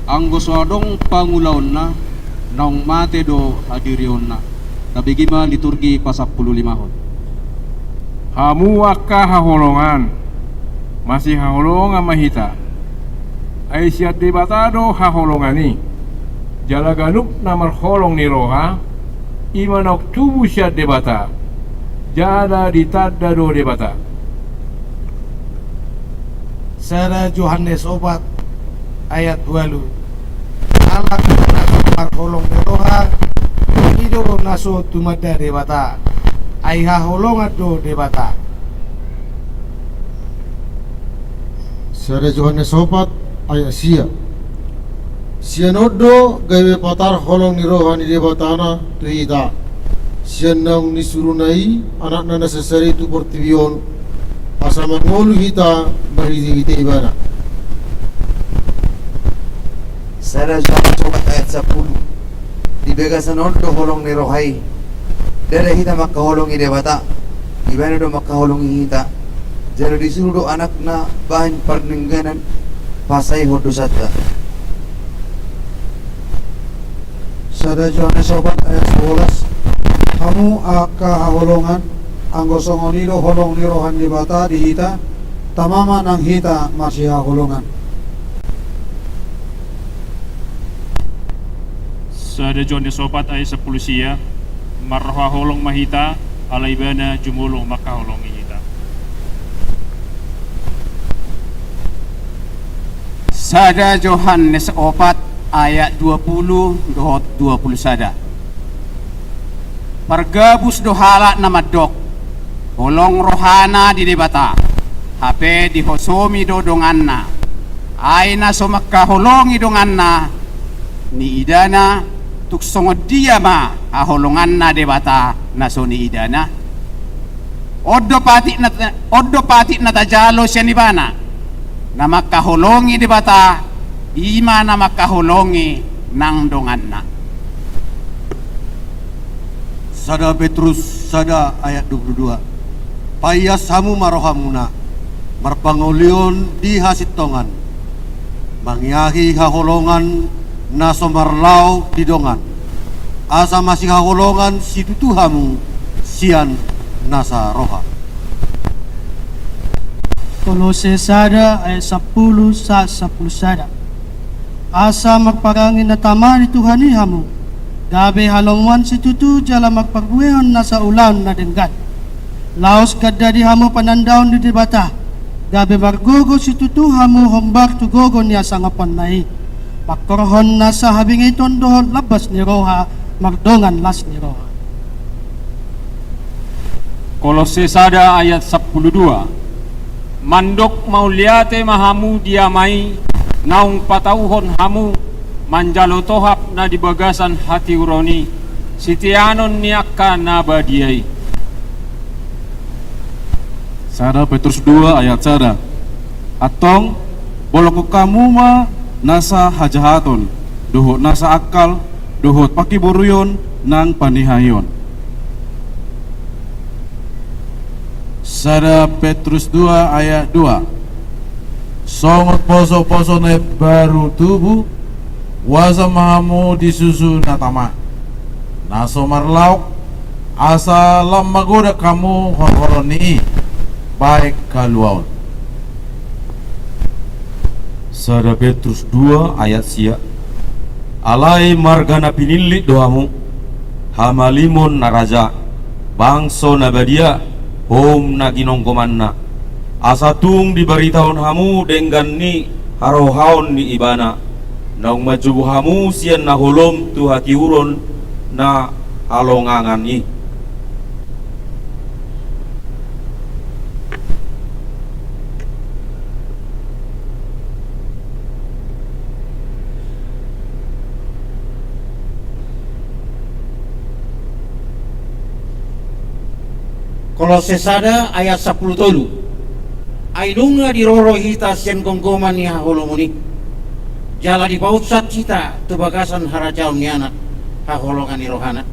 anggo so adong pangulaonna, naung mate do hadirionna. Tabege ma liturgi pasampululimahon. Hamu angka haholongan, masihaholongan ma hita. Ai sian Debata do haholongan i. Jala ganup na marholong ni roha, i ma naung tubu sian Debata, jala ditanda do Debata. Sada Johannes opat ayat ualu. Halak na so marholong ni roha, i do na so tumanda Debata, ai haholongan do Debata. Sada Johannes opat ayat sia. Sian on do gabe patar holong ni roha ni Debata na tu hita, sian naung nisuruna i Anakna na sasada i tu portibi on, asa mangolu hita marhitehite Ibana. Sada Johannes opat ayat sampulu. Di bagasan on do holong ni roha i. Ndada hita mangkaholongi Debata, Ibana do mangkaholongi hita. Jala disuru do Anakna bahen pardengganan, pasaehon dosanta. Sada Johannes opat ayat sabolas. Hamu angka haholongan, anggo songon i do holong ni roha ni Debata di hita, tama ma nang hita masihaholongan. Sada Johannes opat ayat sampulu sia. Marroha holong ma hita, ala Ibana jumolo mangkaholongi hita. Sada Johannes opat ayat dua pulu dohot dua pulu sada. Pargabus do halak na mandok, holong rohana di Debata, hape dihosomi do donganna. Ai na so mangkaholongi donganna, niidana, tung songon dia ma haholonganna Debata na so niidana? On do patik na, on do patik na tajalo sian Ibana. Na mangkaholongi Debata, i ma na mangkaholongi nang donganna. Sada Petrus sada ayat dua puluh dua. Paias hamu ma rohamuna, marpangolion di hasintongan, mangiahi haholongan na so marlaok di dongan, asa masihaholongan situtu hamu sian nasa roha. Kolose sada ayat sampulu sahat sampulu sada. Asa marparange na tama ni Tuhan i hamu, gabe halomoan situtu jala marparbuehon nasa ulaon na denggan. Laos gandani hamu panandaon ni Debata, gabe margogo situtu hamu hombar tu gogo ni hasangaponna i, mangkorhon nasa habingeton dohot lambas ni roha mardongan las ni roha. Kolose sada ayat sampulu dua. Mandok mauliate ma hamu di Ama i, naung patauhon hamu manjalo tohap na di bagasan hatiuron i, siteanon ni angka na badia i. Sada Petrus dua ayat sada. Antong, bolongkon hamu ma nasa hajahaton, dohot nasa angkal, dohot pangkiboruion nang panihaion. Sada Petrus dua ayat dua. Songon posoposo na imbaru tubu, uasa ma hamu di susu na tama, na so marlaok, asa lam magodang hamu holholan ni i, baen haluaon. Sada Petrus dua ayat sia. Alai marga na pinillit do hamu, hamalimon na raja, bangso na badia, houm na ginonggomanna, asa tung dibaritahon hamu denggan ni harohaon ni Ibana, naung manjobo hamu sian na holom tu hatiuron na halongangan i. Kolose sada ayat sampulu tolu. Ai nunga diroro hita sian gomgoman ni haholomon i, jala dipausat hita tu bagasan harajaon ni Anak, haholongan ni rohana.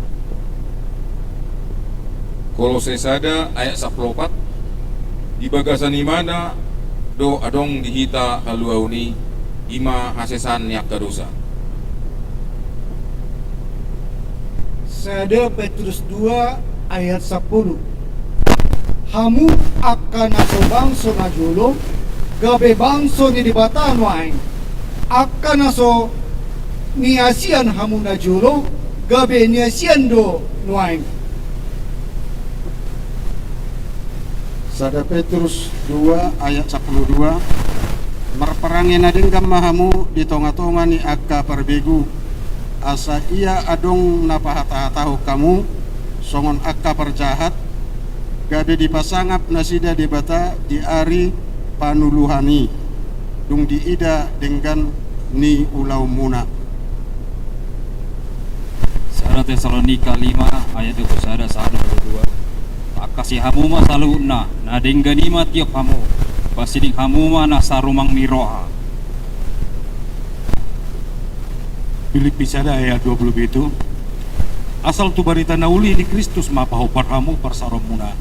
Kolose sada ayat sampulu opat. Di bagasan Ibana do adong di hita haluaon i, i ma hasesaan ni angka dosa. Sada Petrus dua ayat sampulu. Hamu angka na so bangso na jolo, gabe bangso ni Debata nuaeng. Angka na so niasian hamu na jolo, gabe niasian do nuaeng. Sada Petrus dua ayat sampulu dua. Marparange na denggan ma hamu di tongatonga ni angka parbegu, asa ia adong na pahatahatahon hamu songon angka parjahat, gabe dipasangap nasida Debata di ari panuluhan i, dung diida denggan ni ulaonmuna. Sada Tesalonika lima ayat dua puluh sada sahat dua puluh dua. Tangkasi hamu ma saluhutna, na denggan i ma tiop hamu, pasiding hamu ma na sarumang ni roha. Pilippi sada ayat dua puluh pitu. Asal tu barita na uli ni Kristus ma pahombar hamu parsaormuna.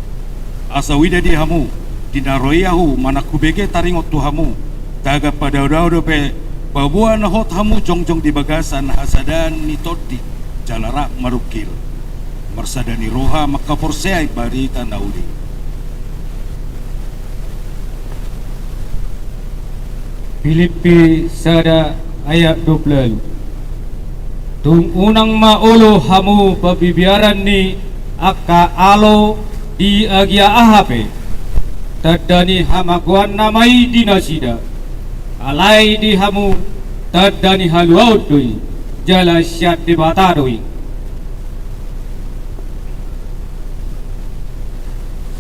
Asa huida di hamu, di na ro i ahu manang hubege taringot tu hamu, tagan padaodao dope, paboa na hot hamu jongjong di bagasan hasadaan ni tondi, jala rap marungkil, marsada ni roha mangkaporseai barita na uli. Pilippi sada ayat dua puluh ualu. Tung unang ma olo hamu pabiaran ni angka alo di agia aha pe, tanda ni hamagoanna ma i di nasida, alai di hamu tanda ni haluaon do i, jala sian Debata do i.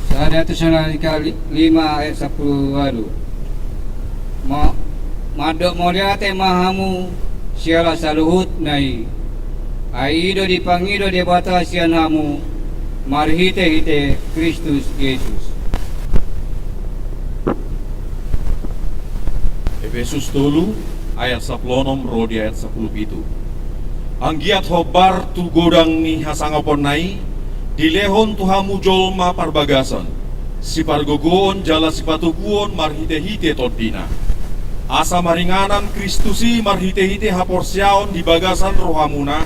Sada Tesalonika li-, lima ayat sampulu ualu. Ma-, mandok mauliate ma hamu siala saluhutna i. Ai i do dipangido Debata sian hamu marhitehite Kristus Jesus. Epesus tolu ayat sampulu onom ro di ayat sampulu pitu. Anggiat hombar tu godang ni hasangaponna i, dilehon tu hamu jolma parbagason, sipargogoon jala sipatoguon marhitehite Tondina. Asa maringanan Kristus i marhitehite haporseaon di bagasan rohamuna,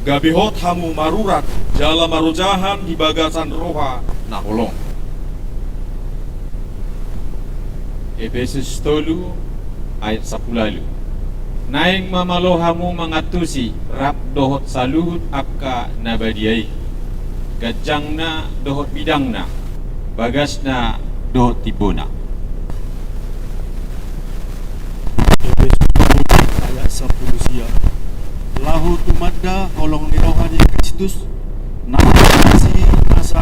gabe hot hamu marurat jala marojahan di bagasan roha na holong. Epesus tolu ayat sampulu ualu. Naeng ma malo hamu mangantusi rap dohot saluhut angka na badia i, ganjangna dohot bidangna, bagasna dohot timbona. Epesus tolu ayat sampulu sia. Laho tumanda holong ni roha ni Kristus, na marasi asa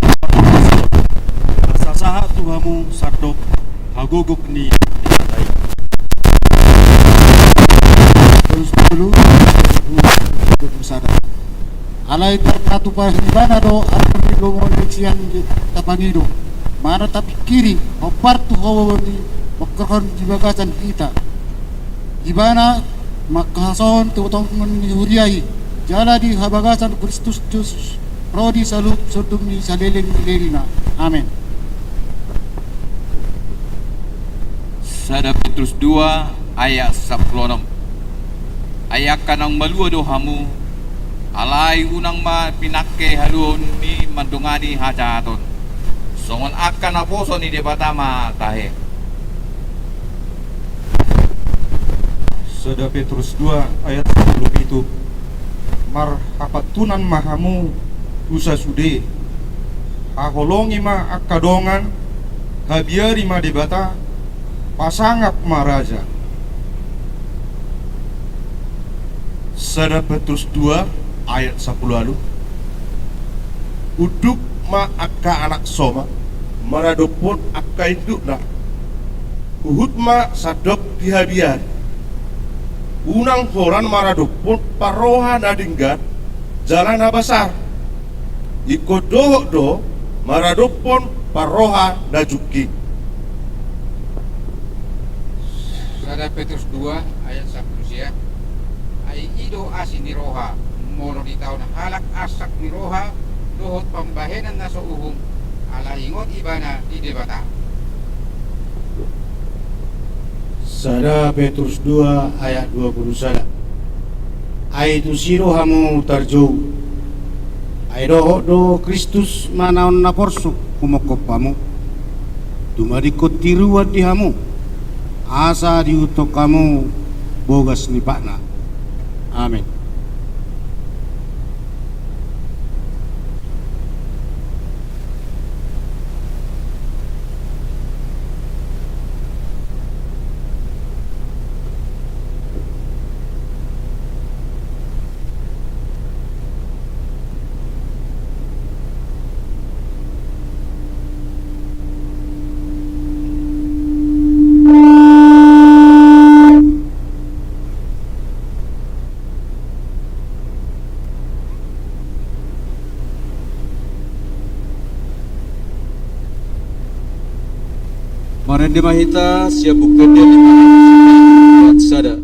asa sahat tu hamu sandok hagogok ni Debata i. Epesus tolu, sada. Alai tarpatupa Ibana do arga ni lomo ni sian tapangido, manang tapingkiri, hombar tu hababaon i, mangkorhon di bagasan hita. Ibana mangkahasohon tu tongon ni huria i, jala di habagasan Kristus Jesus, ro di saluhut sonduk ni saleleng ni lelengna. Amen. Sada Petrus dua ayat sampulu onom. Ai angka naung malua do hamu, alai unang ma pinangke haluaon ni mandongani hajahaton. Songon angka naposo ni Debata ma tahe. Sada Petrus dua ayat sampulu pitu. Marhapantunan ma hamu tu sasude. Haholongi ma angka dongan, habiari ma Debata, pasangap ma raja. Sada Petrus dua ayat sampulu ualu. Unduk ma angka anak somal maradophon angka indukna. Huhut ma sandok dihabiari. Unang holan maradophon parroha na denggan jala na basar. Ingkon dohot do maradophon parroha na jungking. Sada Petrus dua ayat sampulu sia. Ai i do asi ni roha, molo ditaon halak arsak ni roha dohot pambahenan na so uhum, ala ingot ibana di Debata. Sada Petrus dua ayat dua pulu sada. Ai tusi do hamu tarjou. Ai dohot do Kristus ma na on na porsuk humongkop hamu, tumadingkon tiruan di hamu, asa diihuthon hamu bogas ni patna. Amen. Marende ma hita sian Buku Ende lima ayat sada.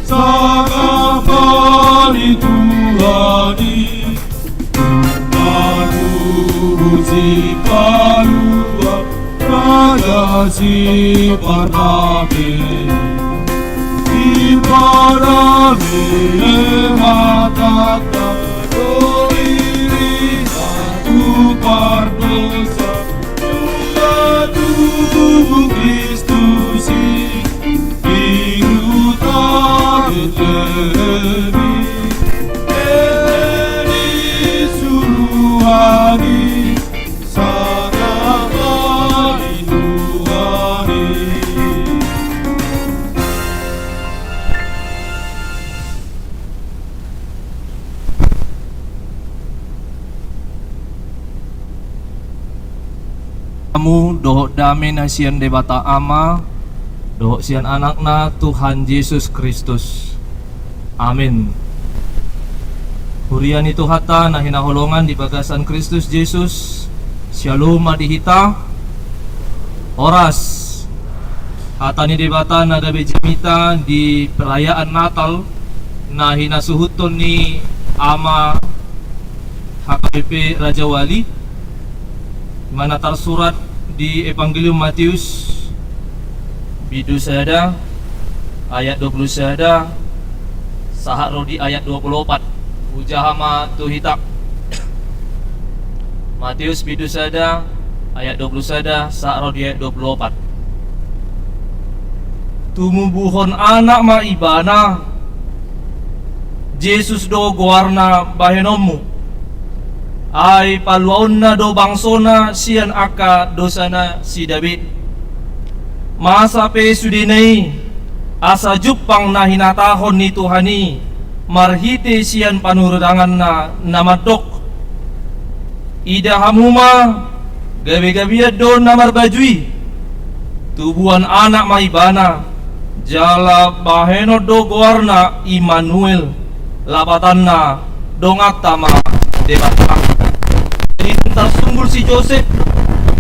Sangap ma di Tuhan i, na tubu sipalua, raja sipardame. Sipardame ma tanda do diri na tu pardosa, na tubu Kristus i. Di huta Betlem i, eme ni suruhan i, sangap ma di Tuhan i. Dame na sian Debata Ama, dohot sian Anakna Tuhan Jesus Kristus. Amin. Huria ni Tuhanta na hinaholongan di bagasan Kristus Jesus, syalom ma di hita. Horas. Hata ni Debata na gabe jamita di perayaan Natal na hinasuhuthon ni Ama H K B P Rajawali, mana tarsurat di Evangelium Matius, bindu sada, ayat dua pulu sada, sahat ro di ayat dua pulu opat. Hujaha ma tu hita. Matius bindu sada, ayat dua pulu sada, sahat ro di ayat dua pulu opat. Tumubuhon anak ma ibana, Jesus do goarna bahenonmu. Ai paluaonna do bangsona sian angka dosana sida be. Masa pe sudena i, asa jumpang na hinatahon ni Tuhan i, marhite sian panurirangna na mandok. Ida hamu ma, gabe-gabean do na marbaju i. Tubuan anak ma ibana, jala bahenon do goarna Immanuel, lapatanna donganta ma Debata. Jadi tarsungkun si Josep,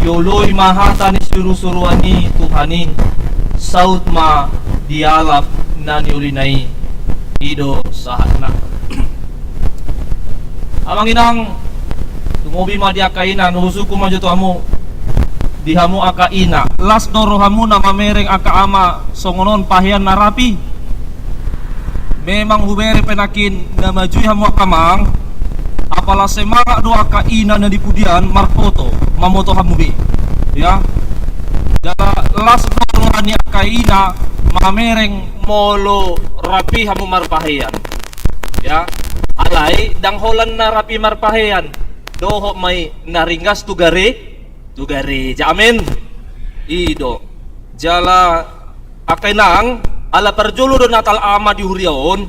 dioloi ma hata ni surusuruan ni Tuhan i, saut ma dialap na niulina i. I do sahatna. Amang inang, tumobi ma di angka ina, na husungkun ma jo tu hamu, di hamu angka ina. Las do rohamuna mamereng angka ama songon on pahean na rapi. Memang hubere pe nangkin na maju i hamu angka amang, apala semangat do angka ina na di pudian marfoto, mamoto hamu be. Ya. Jala las do roha ni angka ina mamereng molo rapi hamu marpahean. Ya, alai ndang holan na rapi marpahean, dohot ma i na ringgas tu gare, tu gareja. Amin. I do. Jala angka inang, ala parjolo do Natal ama di huria on,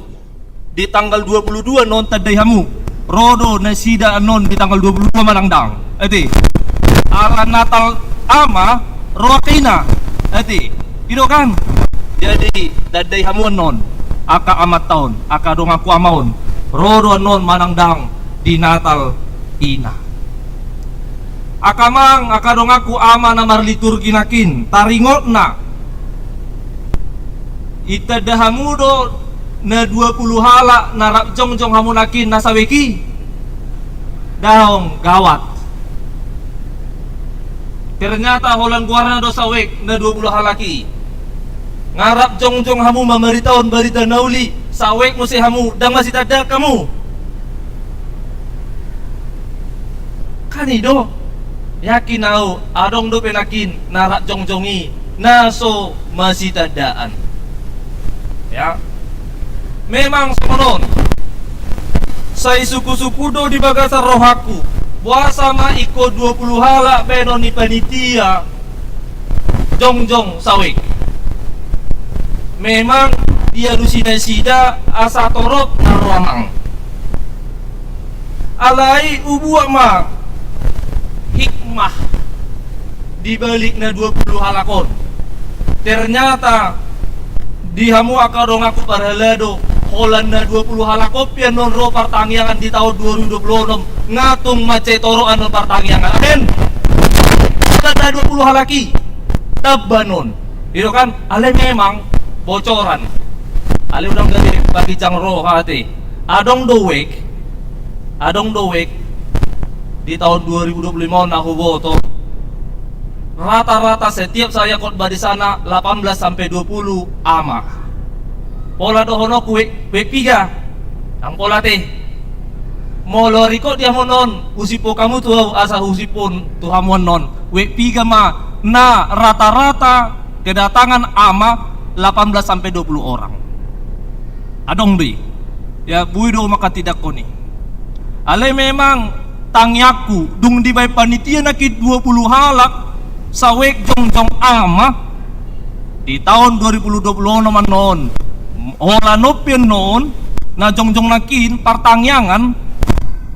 di tanggal dua pulu dua non tandai hamu. Ro do nasida non di tanggal dua pulu dua manang ndang. Ate. Ala Natal ama, ro angka ina. Ate. I do kan? Jadi, tandai hamu annon, angka amanta on, angka donganku ama on, ro do annon manang ndang di Natal ina. Angka amang, angka donganku ama na marliturgi nangkin, taringotna. Itanda hamu do na dua pulu halak na rap jongjong hamu nangkin na sawek i? Daong, gawat. Ternyata holan goarna do sawek na dua pulu halak i. Nga rap jongjong hamu mamaritahon barita na uli, sawek muse hamu, ndang masitandaan hamu. Kan i do, yakin au, adong dope nangkin na rap jongjong i na so masitandaan. Ya. Memang songon on. Sai suku-suku do di bagasan rohangku. Boasa ma ingkon dua pulu halak bahenon ni panitia jongjong sawek. Memang dialusi nasida asa torop na ro amang. Alai hubuat ma hikmah di balik na dua pulu halak on. Ternyata di hamu angka donganku parhalado, holan na dua pulu halak on pe annon ro partangiangan di taon dua ribu dua pulu onom, nga tung mansai torop annon partangiangan. Amin. Holan na dua pulu halak i tamba annon. I do kan, alai memang bocoran. Alai unang gabe paginjang roha ate. Adong do wek, adong do wek di taon dua ribu dua pulu lima on na huboto. Rata-rata setiap saya khotbah di sana delapan belas sampai dua puluh ama. Pola dohononku wek, wek piga? Ndang pola ate. Molo ringkot di hamu annon, husiphon hamu tu au asa husiphon tu hamu annon. Wek piga ma na rata-rata kedatangan ama delapan belas sampai dua puluh orang. Adong do i. Ya, boi do manghatindanghon i. Alai memang tangiangku, dung dibaen panitia nangkin dua puluh halak, sawek jongjong ama, di taon dua ribu dua puluh onom annon. Holan on pe annon, na jongjong nangkin partangiangan,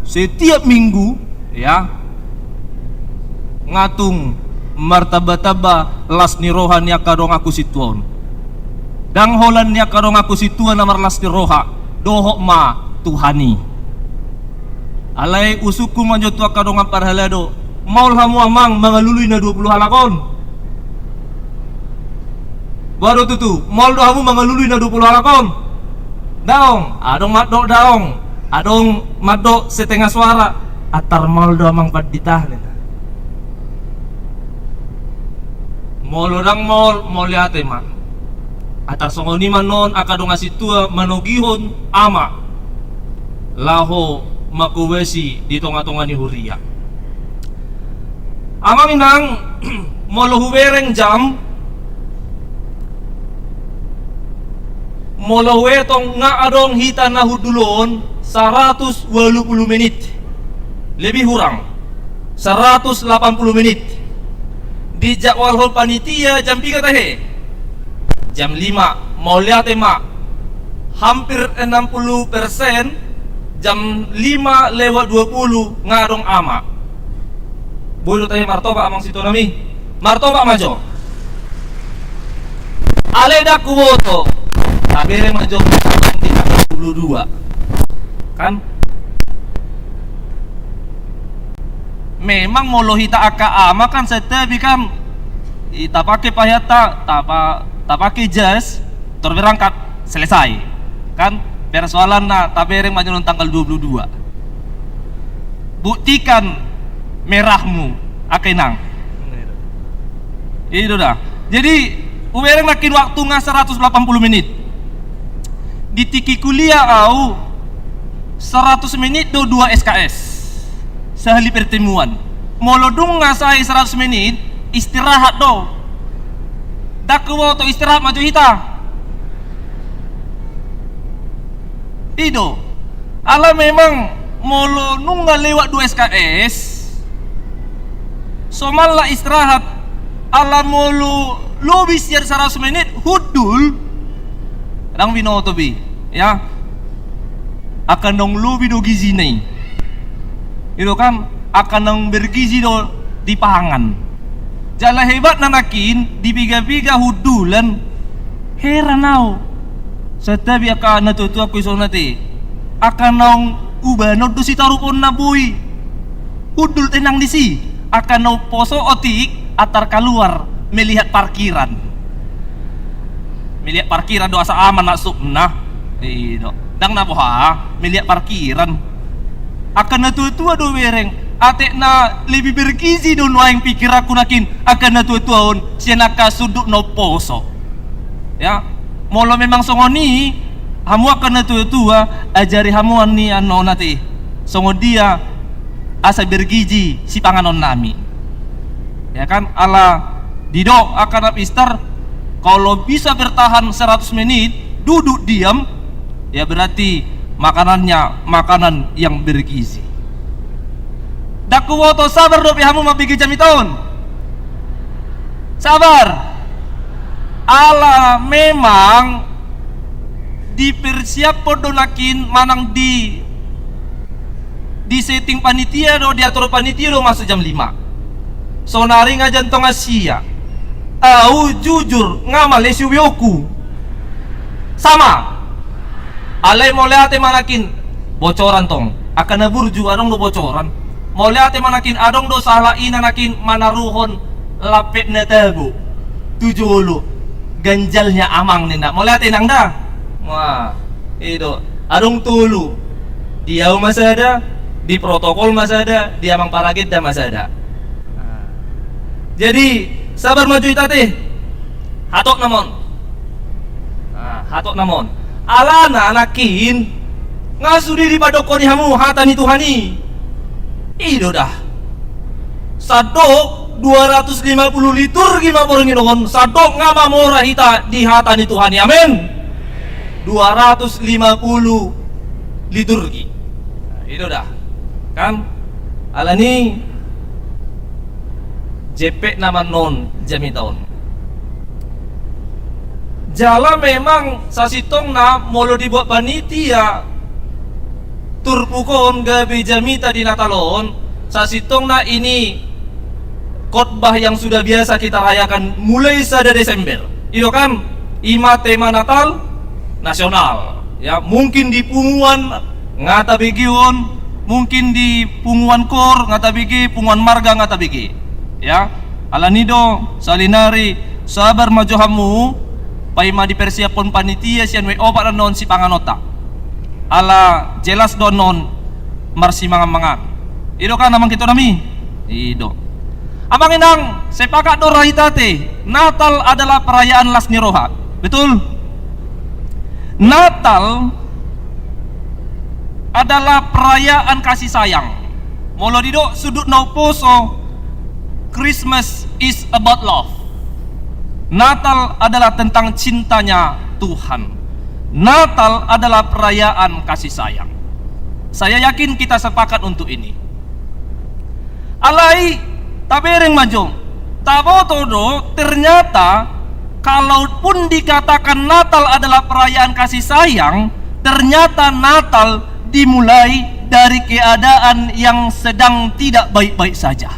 setiap minggu, ya, nga tung martamba-tamba las ni roha ni angka donganku sintua on. Ndang holan ni angka donganku sintua na marlas ni roha, dohot ma Tuhan i. Alai usungku ma jo tu angka dongan parhalado, maol hamu amang mangalului na dua pulu halak on? Boha do tutu, maol do hamu mangalului na dua pulu halak on? Daong, adong mandok daong, adong mandok setengah suara, antar maol do amang pandita ninna. Molo ndang maol, mauliate ma. Antar songon i ma annon angka dongan sintua manogihon ama laho mangkobasi di tonga-tonga ni huria. Amang inang, molo hubereng jam, molo huetong nga adong hita na hundul on saratus ualu pulu menit. Lebih hurang saratus lapan pulu menit. Dijadwalhon panitia jam piga tahe? Jam lima. Mauliate ma. Hampir enam puluh persen jam lima lewat dua puluh nga adong ama. Boi do tahe martopak amang sintua nami? Martopak ma jo. Alai ndang huboto. Tabereng ma jo di tanggal dua puluh dua. Kan? Memang molo hita angka ama kan santabi kan, i, tapake pahita, tapa-, tapake jas, tor berangkat, selesai. Kan? Persoalanna tabereng ma jo annon tanggal dua puluh dua. Buktikan merahmu, angka inang. I do da. Jadi, hubereng nangkin waktu nga saratus lapan pulu menit. Di tingki kuliah au, saratus menit do dua S K S sahali pertemuan. Molo dung nga sae saratus menit, istirahat do. Ndang huboto, istirahat ma jo hita. I do. Ala memang molo nunga lewat dua S K S, somalna istirahat, ala molo lobi sian saratus menit hundul, ndang binoto be, ya. Angka naung lobi do gizina i. I do kan, angka naung bergizi do di pangan. Jala hebatna nangkin, di piga-piga hundulan, heran au. Santabi angka natuatuangku i songon ate. Angka naung ubanon do sitorop on na boi hundul tenang disi. Angka naung poso otik, antar kaluar melihat parkiran. Melihat parkiran do asa aman maksudna. I do. Ndang na boha, melihat parkiran. Angka natuatua do hubereng, atik na lebih bergizi do nuaeng pikiranku nangkin angka natuatua on sian angka sundut na umposo. Ya, molo memang songon i, hamu angka natuatua, ajari hamu annon ate, songon dia asa bergizi sipanganonnami. Ya kan, ala didok angka napistar, kalau bisa bertahan seratus menit duduk diam, ya berarti makanannya makanan yang bergizi. Ndang huboto, sabar dope hamu mambege jamita on? Sabar. Ala memang dipersiaphon do nangkin manang di, di setting panitia do, diatur panitia do masuk jam lima. Sonari nga jam tonga sia. Au jujur nga male siubeonku. Sama. Alai mauliate ma nangkin, bocoran tong. Angka na burju adong do bocoran. Mauliate ma nangkin, adong do sahalak ina nangkin manaruhon lampet na tabo tu jolo. Ganjalnya amang ninna. Mauliate inang da. Wah, i do. Adong tolu. Di au ma sada, di protokol ma sada, di amang paragenda ma sada. Jadi, sabar ma jo hita ate. Hatop nama on. Nah, hatop nama on. Alana nangkin, nga sude dipadokkon ni hamu hata ni Tuhan i. I do da. Sandok dua ratus lima puluh liturgi ma borngin on, sandok nga mamora hita di hata ni Tuhan i. Amen. Dua ratus lima puluh liturgi. Nah, i do da. Kan? Alani jempek nama annon jamita on. Jala memang sasintongna molo dibuat panitia turpuk on gabe jamita di Natal on, sasintongna ini khotbah yang sudah biasa kita rayakan mulai sada Desember. I do kan, i ma tema Natal nasional. Ya, mungkin di punguan nga tabege on, mungkin di punguan koor nga tabege, punguan marga nga tabege. Ya, alani do, salinari sabar ma jo hamu, paima dipersiaphon panitia sian W opat annon sipanganonta. Ala jelas do annon marsimangan-mangan. I do kan, amang ketua nami? I do. Amang inang, sepakat do ra hita ate, Natal adalah perayaan las ni roha. Betul? Natal adalah perayaan kasih sayang. Molo didok sundut na umposo, Christmas is about love. Natal adalah tentang cintanya Tuhan. Natal adalah perayaan kasih sayang. Saya yakin kita sepakat untuk ini. Alai, tabereng ma jo, taboto do, ternyata, kalaupun dikatakan Natal adalah perayaan kasih sayang, ternyata Natal dimulai dari keadaan yang sedang tidak baik-baik saja.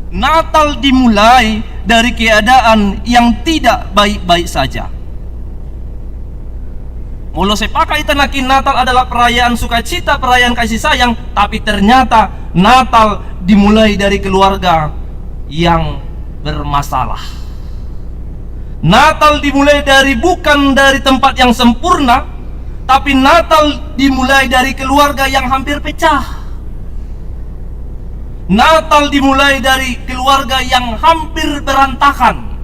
Natal dimulai dari keadaan yang tidak baik-baik saja. Molo sepakat hita nangkin Natal adalah perayaan sukacita, perayaan kasih sayang, tapi ternyata Natal dimulai dari keluarga yang bermasalah. Natal dimulai dari, bukan dari tempat yang sempurna, tapi Natal dimulai dari keluarga yang hampir pecah. Natal dimulai dari keluarga yang hampir berantakan.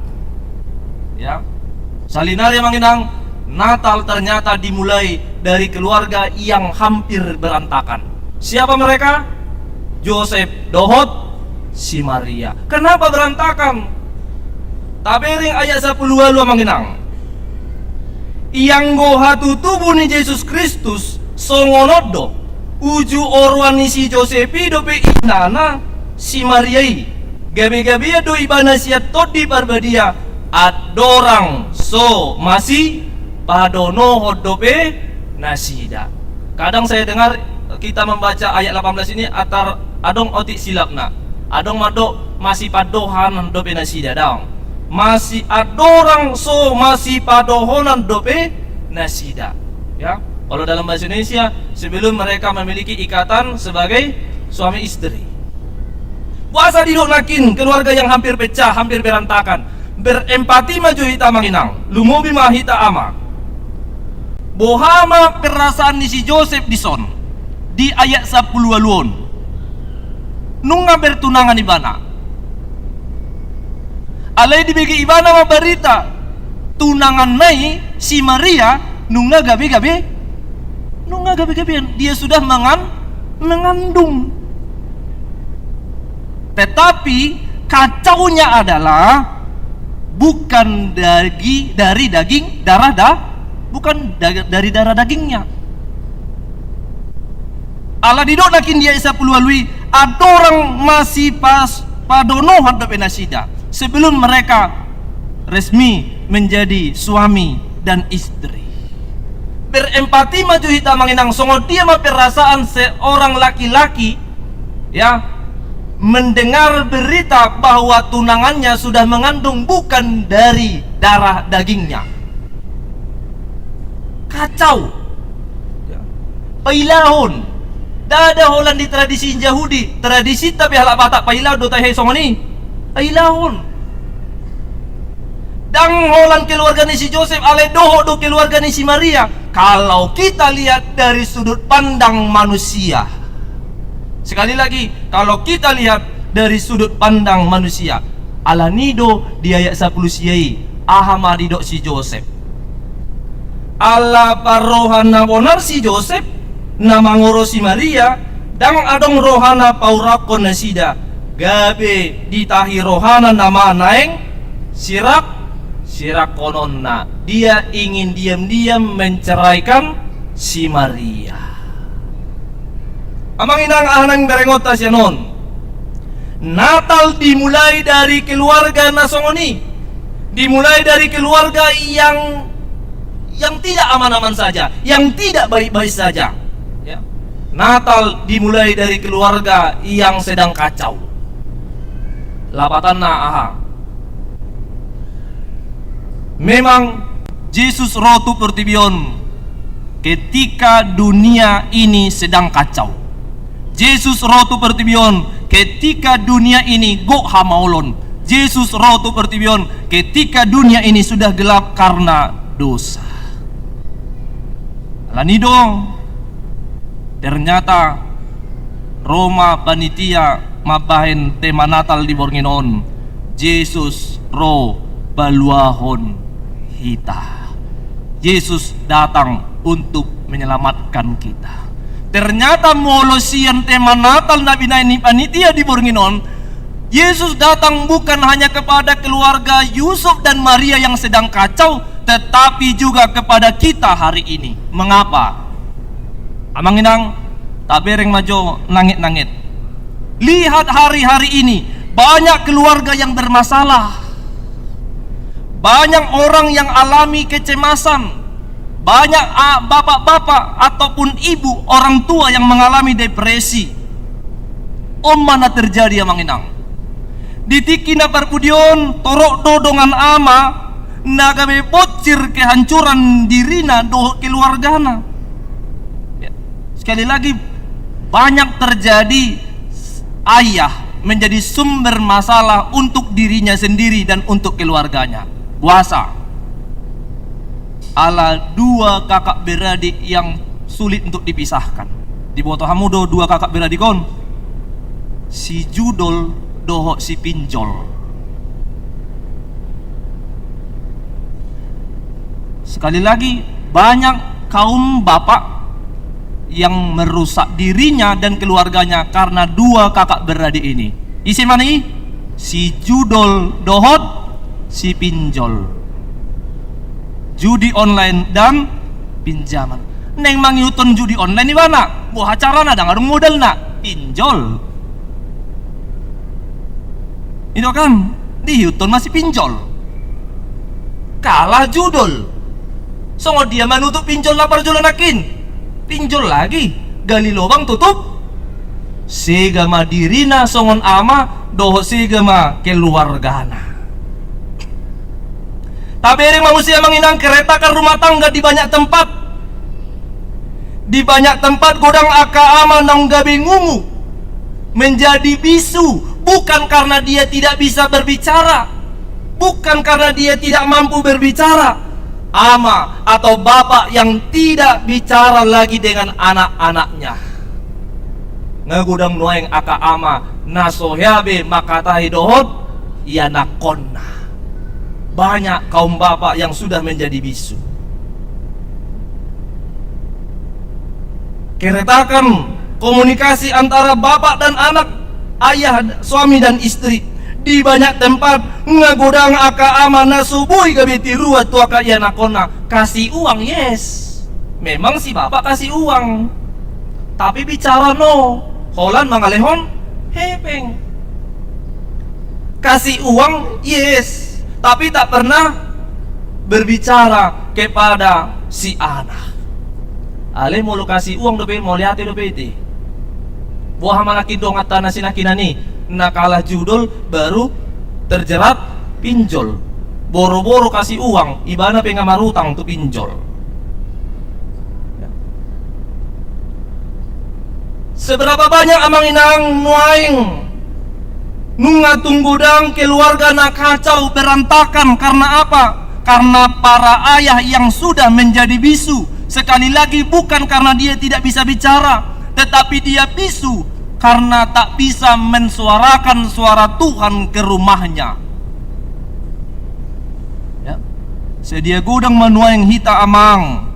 Ya. Salinari, amang inang, Natal ternyata dimulai dari keluarga yang hampir berantakan. Siapa mereka? Josep dohot si Maria. Kenapa berantakan? Tabereng ayat sampulu ualu, amang inang. Ianggo hatutubu ni Jesus Kristus songon on do, uju oroan ni si Josep i dope inana si Maria i. Gabe-gabean do ibana sian Tondi Parbadia, andorang so masipadonohon dope nasida. Kadang saya dengar kita membaca ayat delapan belas ini, atar adong otik silapna. Adong mandok masipadohonan dope nasida, daong. Masi-, andorang so masipadohonan dope nasida. Ya, kalau dalam bahasa Indonesia, sebelum mereka memiliki ikatan sebagai suami istri. Boasa didok nangkin keluarga yang hampir pecah, hampir berantakan? Berempati ma jo hita, amang inang, lumobi ma hita ama. Boha ma perasaan ni si Josep dison, di ayat sampulu ualu on? Nunga bertunangan ibana. Alai dibege ibana ma barita, tunanganna i si Maria nunga gabe-gabe, nunga gabe-gabean, dia sudah mengan-, mengandung. Tetapi kacaunya adalah bukan dagi-, dari daging, darah da-, bukan da-, dari darah dagingnya. Ala didok nangkin di ayat sampulu ualu i, andorang masipadonohan dope nasida, sebelum mereka resmi menjadi suami dan istri. Berempati ma jo hita, amang inang, songon dia ma perasaan seorang laki-laki, ya, mendengar berita bahwa tunangannya sudah mengandung bukan dari darah dagingnya. Kacau. Ya. Pailahon. Ndada holan di tradisi Jahudi, tradisinta pe halak Batak, pailahon do tahe songon i. Pailahon. Ndang holan keluarga ni si Josep, alai dohot do keluarga ni si Maria. Kalau kita lihat dari sudut pandang manusia. Sekali lagi, kalau kita lihat dari sudut pandang manusia. Alani do di ayat sampulu sia i, aha ma didok si Josep? Ala parroha na bonar si Josep, na mangoro si Maria, ndang adong rohana paurakkon nasida, gabe ditahi rohana nama naeng sirak, sirakkononna. Dia ingin diam-diam menceraikan si Maria. Amang inang, aha nang berengonta sian on? Natal dimulai dari keluarga na songon i. Dimulai dari keluarga yang, yang tidak aman-aman saja, yang tidak baik-baik saja. Ya. Natal dimulai dari keluarga yang sedang kacau. Lapatanna aha? Memang Jesus ro tu portibi on ketika dunia ini sedang kacau. Jesus ro tu portibi on ketika dunia ini gok hamaolon. Jesus ro tu portibi on ketika dunia ini sudah gelap karena dosa. Alani do, ternyata ro ma panitia mambahen tema Natal di borngin on, Jesus ro paluahon hita. Jesus datang untuk menyelamatkan kita. Ternyata molo sian tema Natal na binahen ni panitia di borngin on, Yesus datang bukan hanya kepada keluarga Yusuf dan Maria yang sedang kacau, tetapi juga kepada kita hari ini. Mengapa? Amang inang, tabereng ma jo nanget-nanget. Lihat hari-hari ini, banyak keluarga yang bermasalah. Banyak orang yang alami kecemasan. Banyak, ah, bapak-bapak ataupun ibu, orang tua yang mengalami depresi. On ma na terjadi, amang inang. Di tingki na parpudi on, torop do dongan ama na gabe bonsir kehancuran dirina dohot keluargana. Ya. Sekali lagi, banyak terjadi ayah menjadi sumber masalah untuk dirinya sendiri dan untuk keluarganya. Boasa? Ala dua kakak beradik yang sulit untuk dipisahkan. Diboto hamu do dua kakak beradik on? Si Judol dohot si Pinjol. Sekali lagi, banyak kaum bapak yang merusak dirinya dan keluarganya karena dua kakak beradik ini. Ise ma i? Si Judol dohot si Pinjol. Judi online dan pinjaman. Naeng mangihuthon judi online ibana, boha carana, ndang adong modalna? Pinjol. I do kan, diihuthon ma si Pinjol. Kalah Judol. Songon dia manutup pinjol na parjolo nangkin? Pinjol lagi, gali lobang tutup. Sega ma dirina songon ama, dohot sega ma keluargana. Tabereng ma muse, amang inang, keretakan rumah tangga di banyak tempat. Di banyak tempat godang angka ama naung gabe ngungu, menjadi bisu, bukan karena dia tidak bisa berbicara, bukan karena dia tidak mampu berbicara. Ama atau bapak yang tidak bicara lagi dengan anak-anaknya. Nga godang nuaeng angka ama na so hea be mangkatai dohot ianakhonna. Banyak kaum bapak yang sudah menjadi bisu. Keretakan komunikasi antara bapak dan anak, ayah, suami dan istri. Di banyak tempat, nga godang angka ama na so boi gabe tiruan tu angka ianakhonna. Kasih uang, yes. Memang si bapak kasih uang. Tapi bicara no, holan mangalehon hepeng. Kasih uang, yes, tapi tak pernah berbicara kepada si anak. Alai molo kasih uang dope, mauliate dope i. Boha ma nangkin donganta na sinangkinan i, na kalah Judol baru terjerat pinjol. Boro-boro kasih uang, ibana pe nga marutang tu pinjol. Seberapa banyak, amang inang, nuaeng nunga tung godang keluarga na kacau berantakan karena apa? Karena para ayah yang sudah menjadi bisu. Sekali lagi, bukan karena dia tidak bisa bicara, tetapi dia bisu karena tak bisa mensuarakan suara Tuhan ke rumahnya. Ya. Sadia godang ma nuaeng hita, amang,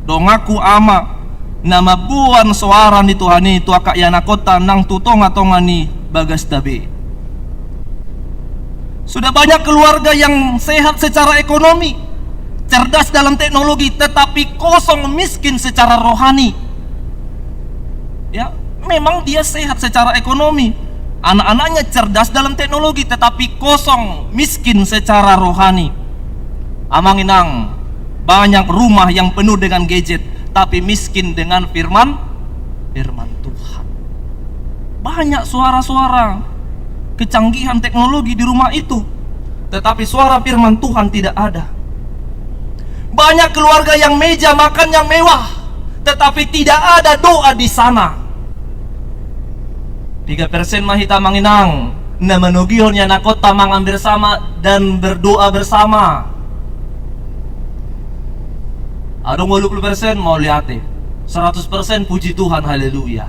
donganku, ama, na mamboan soara ni Tuhan i tu angka ianakhonta nang tu tonga-tonga ni bagasta be. Sudah banyak keluarga yang sehat secara ekonomi, cerdas dalam teknologi, tetapi kosong, miskin secara rohani. Ya, memang dia sehat secara ekonomi, anak-anaknya cerdas dalam teknologi, tetapi kosong, miskin secara rohani. Amang inang, banyak rumah yang penuh dengan gadget, tapi miskin dengan firman, firman Tuhan. Banyak suara-suara. kecanggihan teknologi di rumah itu, tetapi suara firman Tuhan tidak ada. Banyak keluarga yang meja makannya mewah, tetapi tidak ada doa di sana. Piga persen ma hita, amang inang, na manogihon ianakhonta mangan bersama dan berdoa bersama? Adong ualu pulu persen, mauliate. Seratus persen, puji Tuhan, haleluya.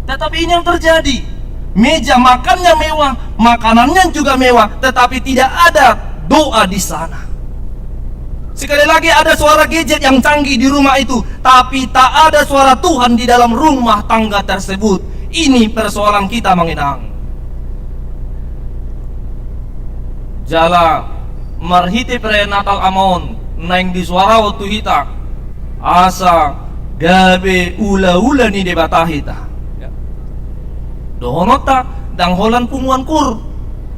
Tetapi ini yang terjadi. Meja makannya mewah, makanannya juga mewah, tetapi tidak ada doa di sana. Sekali lagi, ada suara gadget yang canggih di rumah itu, tapi tak ada suara Tuhan di dalam rumah tangga tersebut. Ini persoalan kita, amang inang. Jala marhite perayaan Natal ama on naeng disuarahon tu hita, asa gabe ulaula ni Debata hita. Ya. Dohononta, ndang holan punguan kur.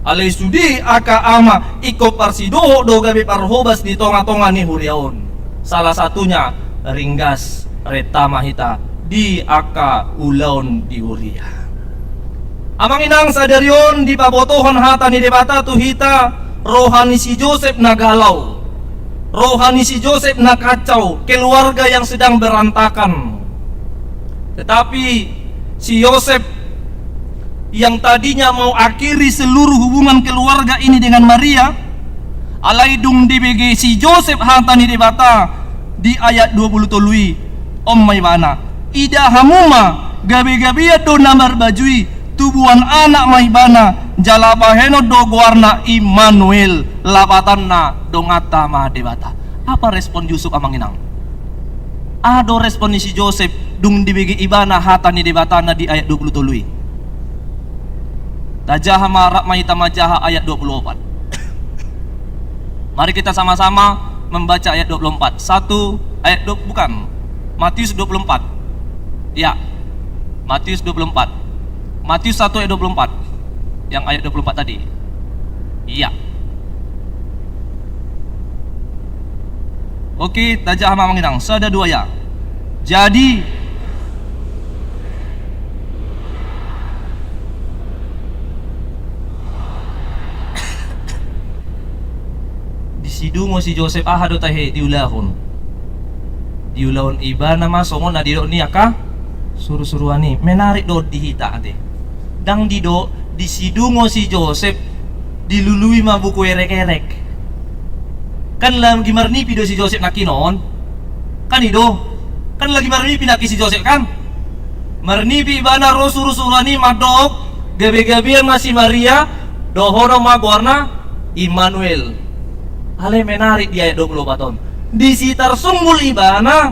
Alai sude angka ama ingkon parsidohot do gabe parhobas di tongatonga ni huria on. Salah satunya ringgas renta ma hita di angka ulaon di huria. Amang inang, sadari on dipabotohon hata ni Debata tu hita roha ni si Josep na galau, roha ni si Josep na kacau, keluarga yang sedang berantakan. Tetapi si Yosep yang tadinya mau akhiri seluruh hubungan keluarga ini dengan Maria, alai dung dibege si Josep hata ni Debata di ayat dua pulu tolu i, on ma ibana: Ida hamu ma, gabegabean do na marbaju i, tubuan anak ma ibana, jala bahenon do goarna Immanuel, lapatanna Donganta ma Debata. Apa respon Yusuf, amang inang? Aha do respon ni si Josep dung dibege ibana hata ni Debata na di ayat dua pulu tolu i? Tajaha ma, rap ma hita manjaha ayat dua pulu opat. Mari kita sama-sama membaca ayat dua puluh empat. Satu, ayat dua, bukan. Matius dua puluh empat. Ya. Matius dua puluh empat. Matius satu ayat dua puluh empat. Yang ayat dua puluh empat tadi. Iya. Oke, tajaha ma, amang inang. Sada, dua, ya. Jadi, disidungo si Josep, aha do tahe diulahon? Diulahon ibana ma songon na didok ni angka surusuruan i. Menarik do di hita ate. Ndang didok disidungo si Josep, dilului ma buku erekerek. Kan lagi marnipi do si Josep nangkin on. Kan i do. Kan lagi marnipi nangkin si Josep, kan? Marnipi ibana, ro surusuruan i mandok, gabegabean ma si Maria, dohonon ma goarna Immanuel. Alai menarik di ayat dua puluh opat on. Disi tarsunggul ibana,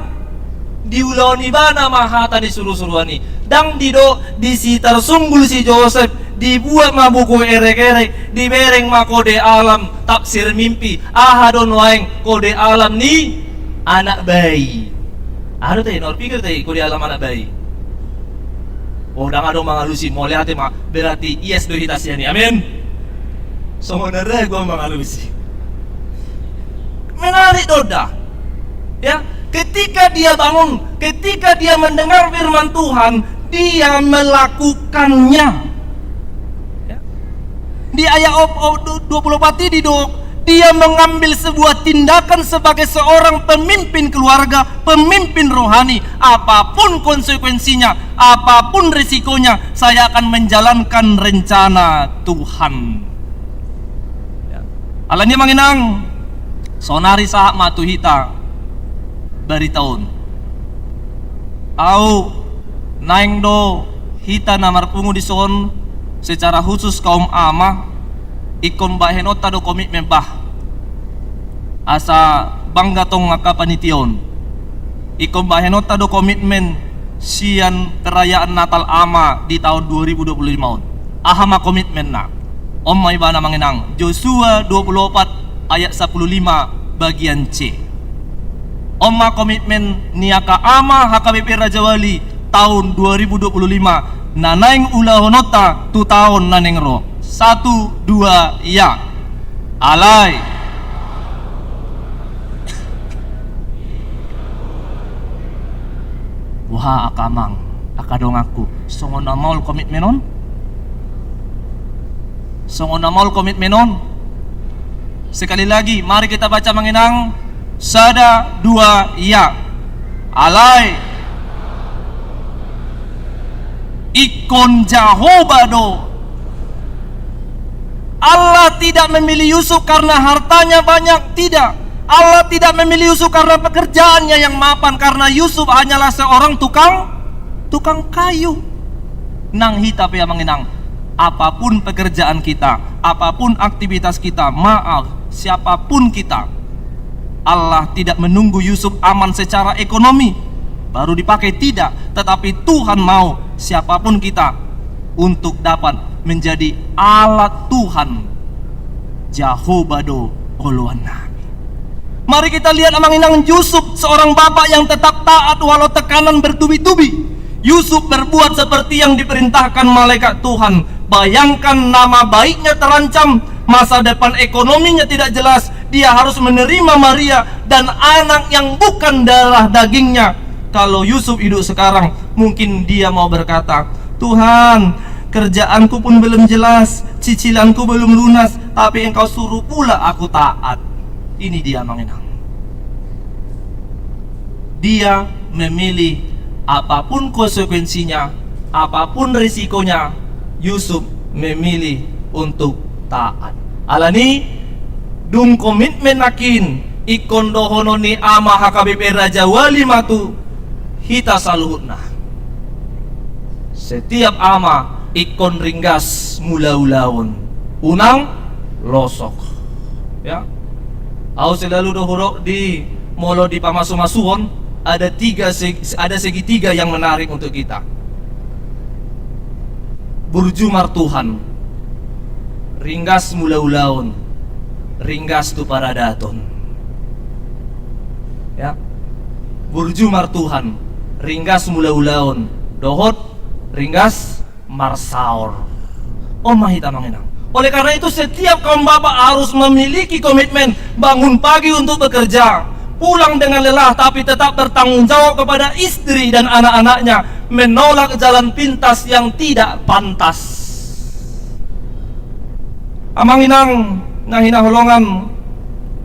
diulahon ibana ma hata ni surusuruan i. Ndang didok disi tarsunggul si Josep, dibuat ma buku erekerek, dibereng ma kode alam, tafsir mimpi, aha do nuaeng kode alam ni anak bayi. Aha do tahe, na hupikir tahe kode alam anak bayi? Oh, ndang adong mangalusi, mauliate ma, berarti yes do hita sian i. Amin. Songon na ragu au mangalusi. Menarik do da. Ya, ketika dia bangun, ketika dia mendengar firman Tuhan, dia melakukannya. Ya. Di ayat op-, op-, du-, dua puluh empat i didok, dia mengambil sebuah tindakan sebagai seorang pemimpin keluarga, pemimpin rohani. Apapun konsekuensinya, apapun risikonya, saya akan menjalankan rencana Tuhan. Ya. Alani i, amang inang, saonari sahat ma tu hita barita on. Au, naeng do hita na marpungu dison, secara khusus kaum ama, ingkon bahenonta do komitmen bah. Asa bangga tong angka panitia on. Ingkon bahenonta do komitmen sian perayaan Natal Ama di taon dua ribu dua puluh lima on. Aha ma komitmenna? On ma ibana, amang inang, Josua dua puluh opat ayat sapuluh lima bagian C. On ma komitmen ni angka ama H K B P Rajawali taon dua ribu dua puluh lima na naeng ulahononta tu taon na naeng ro. Satu, dua, ya. Alai. Boha angka amang, angka donganku, songon na maol komitmen on? Songon na maol komitmen on. Sekali lagi, mari kita baca, Amang Inang. Sada, dua, ya. Alai ingkon Jahowa do. Allah tidak memilih Yusuf karena hartanya banyak, tidak. Allah tidak memilih Yusuf karena pekerjaannya yang mapan, karena Yusuf hanyalah seorang tukang, tukang kayu. Nang hita pe, Amang Inang, apapun pekerjaan kita, apapun aktivitas kita, maaf, siapapun kita, Allah tidak menunggu Yusuf aman secara ekonomi baru dipakai, tidak, tetapi Tuhan mau siapapun kita untuk dapat menjadi alat Tuhan. Jahowa do oloannami. Mari kita lihat, Amang Inang, Yusuf, seorang bapak yang tetap taat walau tekanan bertubi-tubi. Yusuf berbuat seperti yang diperintahkan malaikat Tuhan. Bayangkan nama baiknya terancam, masa depan ekonominya tidak jelas, dia harus menerima Maria dan anak yang bukan darah dagingnya. Kalau Yusuf hidup sekarang, mungkin dia mau berkata, "Tuhan, kerjaanku pun belum jelas, cicilanku belum lunas, tapi Engkau suruh pula aku taat." Ini dia, Amang Inang. Dia memilih, apapun konsekuensinya, apapun risikonya, Yusuf memilih untuk taat. Alani, dung komitmen nangkin, ingkon dohonon ni Ama H K B P Raja Wali ma tu hita saluhutna. Setiap ama ingkon ringgas mulaulaon, unang losok. Ya. Au selalu do hudok di, molo di pamasumasuon, ada tiga seg-, ada segitiga yang menarik untuk kita. Burju martuhan, ringgas mulaulaon, ringgas tu paradaton. Ya. Burju martuhan, ringgas mulaulaon, dohot ringgas marsaor. On ma hita, Amang Inang. Oleh karena itu, setiap kaum bapak harus memiliki komitmen bangun pagi untuk bekerja, pulang dengan lelah, tapi tetap bertanggung jawab kepada istri dan anak-anaknya, menolak jalan pintas yang tidak pantas. Amang Inang na hinaholongan,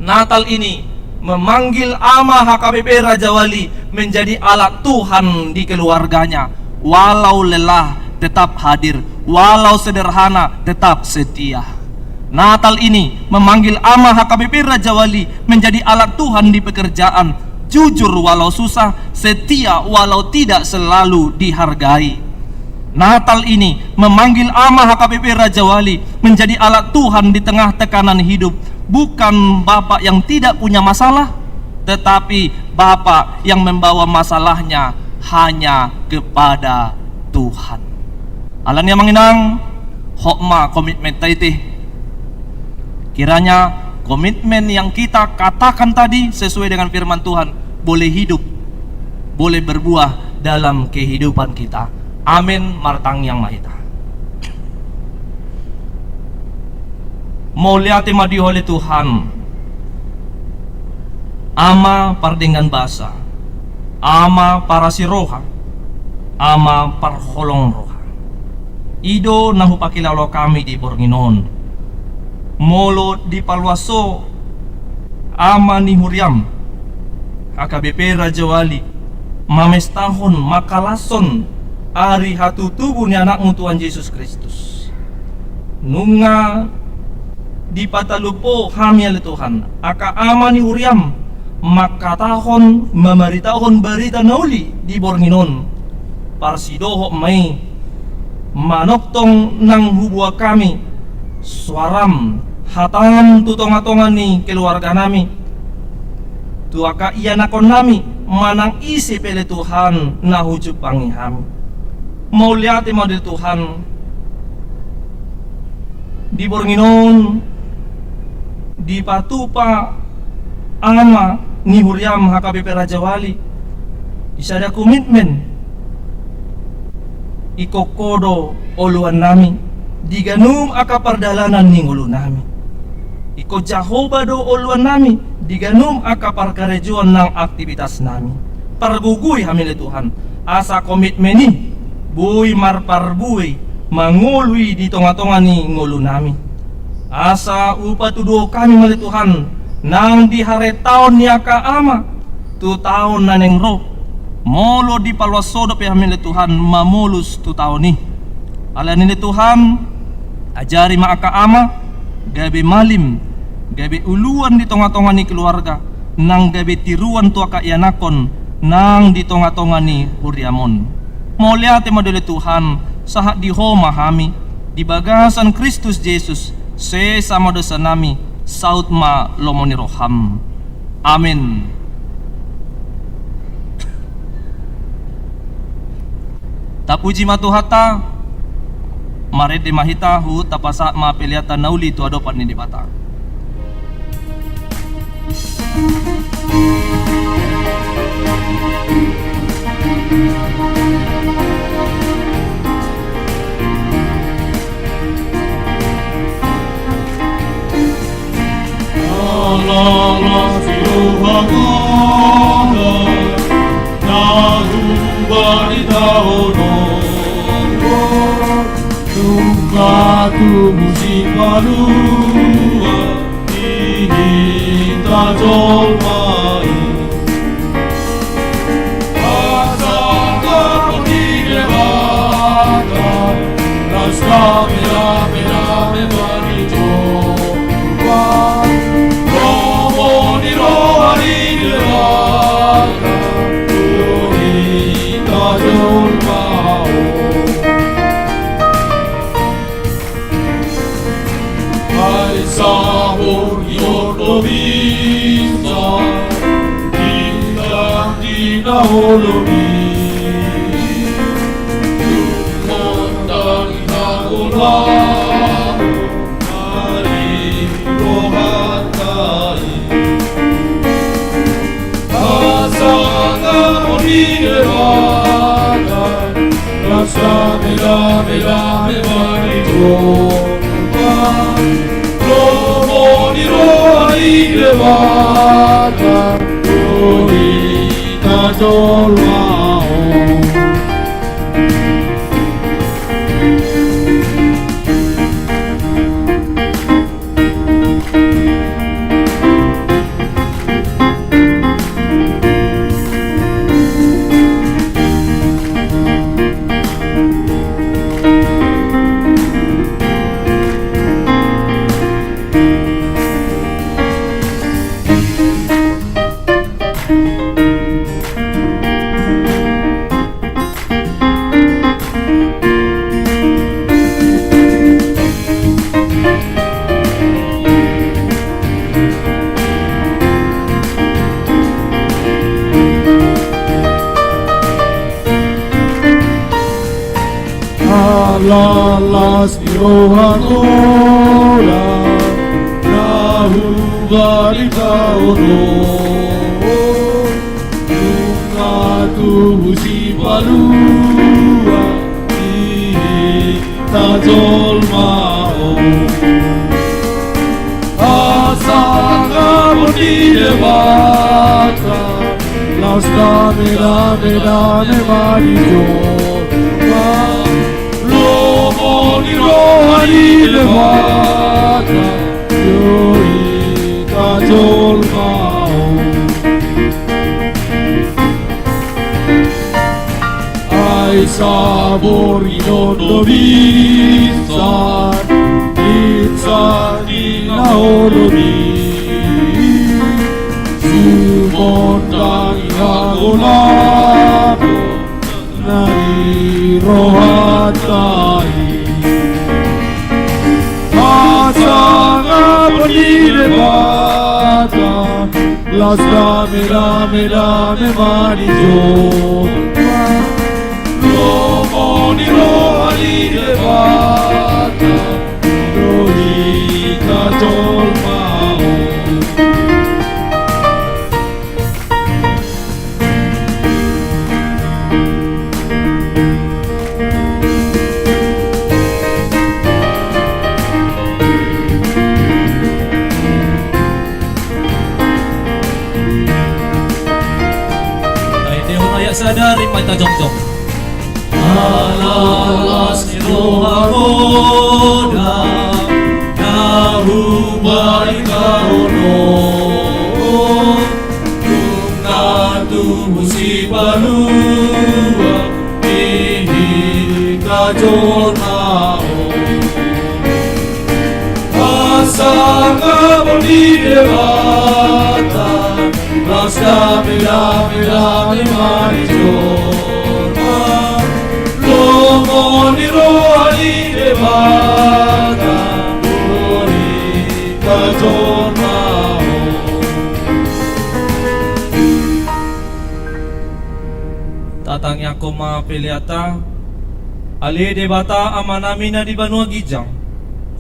Natal ini memanggil Ama H K B P Raja Wali menjadi alat Tuhan di keluarganya. Walau lelah, tetap hadir. Walau sederhana, tetap setia. Natal ini memanggil Ama H K B P Raja Wali menjadi alat Tuhan di pekerjaan. Jujur walau susah, setia walau tidak selalu dihargai. Natal ini memanggil Ama H K B P Raja Wali menjadi alat Tuhan di tengah tekanan hidup. Bukan bapak yang tidak punya masalah, tetapi bapak yang membawa masalahnya hanya kepada Tuhan. Alani, Amang Inang, hot ma komitmenta i. Kiranya komitmen yang kita katakan tadi sesuai dengan firman Tuhan boleh hidup, boleh berbuah dalam kehidupan kita. Amin. Martangiang ma hita. Mauliate ma di Ho ale Tuhan, Ama pardenggan basa, Ama parasi roha, Ama parholong roha. I do na hupakilalo hami di borngin on. Molo dipaluas Ho, Ama ni huriaM, H K B P Raja Wali, mamestahon, mangkalashon ari hatutubu ni Anakmu Tuhan Jesus Kristus. Nunga dipatalup Ho hami ale Tuhan, angka ama ni huriaM, mangkatahon, mamaritahon barita na uli di borngin on. Parsidohot ma i, manongtong nang huboan hami soaraM, hataM tu tongatonga ni keluarganami, tu angka ianakhonnami, manang ise pe ale Tuhan na hujumpangi hami. Mauliate ma di Tuhan, di borngin on dipatupa Ama ni huriaM H K B P Raja Wali di sada komitmen. Ingkon Ho do oloannami di ganup angka pardalanan ni ngolunami. Ingkon Jahowa do oloannami di ganup angka parkarejoan nang aktivitasnami. Pargogoi hami ale Tuhan, asa komitmen i boi marparbue mangolu i di tongatonga ni ngolunami. Asa hupatuduhon hami ma ale Tuhan, nang di haretaon ni angka ama, tu taon na naeng ro, molo dipaloas Ho dope hami ale Tuhan mamolus tu taon i. Alani i ale Tuhan, ajari ma angka ama, gabe malim, gabe uluan di tonga-tonga ni keluarga, nang gabe tiruan tu angka ianakhon, nang di tonga-tonga ni huriam on. Mauliate ma ale Tuhan, sahat di Ho ma hami, di bagasan Kristus Jesus, sesa ma dosanami, saut ma lomo ni roham. Amen. Tapuji ma Tuhanta, marende ma hita, huhut tapasahat ma pelean ta na uli tu adopan ni Debata. Ala las ni rohangku, na hubaritahon on, nunga tubu sipalua di hita jolma i. Asa hangoluan ni Debata, las dame, dame, dame ma di jolma. Lomo ni roha ni Debata, tu hita jolma on. Ai saborngin do bisa di na holom i, tumondang hangoluan ari rohanta i. Asa hangoluan ni Debata, las dame, dame, dame ma di jolma. Lomo ni roha ni Debata, tu hita jolma on. Ala las ni rohangku, na hubaritahon on, nunga tubu sipalua di hita jolma on. Asa hangoluan ni Debata, las dame, dame, dame ma di jolma. Lomo ni roha ni Debata, tu hita jolma on. Ai saborngin do bisa di na holom i, tumondang hangoluan ari rohanta i. Asa hangoluan ni Debata, las dame, dame, dame ma di jolma. Lomo ni roha ni Debata, tu hita jolma on. Taendehon ayat sada, rap ma hita jongjong. Ala las ni rohangku, na Hubaen haholomon, nunga tubu sipalua di hita jolma on. Hasangapon ni Debata, las dame, dame, dame ma di jolma. Lomo ni roha ni Debata, tu hita jolma on. Tatangiangkon ma peleanta. Ale Debata Amanami na di banua ginjang,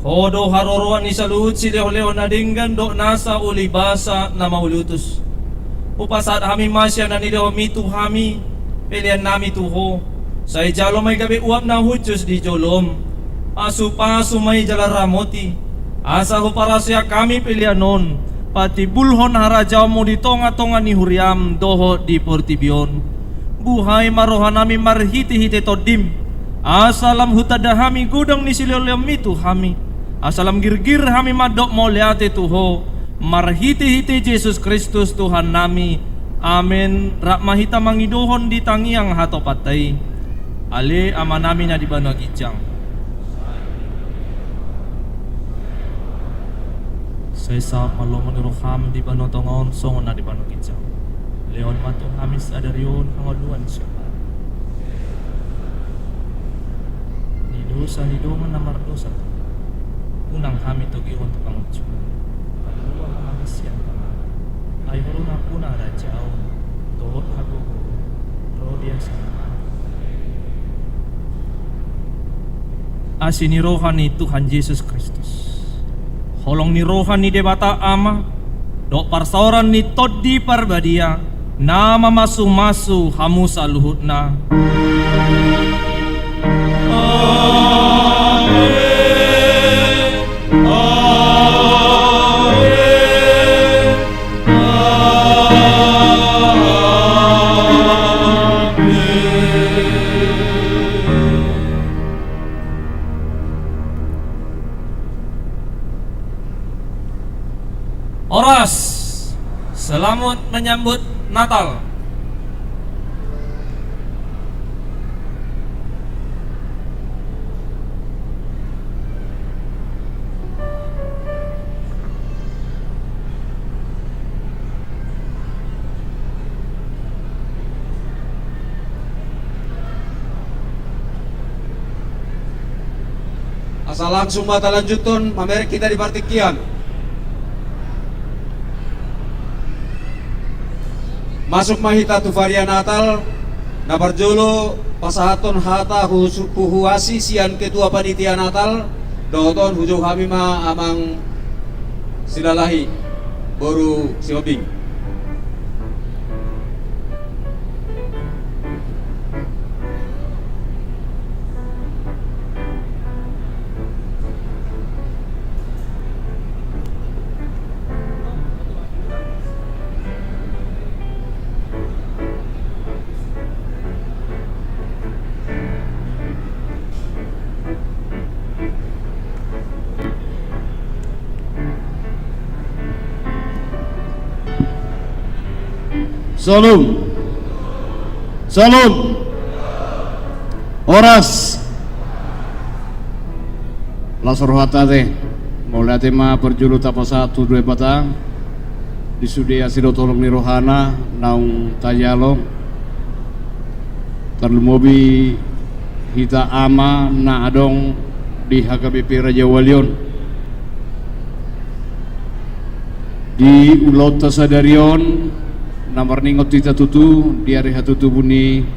Ho do haroroan ni saluhut silehonlehon na denggan dohot nasa ulibasa na mauliutus. Hupasahat hami ma sian na nilehonMi tu hami peleannami tu Ho, sai jalo ma i gabe uap na hushus di jolom. Pasupasu ma i jala ramoti, asa huparhaseang hami pelean on patimbulhon harajaonMu di tongatonga ni huriaM dohot di portibi on. Buhai ma rohanami marhitehite TondiM, asa lam hutanda hami godang ni silehonlehonMi tu hami, asa lam girgir hami mandok mauliate tu Ho, marhitehite Jesus Kristus Tuhannami. Amen. Rap ma hita mangidohon di tangiang hatopanta i. Ale Amanami na di banua ginjang, sai saut ma lomo ni rohaM di banua tonga on songon na di banua ginjang. Lehon ma tu hami sadari on hangoluan siapari. Di dosa ni dongan na mardosa tu hami, unang hami togihon tu pangunjunan. Palua ma hami sian pangago. Ai Ho do nampuna harajaon dohot hagogoon, ro di asi ni Tuhan. Asi ni roha ni Tuhan Jesus Kristus, holong ni roha ni Debata Ama, dohot parsaoran ni Tondi Parbadia, na mamasumasu hamu saluhutna. Amen. Amen. Amen. Horas, selamat menyambut Natal. Asa langsung ma talanjuthon, mamereng hita di partingkian. Masuk ma hita tu varian Natal. Na parjolo pasahathon hata hu-, huhuasi sian ketua panitia Natal, dohot on hujou hami ma Amang Silalahi, boru Sihombing. Syalom. Syalom. Horas. Las rohanta ate. Mauliate ma parjolo tapasahat tu Debata di sude asi dohot holong ni rohana naung tajalo. Tarlumobi hita ama na adong di H K B P Rajawali on. Di ulaonta sadari on, na marningot hita tutu di ari hatutubu ni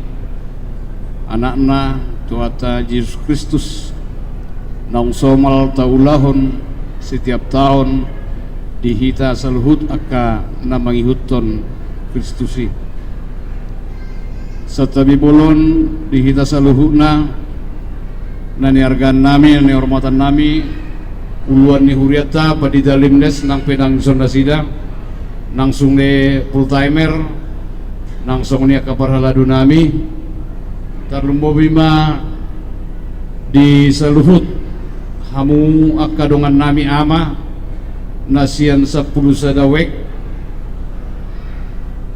Anakna Tuhanta Jesus Kristus, naung somal taulahon setiap taon di hita saluhut angka na mangihuthon Kristus i. Santabi bolon di hita saluhutna, na niargaannami, na nihormatannami, uluan ni hurianta, Pandita Limnes, nang pe nang dison nasida, nang songon i full timer, nang songon i angka parhaladonami, tarlumobi ma di saluhut Hamu angka dongannami ama na sian sampulu sada wijk,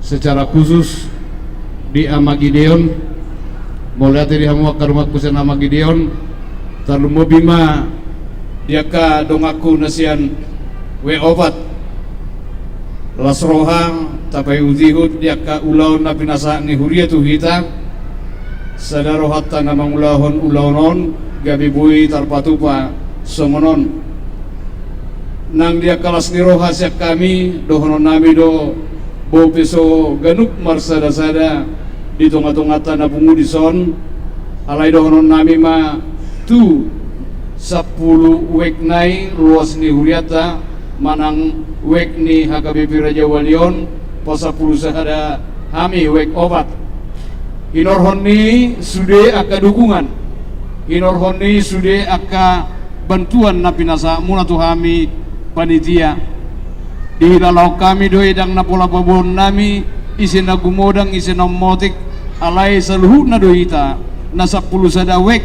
secara khusus di Ama Gideon. Mauliate di hamu angka donganku sian Ama Gideon, tarlumobi ma di angka donganku na sian wijk opat. Las roha tapaihutihut di angka ulaon na pinasahat ni huria tu hita. Sada rohanta na mangulahon ulaon on gabe boi tarpatupa songon on. Nang di angka las ni roha sian hami, dohononnami do, bope so ganup marsadasada di tongatonganta na pungu dison, alai dohononnami ma tu sampulu wijk nai ruas ni hurianta manang wijk ni H K B P Raja Wali on, pasampulu sada hami wijk opat. Hinorhon ni sude angka dukungan, hinorhon ni sude angka bantuan na pinasahatmuna tu hami panitia. Dihilalahon hami do i, ndang na pola paboaonnami ise na gumodang ise na ummotik, alai saluhutna do hita na sampulu sada wijk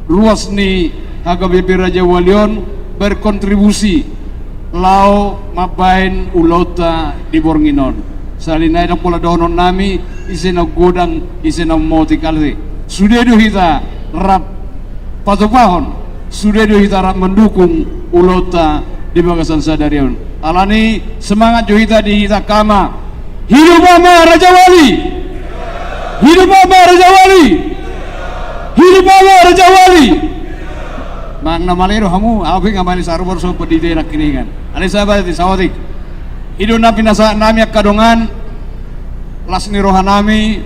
ruas ni H K B P Raja Wali on berkontribusi laho mambahen ulaonta di borngin on. Sahali nai ndang pola dohononnami ise na godang ise na ummotik, alai sude do hita rap patupahon, sude do hita rap mandukung ulaonta di bagasan sadari on. Alani semangat jo hita di hita angka ama. Hidup Ama Raja Wali! Hidup Ama Raja Wali! Hidup Ama Raja Wali! Manang na male do hamu, au pe nga male sarubar so pandita nangkiningan. Alai sabar di saotik. I do na pinasahatnami angka dongan, las ni rohanami,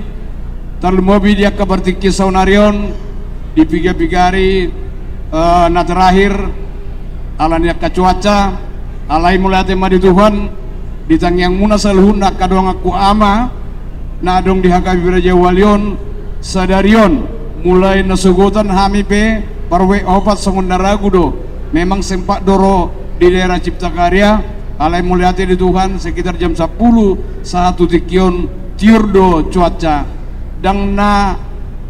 tarlumobi di angka partingkian saonari on, di pigapigari, eh, na terakhir, alani angka cuaca, alai mauliate ma di Tuhan, di tangiangmuna saluhutna angka donganku ama, na adong di H K B P Raja Wali on, sadari on, mulai na sogotan hami pe, par wijk opat songon na ragu do, memang sempat do ro di daerah Cipta Karya, alai mauliate di Tuhan, sekitar jam sampulu, sahat tu tingki on, tiur do cuaca. Ndang na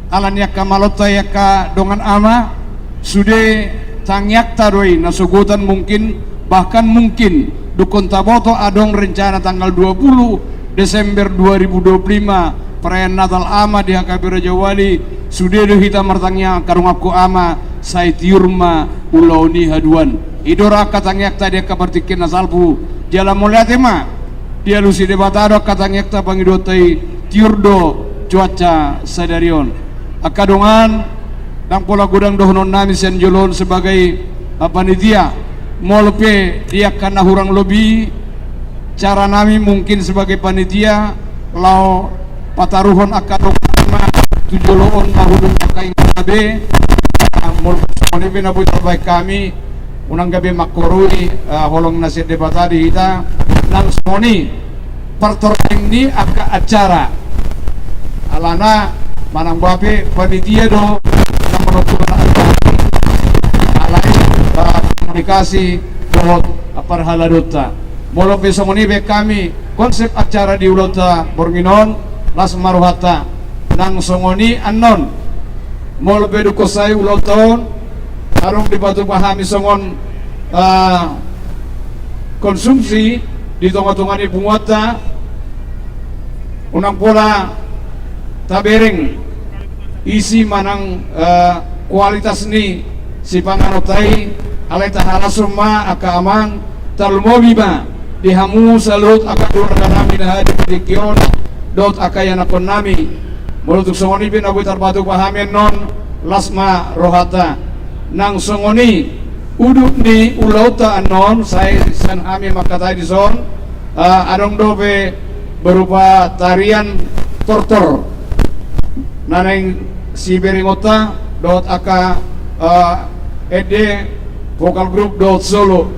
alani angka malonta i angka dongan ama, sude tangiangta do i na sogotan mungkin, bahkan mungkin, dungkon taboto adong rencana tanggal dua puluh Desember dua ribu dua puluh lima, perayaan Natal Ama di H K B P Raja Wali, sude do hita martangiang angka donganku ama, sai tiur ma ulaon i haduan. I do ra angka tangiangta di angka partingkian na salpu, jala mauliate ma, dialusi Debata do angka tangiangta pangidoanta i, tiur do cuaca sadari on. Angka dongan, ndang pola godang dohononnami sian jolo on sebagai, eh, panitia. Molo pe di angka na hurang lobi caranami mungkin sebagai panitia, laho pataruhon angka dongan ama tu jolo on na hudung angka inganan be. Molo songon i pe na boi tarbahen hami, unang gabe mangkorui, eh, holong na sian Debata di hita, nang songon i partorang ni angka acara. Alana manang boha pe panitia do na manontuhon acara, alai, eh, komunikasi dohot parhaladonta. Molo pe songon i bahen hami konsep acara di ulaonta borngin on, las ma rohanta. Nang songon i annon, molo pe dungkon sai ulaonta on, adong dipatupa hami songon, ah, konsumsi di tongatonga ni punguanta, unang pola tabereng isi manang, eh, kualitas ni sipanganonta i, alai tahalashon ma angka amang, tarlumobi ma di hamu saluhut angka keluarganami na hadir di tingki on, dohot angka ianakkonnami. Molo tung songon i pe na boi tarpatupa hami annon, las ma rohanta. Nang songon i udut ni ulaonta annon, sai sian hami mangkatai dison, eh, adong dope berupa tarian tortor na naeng siberingonta dohot angka, eh, ende vokal grup dohot solo.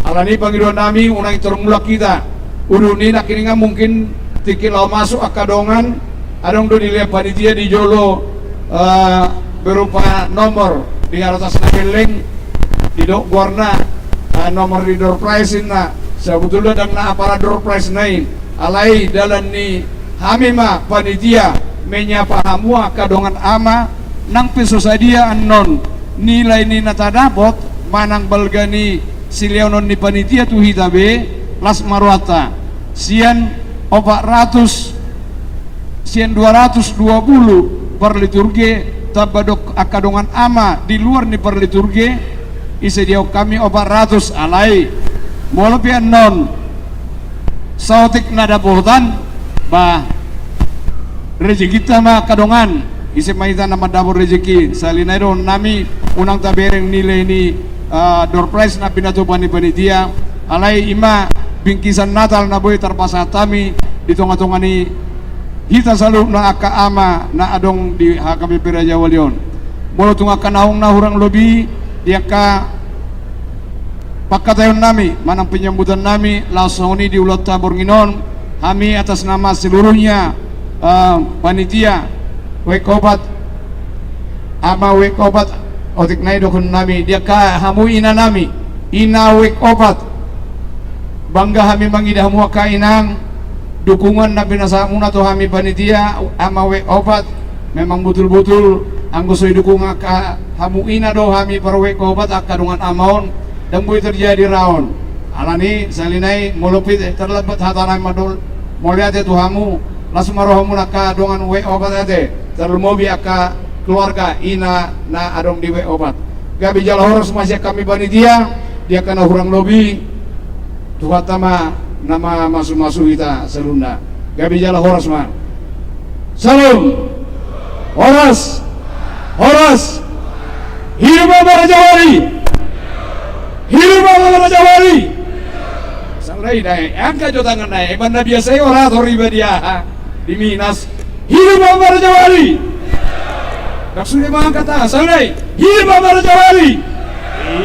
Alani pangidoannami unang i tor mulak hita. Udut ni nangkiningan mungkin tingki laho masuk angka dongan, adong do dilehon panitia di jolo, eh, berupa nomor di atas na gelleng, didok goarna, eh, nomor di door prize inna. Sabotulna ndang na apala door prize na i, alai dalan ni hami ma panitia menyapa hamu angka dongan ama, nang pe so sadia annon Nilai ni na tadapot manang balga ni silehon ni panitia tu hita be, las ma rohanta. Sian opat ratus, sian dua ratus dua puluh parliturgi, tamba dohot angka dongan ama di luar ni parliturgi, disediahon hami opat ratus. Alai molo pe annon saotik na dapotan, bah, rejekinta ma angka dongan, ise ma hita na mandapot rejeki. Sahali nai dohonon nami, unang tabereng nilai ni, eh, door prize na pinatupa ni panitia. Alai i ma bingkisan Natal na boi tarpasahat hami di tonga-tonga ni hita saluhutna angka ama na adong di H K B P Raja Wali on. Molo tung angka naung na hurang lobi di angka pangkataion nami manang penyambutan nami, laos songon i di ulaonta borngin on, hami atas nama seluruhnya, eh, panitia Wake Opat, ama Wake Opat, otik nai dohonon nami di angka hamu ina nami, ina Wake Opat. Bangga hami mangida hamu angka inang, dukungan na pinasahatmuna tu hami panitia, ama Wake Opat. Memang botul-botul, anggo so didukung angka hamu ina do hami par Wake Opat, angka dongan ama on, ndang boi terjadi ra on. Alani sahali nai, molo pe terlambat hata nami mandok mauliate tu hamu, las ma rohamuna angka dongan Wake Opat ate, tarlumobi angka keluarga ina na adong di Wake Opat. Gabe jala horas ma sian hami panitia, di angka na hurang lobi, Tuhanta ma na mamasu-masu hita saluhutna. Gabe jala horas ma. Salam. Horas. Horas. Hidup Ama Raja Wali. Hidup Ama Raja Wali. Sahali nai, angkat jo tangan nai. Emang na biasa i orator iba dia. Di Minas. Hidup Ama Raja Wali. Ndang sude mangangkat tangan. Sahali nai. Hidup Ama Raja Wali.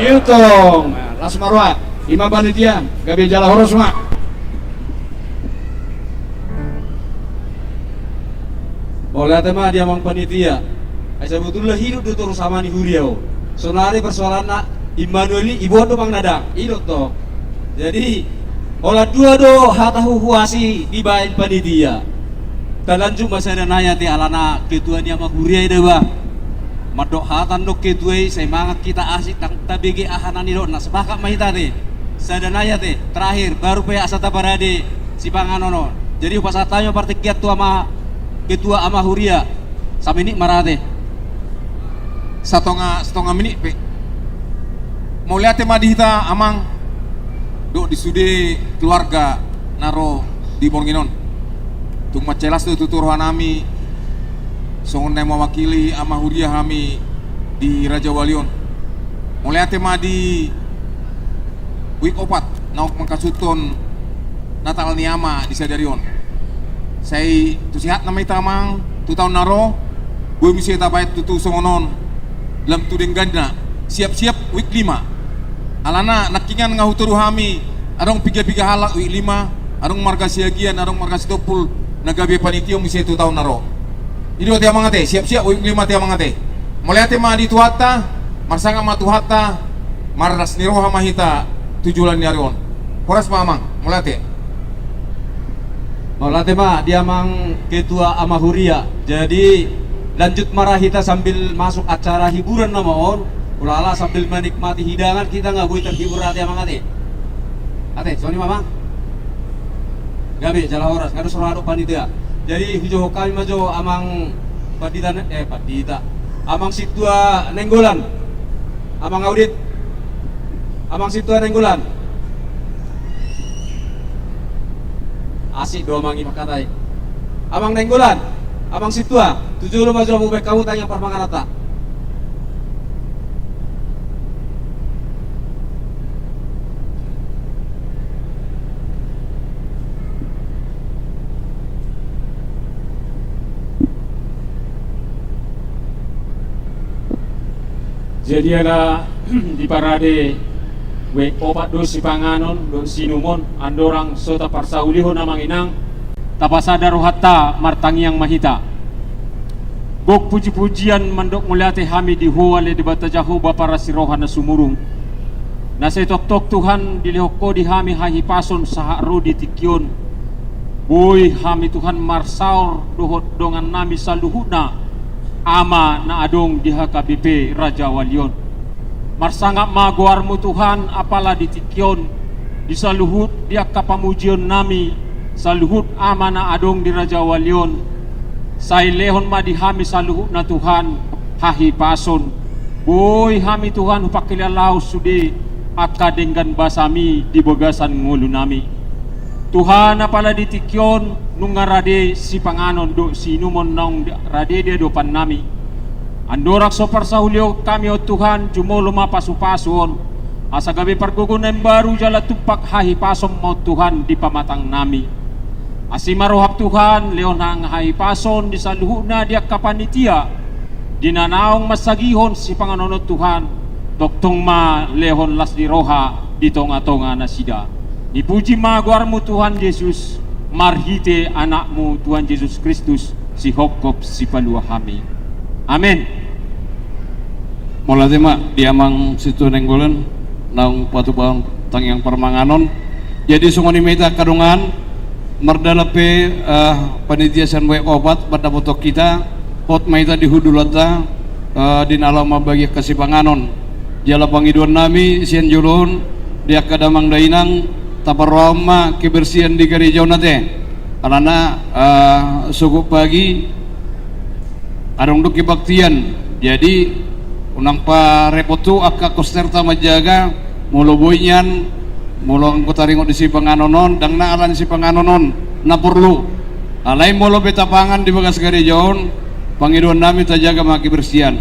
Iya tong. Las ma roha. I ma panitia, gabe jala horas ma. Mauliate ma di amang panitia. Ai sabotulna hidup do torus ama ni huria on. Sonari persoalanna Immanuel i, iboan do manang ndang, i do tong. Jadi, holan dua do hata huhuasi dibaen panitia. Talanjut ma sada nai ate, alana ketua ni ama huria i da ba. Mandok hata do ketua i, sai mangan hita asi, ndang tabege aha na nidokna, sepakat ma hita ate. Sada nai ate, terakhir, baru pe asa taparade sipanganon on. Jadi hupasahat hami ma partingkian tu ama, ketua ama huria. Saminit ma ra ate. Satonga, satonga minit pe. Mauliate ma di hita amang, dohot di sude keluarga na ro di borngin on. Tung mansai las do tutu roha nami, songon na mewakili ama huria hami di Raja Wali on. Mauliate ma di Wake Opat, naung manghasuthon Natal ni ama di sadari on. Sai tu sehat nama hita amang, tu taon na ro, boi muse tabaen tutu songon on, lam tu dengganna, siap-siap Wake Lima. Alana, nangkiningan nga hutoru hami, adong piga-piga halak Wake Lima, adong marga Siagian, adong marga Sitompul, na gabe panitia muse tu taon na ro. I do ate amang ate, siap-siap Wake Lima ate amang ate. Mauliate ma di Tuhanta, marsangap ma Tuhanta, marlas ni roha ma hita tu joloan ni ari on. Horas ma amang, mauliate. Mauliate ma di amang ketua ama huria. Jadi, lanjut ma ra hita sambil masuk acara hiburan nama on. Ulala sambil menikmati hidangan hita nga boi terhibur ate amang ate. Ate, songon i ma amang. Gabe, jala horas, nga dos roha dohot panitia. Jadi, hujou hami ma jo amang pandita, eh, pandita. Amang Sintua Nainggolan. Amang Audit. Amang Sintua Nainggolan. Asik do amang i mangkatai. Amang Nainggolan. Amang Sintua. Tu jolo ma jo hamu, baen hamu tangiang parmangananta. Jadi ala diparade Wake Opat do sipanganon dohot siinumon, andorang so taparsaulihon amang inang, tapasada rohanta martangiang ma hita. Gok puji-pujian mandok mauliate hami di Ho ale Debata Jahowa, Bapa na siroha na sumurung, na sai tongtong Tuhan dilehon Ho di hami hahipason sahat ro di tingki on. Boi hami Tuhan marsaor dohot dongan nami saluhutna Ama na adong di H K B P Raja Wali on. Marsangap ma goarmu Tuhan, apala di tingki on, di saluhut di angka pamujionnami, saluhut ama na adong di Raja Wali on, sai lehon ma di hami saluhutna Tuhan hahipason. Boi hami Tuhan hupangkilalaon sude angka denggan basami di bagasan ngolunami. Tuhan, apala di tingki on nunga rade sipanganon dohot siinumon naung rade di adopannami. Andorang so parsahulihon hami on Tuhan, jumolo ma pasupasu on, asa gabe pargogo na imbaru jala tumpak hahipason ma on Tuhan di pamatangnami. Asi ma roham Tuhan, lehon nang hahipason di saluhutna di angka panitia, di na naung mansagihon sipanganon on Tuhan, tongtong ma lehon las ni roha di tongatonga nasida. Dipuji ma goarmu Tuhan Jesus, marhite Anakmu Tuhan Jesus Kristus, sihophop sipalua hami. Amen. Mauliate ma di Amang Sintua Nainggolan naung patupahon tangiang parmanganon. Jadi songon i ma hita angka dongan, mardalan pe, eh, panitia sian W Opat mandapothon hita, hot ma hita di hundulanta, eh, di na laho mambagi angka sipanganon. Jala pangidoannami sian jolo on di angka damang dainang, taparrohahon ma kebersihan di gareja on ate. Alana, eh, sogot pagi adong do kebaktian. Jadi unang parepot tu angka kosterta manjaga, molo boi nian, molo anggo taringot di sipanganon on, ndang na ala ni sipanganon on na porlu. Alai molo pe tapangan di bagas gareja on, pangidoannami tajaga ma kebersihan.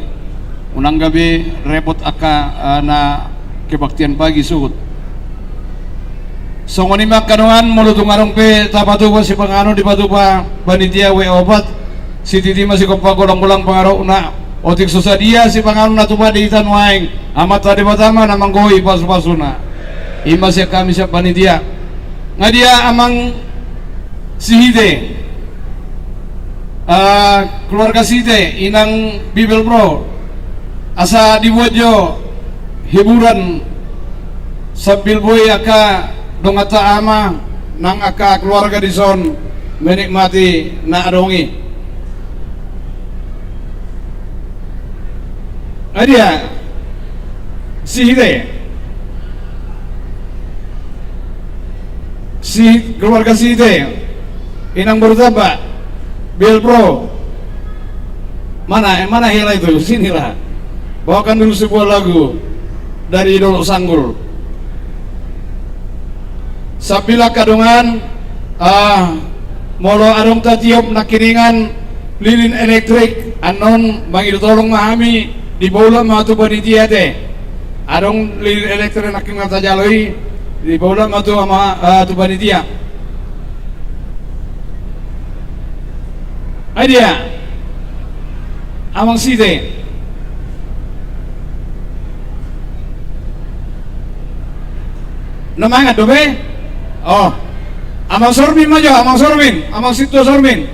Unang gabe repot angka, eh, na kebaktian pagi sogot. Songon i ma angka dongan, molo tung adong pe tapatupa sipanganon dipatupa panitia W Opat, sititi ma sigompa golanggolang pangarahutna. Otik so sadia sipanganon na tupa di hita nuaeng, Amanta Debata ma na manggohi pasupasuna. I ma sian hami sian panitia. Nga dia Amang Sihite, ah, keluarga Sihite, Inang Bibelvrouw, asa dibuat jo hiburan sambil boi angka donganta ama nang angka keluarga dison menikmati na adong i. Nga dia Sihite. Si keluarga Sihite, Inang Boru Tamba, Bibelvrouw. Mana, mana hela itu? Sinilah. Bawakan dulu sebuah lagu dari Dolok Sanggul. Sambil angka dongan, ah, molo adong tatiop nangkiningan lilin elektrik, annon mangido tolong ma hami, dipaulak ma tu panitia ate. Adong lilin elektrik nangkiningan tajalo i, dipaulak ma tu ama, ah, tu panitia. Ai dia. Amang Sihite. Na mangan dope? Oh. Amang Sormin ma jo, Amang Sormin, Amang Sintua Sormin.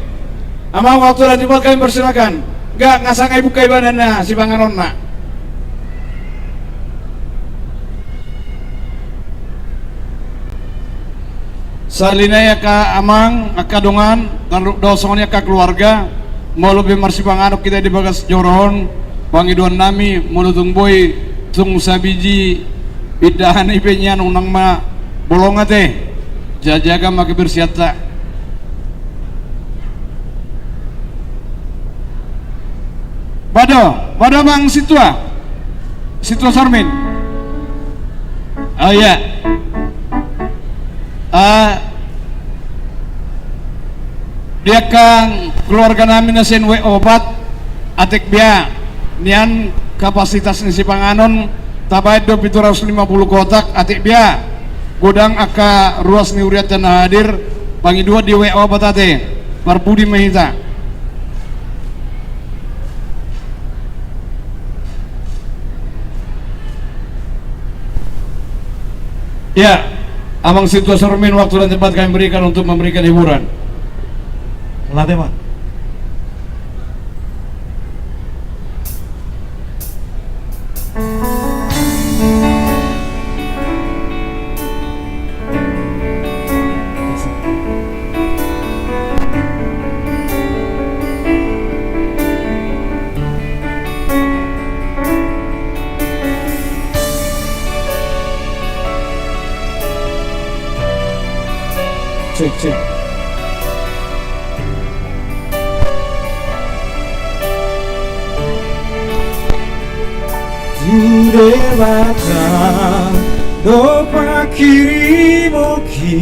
Amang, waktu na dibuat kami persilakan. Nga, nga sanga ibuka ibana na sipanganonna. Sahali nai angka amang, angka dongan, tarlumobi songon i angka keluarga, molo pe marsipanganon hita di bagas joro on, pangidoannami, molo tung boi, tung sabiji indahan i pe nian unang ma bolong ate, jaga ma kebersihanta. Bado, bado Amang Sintua. Sintua Sormin. Oh iya. Ah, di angka keluarga nami na sian W Opat, atik bia nian kapasitas ni sipanganon, tabaen do pitu ratus lima puluh kotak, atik bia godang angka ruas ni hurianta na hadir, pangidoan di W Opat ate, parpudi ma hita. Ya, Amang Sintua Sormin, waktu dan tempat kami berikan untuk memberikan hiburan. Latema. Debata do pangkirimonki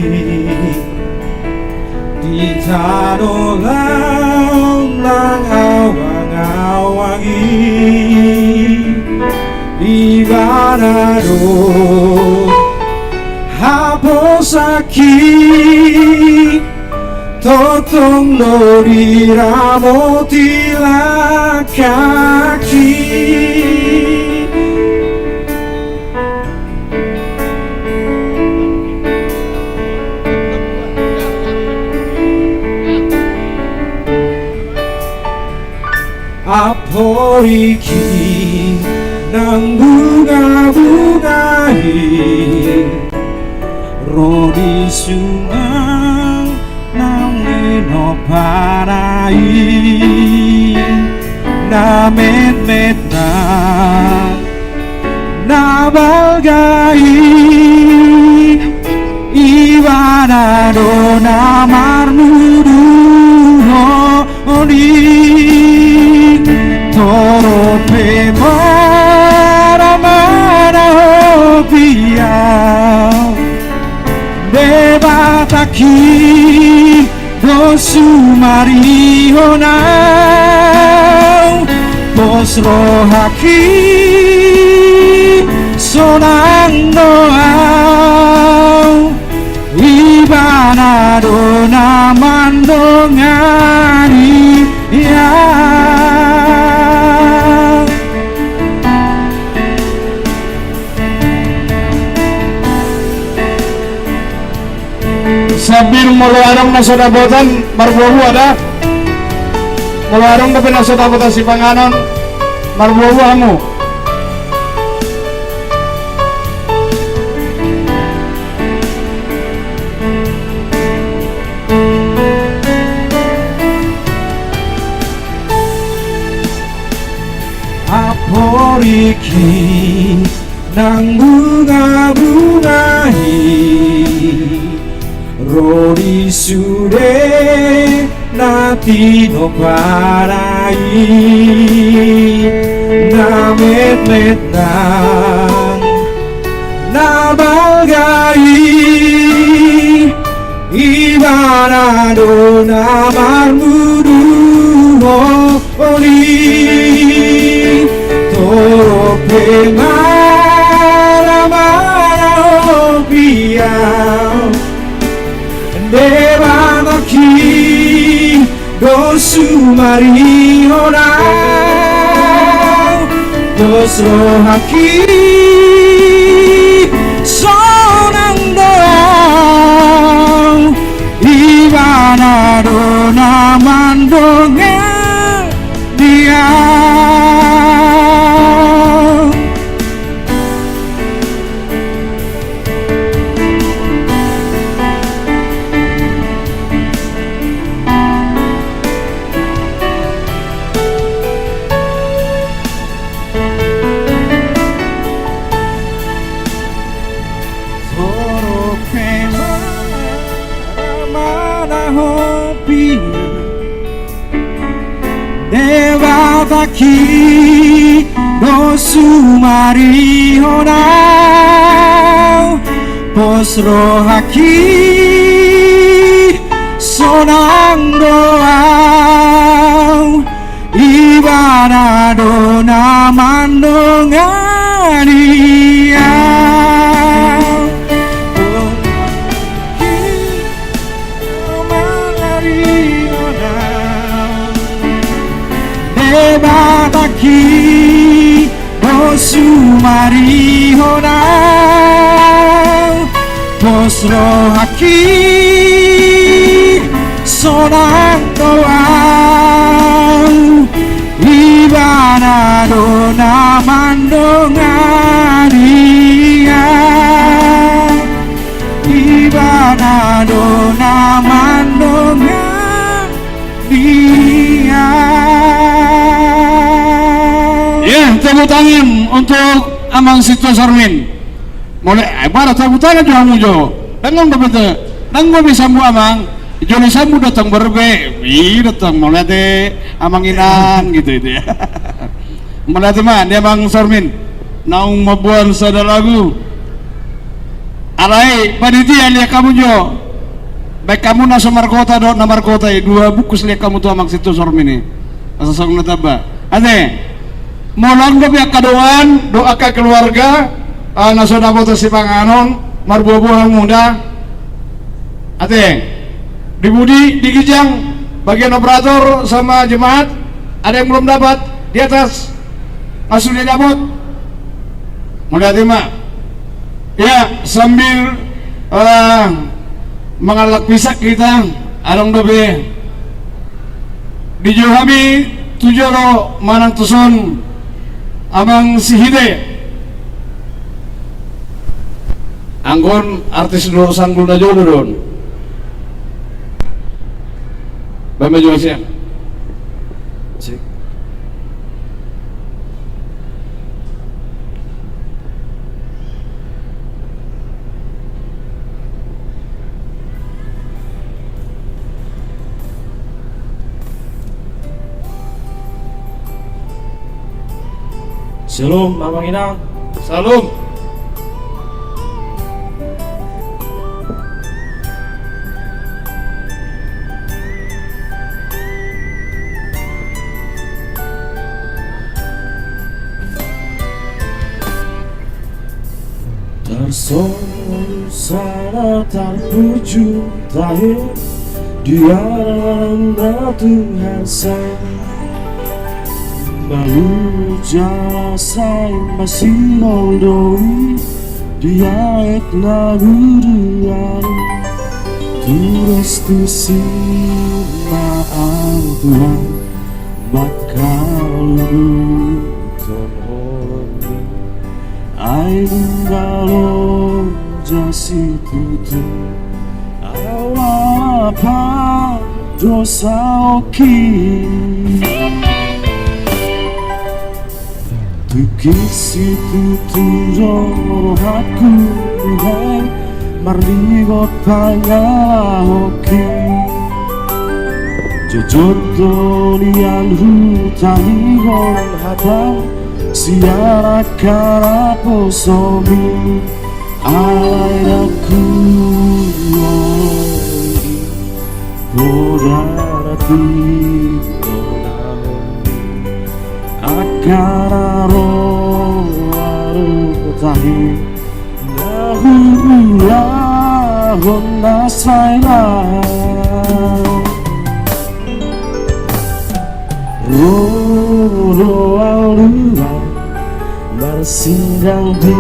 di tano laon nang awangawang i. Ibana do haposanki, tongtong do diramoti langkangki. Amporiki nang bungabunga i, ro di sungkun nang di nompana i, na metmet nang na balga i, ibana do na marmuduhon i. Torop pe ma na manahopi ahu, Debatangki do sumarihon ahu, pos rohangki sonang do ahu, ibana do na mandongani ahu. Sambil molo adong na so dapotan marbuabua da. Molo adong dope na so dapotan sipanganon, marbuabua hamu. Amporiki nang bungabunga i, ro di sude na tinompana i, na metmet nang na balga i, ibana do na marmuduhon i. Torop pe ma na manahopi ahu, Debatangki do sumarihon ahu, pos rohangki sonang do ahu, ibana do na mandongani ahu. Torop pe ma na manahopi ahu, Debatangki do sumarihon ahu, pos rohangki sonang do ahu, ibana do na mandongani ahu. Mangarihon ahu, Debatangki do sumarihon ahu, pos rohangki sonang do ahu, ibana do na mandongani ahu. Ibana do na mandongani ahu. Ya, tepuk tangan untuk Amang Sintua Sormin. Molo, eh, bara tepuk tangan jo hamu jo. Dang nunga dope, dang nunga be sambut Amang. Jolo sambut datang berbe. Ih, datang mauliate Amang Inang gitu itu ya. Mauliate ma di Amang Sormin. Naung mamboan sada lagu. Alai panitia, liat hamu jo. Baen hamu na so margota dohot na margota i, dua bungkus liat hamu tu Amang Sintua Sormin i. Asa songon na tamba. Ate. Molo adong dope angka dongan dohot angka keluarga, ah, na so dapotan sipanganon, marboaboa hamu da. Ate. Di pudi, di ginjang, bagian operator sama jemaat, ada yang belum dapat di atas. Langsung dia dapot. Mauliate ma. Ya, sambil, eh, mangallang pisang hita, adong dope dijou hami tu jolo manang tuson Amang Sihite. Anggo on artis do, sanggul na jolo do on. Baen ma jo sian. Sip. Shalom, Amang Inang. Shalom. Tarsongon sada tarpuju tahe di adopanna Tuhanta. Malua jala sai masihol do i di aek na buduan. Tudos tusi ma ahu Tuhan, mangkaluhuthon Ho. Ai nunga loja situtu ahu ala pardosaonki. Tungkil situtu do rohangku, Tuhan, marningot pangalahoki. Jotjot do nian hutangihon hatam sian angka naposomi. Alai ndang huoloi poda na tinodohonmi, angka na roa do tahe na huulahon na sai laho. Ro do ahu Tuhan marsindak di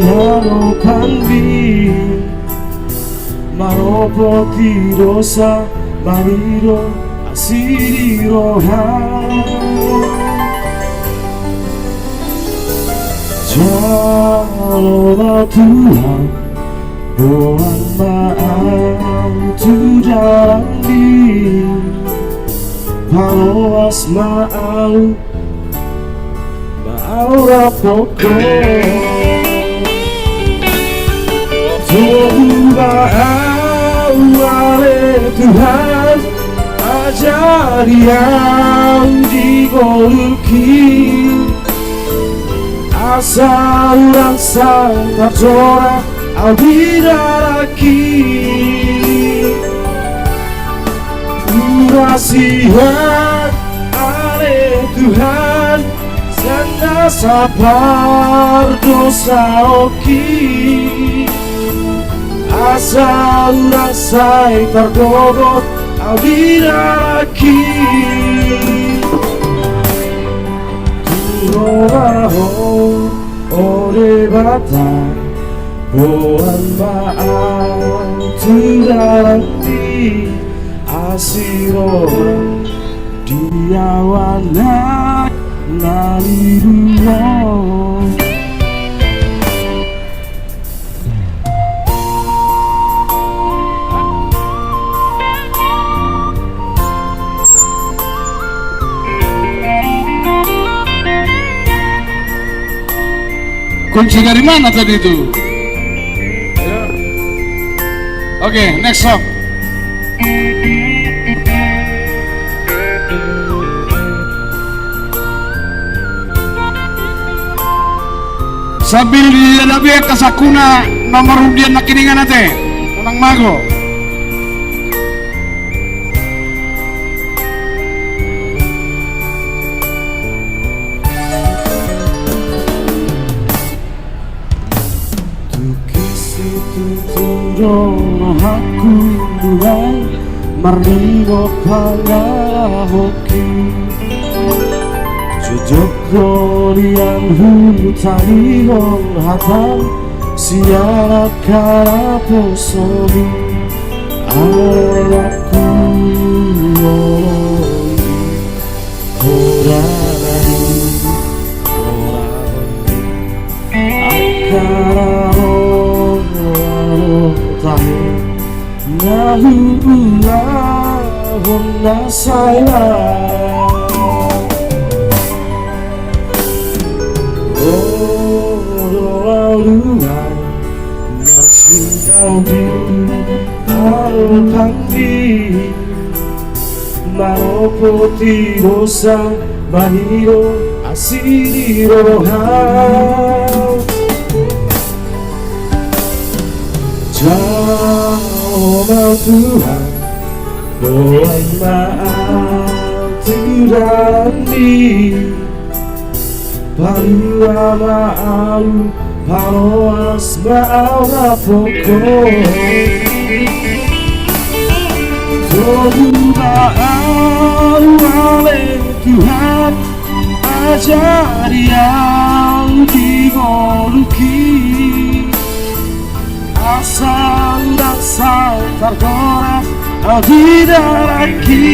adopanmi, manopoti dosa, mangido asi di roha. Jalo ma Tuhan, boan ma ahu tu dalanmi, paloas ma ahu, ma ahu rap dohot Ho. Togu ma ahu ale Tuhan, ajari ahu di ngolungki, asa unang sai tardorong ahu di dalanki. Urasian ale Tuhan sian nasa pardosaonki, asa unang sai tardogot ahu di dalanki. Tu roha Ho, o Debata, boan ma ahu tu dalanmi, asi roham di ahu anak na lilu on. Kunci dari mana tadi itu? Oke, next song. Sambil diadapi angka sangkuna nomor undian nangkiningan ate. Manang mago. Tutu rohangku mulai marnida pangalahonki. Jojok do nian hutangihon hatam sian angka naposomi. Alai holan holan angka na ro tahe na huulahon na sai laos. Olo lauluan marsinggau di alpanggi. Manopoti dosa, mangido asi ni roha. Jalo ma Tuhan, boan ma au tu dalanmi. Palua ma au, paloas ma au na pongko. Togu ma au ale Tuhan, ajari au di ngolungki. Asa ndang sai targora au di dalanki.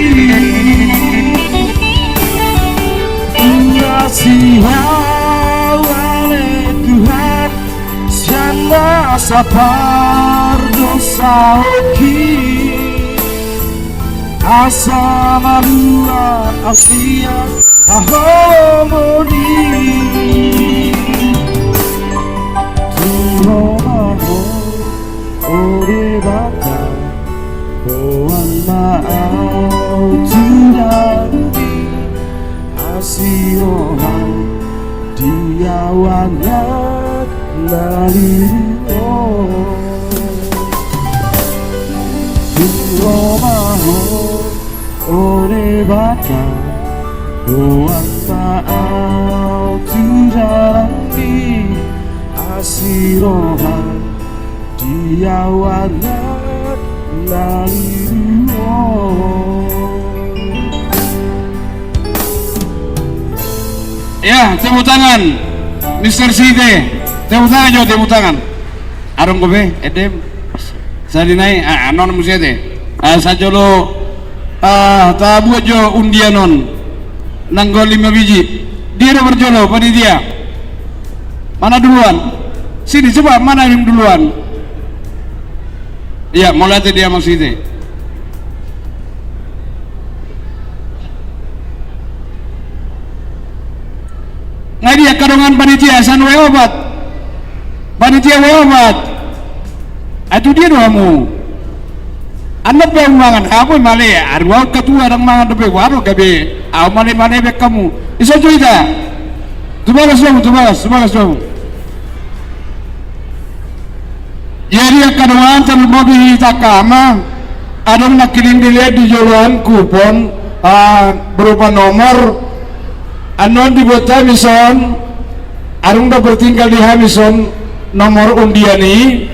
Urasi au ale Tuhan, sian nasa pardosaonki. Asa malua au sian haholomon i. Tu Ho ma ho, o Debata, boan ma au tu dalanmi. Asi roham di au anak na lilu on. Tu Ho ma ho, o Debata, boan ma au tu dalanmi. Asi roham di au anak na lilu on. Ya, tepuk tangan, Mister Site. Tepuk tangan jo, tepuk tangan. Adong dope, Edem. Sadi nai, ah, anon muse te. Ah, sajolo, ah, tabuat jo undian on. Nanggo lima biji. Dia do parjolo, panitia. Mana duluan? Sini, coba, mana yang duluan? Iya, mauliate di Amang Site. Nga dia angka dongan panitia, sian W opat. Panitia W opat. Ai tu dia do hamu? Annon pe au mangan, hamu male, aru au ketua ndang mangan dope, waro gabe, au male-male be hamu. Iso jo ita. Tubagas jo hamu, tubagas, tubagas jo hamu. Jadi angka dongan, tarlumobi hita angka ama, adong nangkining dilehon di joloan kupon, ah, berupa nomor, annon dibuat hami son, adong do bertinggal di hami son, nomor undian i,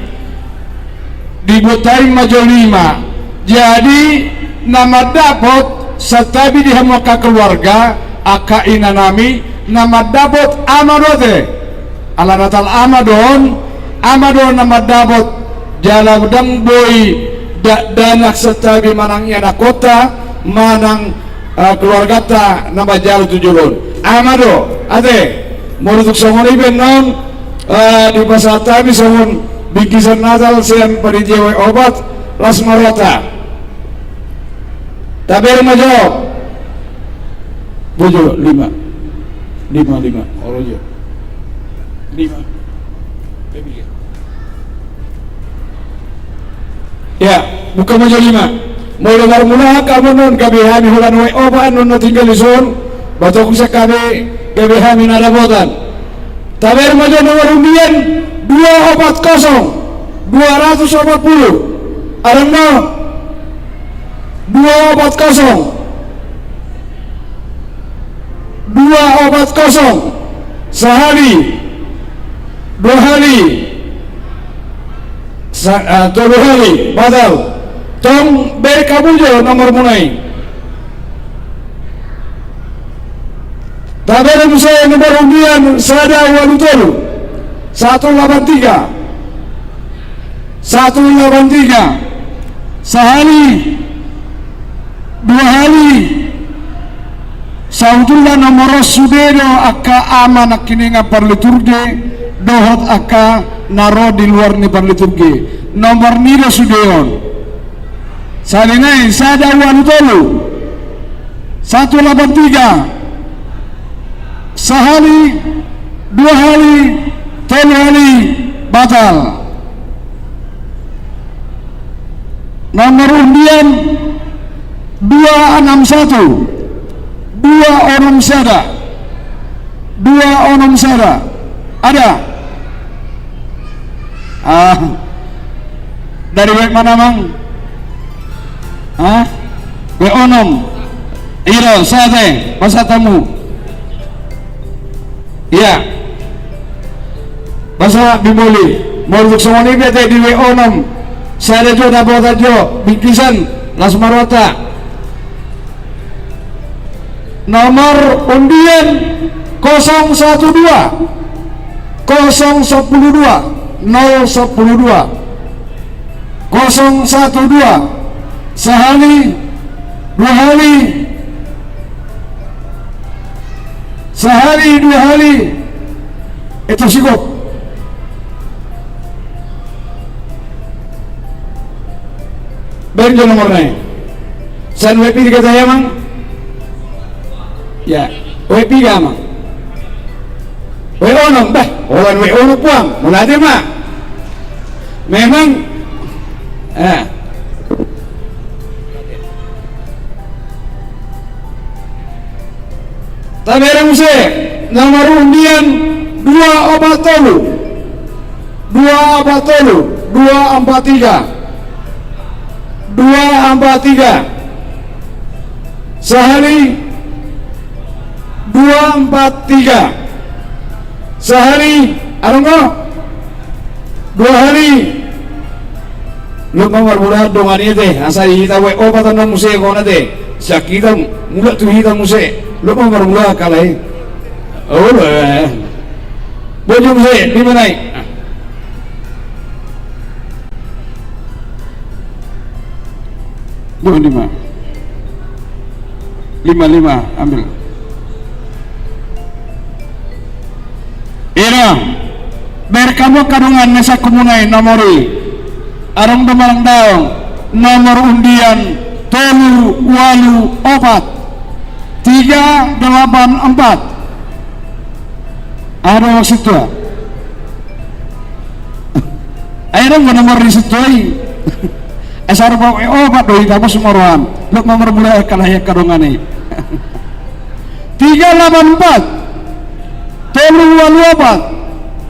dibuat hami ma jo lima. Jadi, na mandapot santabi di hamu angka keluarga, angka inanami, na mandapot ama do ate. Ala natal ama do on, ama do na mandapot, jala ndang boi dakdanak santabi manang ianakhonta, manang, eh, keluarganta na manjalo tu jolo on. Ama do, ate, molo tung songon i pe annon, eh, dipasahat hami songon bingkisan Natal sian panitia W opat, las ma rohanta. Tabereng ma jo. Bojo, lima. Lima, lima. Olo jo. Lima. Ya, buka ma jo lima. Molo marmula hamu annon, gabe hami holan W opat annon na tinggal dison. Batoksa gabe, gabe hami na dapotan. Tabereng ma jo nomor undian dua opat kosong, dua ratus opat puluh. Adong do? Dua opat kosong. Dua opat kosong. Sahali. Dua hali. Sa-, ah, tolu hali. Batal. Tong bereng hamu jo nomormuna i. Tabereng muse nomor undian sada ualu tolu. Satu lapan tiga. Satu lapan tiga. Sahali. Dua hali. Sabotulna nomor on sude do angka ama nangkiningan parliturgi dohot angka na ro di luar ni parliturgi. Nomor ni do sude on. Sahali nai sada ualu tolu. Satu lapan tiga. Sahali, dua hali, tolu hali, batal. Nomor undian dua enam satu, dua onom sada, dua onom sada. Ada? Ah. Dari W mana, Mang? Hah? W onom. Iro, sada, pasahat hamu. Ia. Pasahat bimoli. Molo tung songon i berarti di W onom. Sada jo dapotan jo, bingkisan, las ma rohanta. Nomor undian kosong satu dua, kosong sepuluh dua, nol sepuluh dua, kosong satu dua, sahali, dua hali, sahali, dua hali, itu cukup. Bereng jo nomorna i. Sian W P tiga tadi, Amang? Ya, W P tiga, Amang. W onom, bah, holan W onom puang, mauliate ma. Memang, eh. Tabereng muse, nomor undian dua opat tolu. Dua opat tolu, dua empat tiga. Dua empat tiga. Sahali, dua empat tiga. Sahali, adong do? Dua hali. Lot ma marmula dongan i ate, asa di hita W opat annon muse kona ate. Sian hita mulak tu hita muse. Lot ma marmula kalai. Olo. Bojong muse, di mana i? Dua lima. Lima, lima, ambil. Ira, bereng hamu angka dongan na sian komuna i nomor i. Adong do manang daong, nomor undian tolu ualu opat, tiga delapan empat. Adong maksud tua. Ai adong do nomor ni sintua i. Asa rupa W opat do hita, bos, moroan. Lot ma marmula kalai angka dongan i. Tiga delapan empat, tolu ualu opat,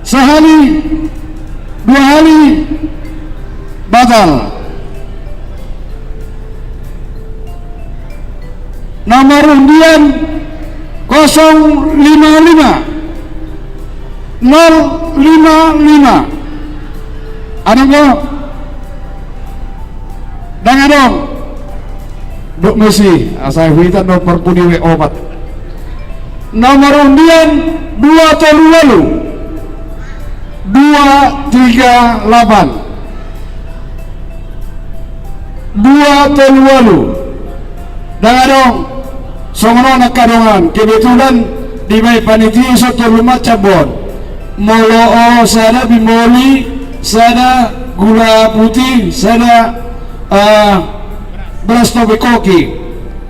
sahali, dua hali, batal. Nomor undian kosong lima lima, nol lima lima. Adong do? Ndang adong. Dok muse, asa huhita do parpudi W opat. Nomor undian dua tolu ualu, dua tiga lapan. Dua tolu ualu. Ndang adong. Songon on angka dongan, kebetulan dibaen panitia so tolu macam bon. Molo o sada bimoli, sada gula putih, sada, eh, beras topi koki.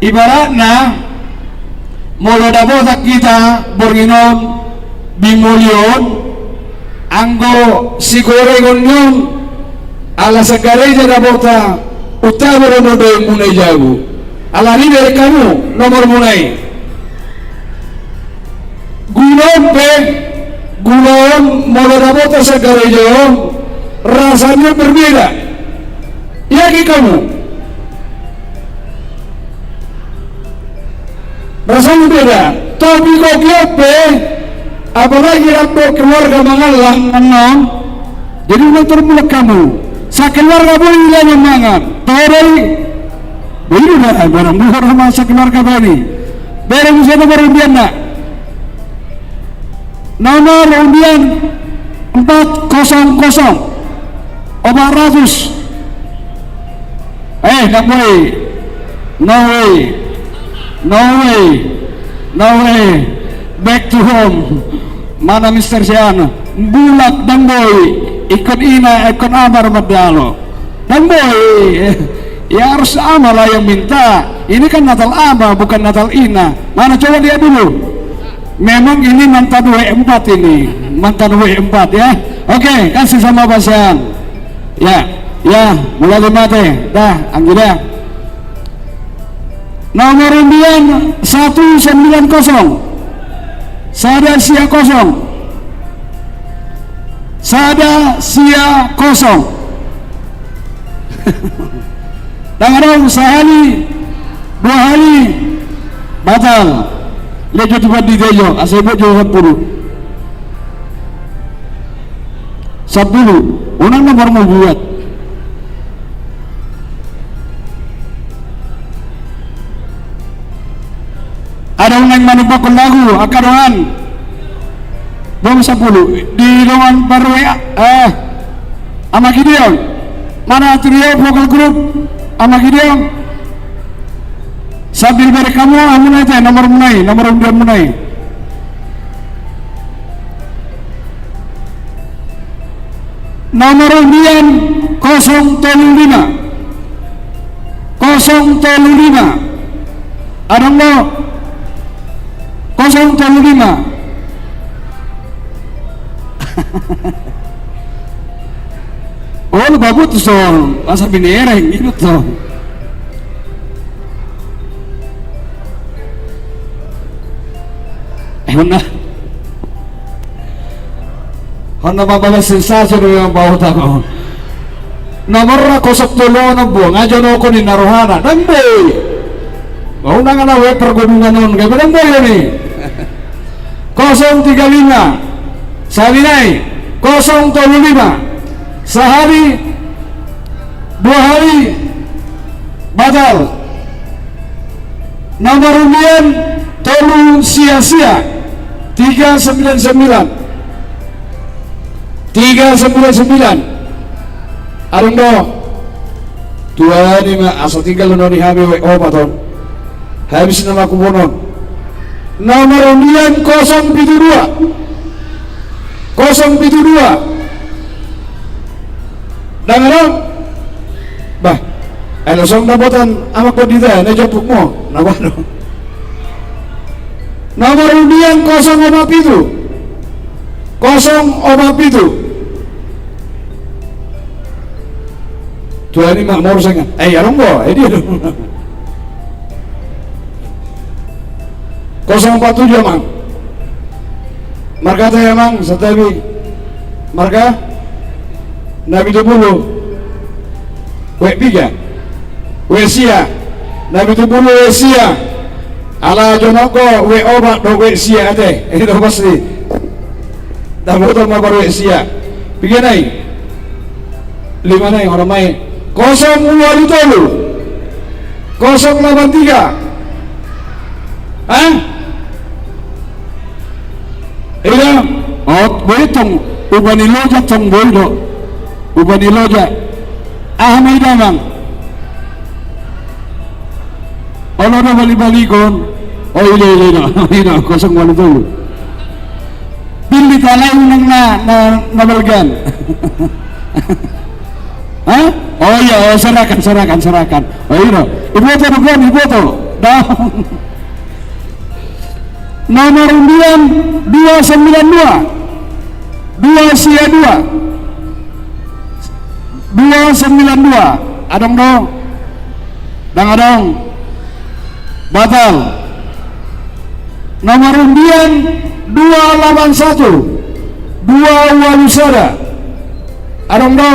Ibaratna, molo dapotan hita borngin on bimoli on, anggo sigorengon ni on, ala sagareja dapotan, untabur do dainmuna i jabu. Alani i bereng hamu nomormuna i. Guna on pe, Ulaon molo dapotan sian gareja on, rasanya berbeda. Yakin kamu? Rasanya beda. Tapi kok giot pe, apalagi rap dohot keluarga mangallang annon. Jadi unang terbulat kamu. Sakeluarga boi ulaon mangan. Tahu dari? Boi do da, barang buhor ma sakeluarga boi. Bereng sian nomor undianna. Nomor undian empat kosong kosong. Opat ratus. Eh, ndang boi. No way. No way. No way. Back to home. Mana Mister Sian? Bulak, ndang boi. Ingkon ina, ingkon ama do mandalo. Ndang boi. Ya harus ama lah yang minta. Ini kan Natal ama, bukan Natal ina. Mana coba lihat dulu. Memang ini mantan W empat ini. Mantan W empat ya. Oke, kasih sama Pak Sian. Ya, ya, mulai mate. Dah, anggida. Nomor undian satu sembilan kosong. Sada sia kosong. Sada sia kosong. Ndang adong, sahali, dua hali, batal. Lihat jo tu pandita jo, asa ibuat jo sampulu. Sampulu, unang nomor mu buat. Adong naeng manumpakkon lagu, angka dongan. Dong sampulu. Di dongan parwe, eh, Ama Gideon. Mana trio vocal group Ama Gideon? Sambil bereng hamu, hamu nai te, nomor mu nai, nomor undian mu nai. Nomor undian kosong tolu lima. Kosong tolu lima. Adong do? Kosong tolu lima. Oh, lu babut son. Masa binereng, gitu son. Eh, benar. Hona mambahen sensasi do memang baotan on. Nomorna kosong tolu onom, bo, nga jonokon ninna rohana. Ndang boi. Ba unang na we pergunungan on, gabe ndang boi do ni. Kosong tiga lima. Sahali nai. Kosong tolu lima. Sahali. Dua hali. Batal. Nomor undian tolu sia sia, tiga sembilan sembilan. Tiga sembilan sembilan. Adong do? Tua ni ma, asa tinggal do ni hami we opat on. Habis nama kubonon. Nomor undian kosong pitu dua. Kosong pitu dua. Ndang adong? Bah, elo song dapotan amak pandita, na jopuk mo, na bano. Nomor undian kosong opat pitu. Kosong opat pitu. Tuhan ini makmur sangat. Eh, ya dong, bo. Eh, dia dong. Kosong opat tujuh, Amang. Marga ta, Amang, santabi. Marga? Na pitu pulu. We piga? We sia. Na pitu pulu we sia. Ala jonok do we opat dohot we sia ate. Ini do pasti. Dapotan ma baru we sia. Piga nai? Lima nai, orang main. Kosong ualu tolu. Kosong lapan tiga. Hah? Ida, ot, boi tong, uba ni loja tong boi do. Uba ni loja. Aha ma ida, Amang? Olo do bali-baligon. Oh, ida, ida, ida. Ida, kosong ualu tolu. Pilih talai unang na, na, na balgan. Hah? Oh iya, oh, serahkan, serahkan, serahkan. Oh iya, iboto do, iboto. Dah. Nomor undian dua sembilan dua. Dua sia dua. Dua sembilan dua. Adong do? Ndang adong. Batal. Nomor undian dua lapan satu. Dua ualu sada. Adong do?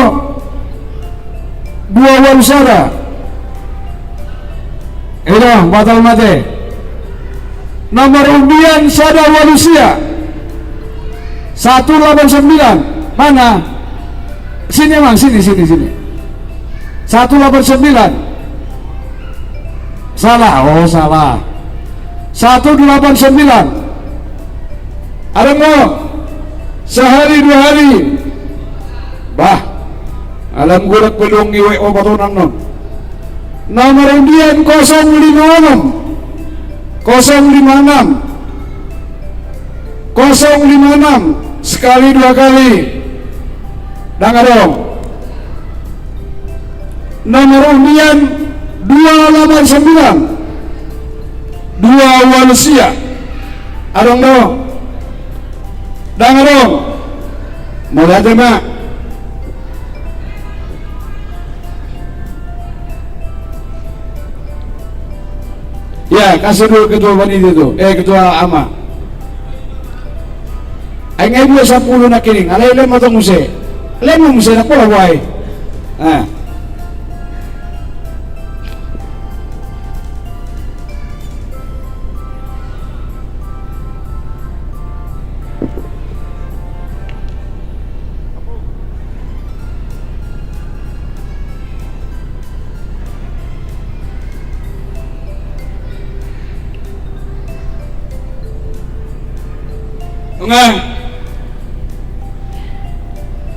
Dua ualu sada. Eda, batal mate. Nomor undian sada ualu sia. Satu delapan sembilan. Mana? Sini, Amang, sini, sini, sini. Satu delapan sembilan. Salah, oh, salah. Satu delapan sembilan. Adong do? Sahali, dua hali. Bah. Alai godang pe dong i W O patonang non. Nomor undian kosong lima enam. Kosong lima enam. Kosong lima enam. Sekali, dua kali. Ndang adong. Nomor undian dua delapan sembilan. Dua ualu sia. Adong do? Ndang adong. Mauliate ma. Ya, kasih dulu ketua panitia tu. Eh, ketua ama. Ai nga i dua sampulu nangkining, alai lem ma tong muse. Lem ma muse, ndang pola boha i. Ah. Nga.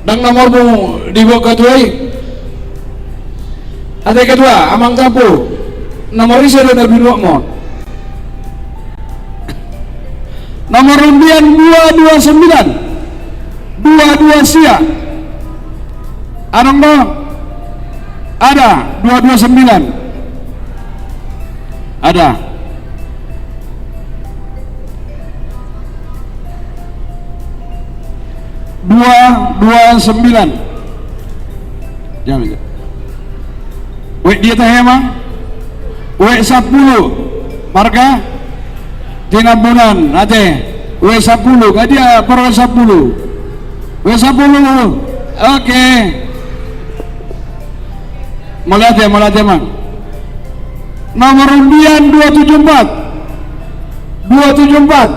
Ndang nomormu diboan ketua i. Ate ketua, amang Tampu. Nomor ise do na binuatmon? Nomor undian dua dua sembilan. Dua dua sia. Adong do? Ada, dua dua sembilan. Ada. Dua dua sembilan. Jam, jam. Wek dia tahe ma? Wek sampulu. Marga? Tinambunan, ate. Wek sampulu. Nga dia parwek sampulu? Wek sampulu. Oke. Mauliate, mauliate, Amang. Nomor undian dua tujuh empat. Dua tujuh empat.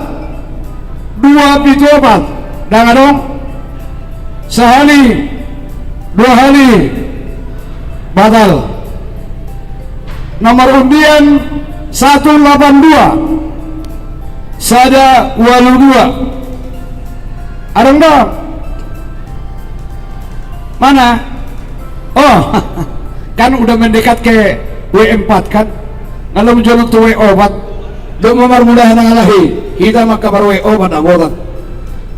Dua pitu opat. Ndang adong? Sahali. Dua hali. Batal. Nomor undian satu delapan dua. Sada ualu dua. Adong do? Mana? Oh, kan udah mendekat ke W empat kan? Lalu menjolok tu W opat. Dok mempermudah nang alahi. Hita maka baru W opat dapotan.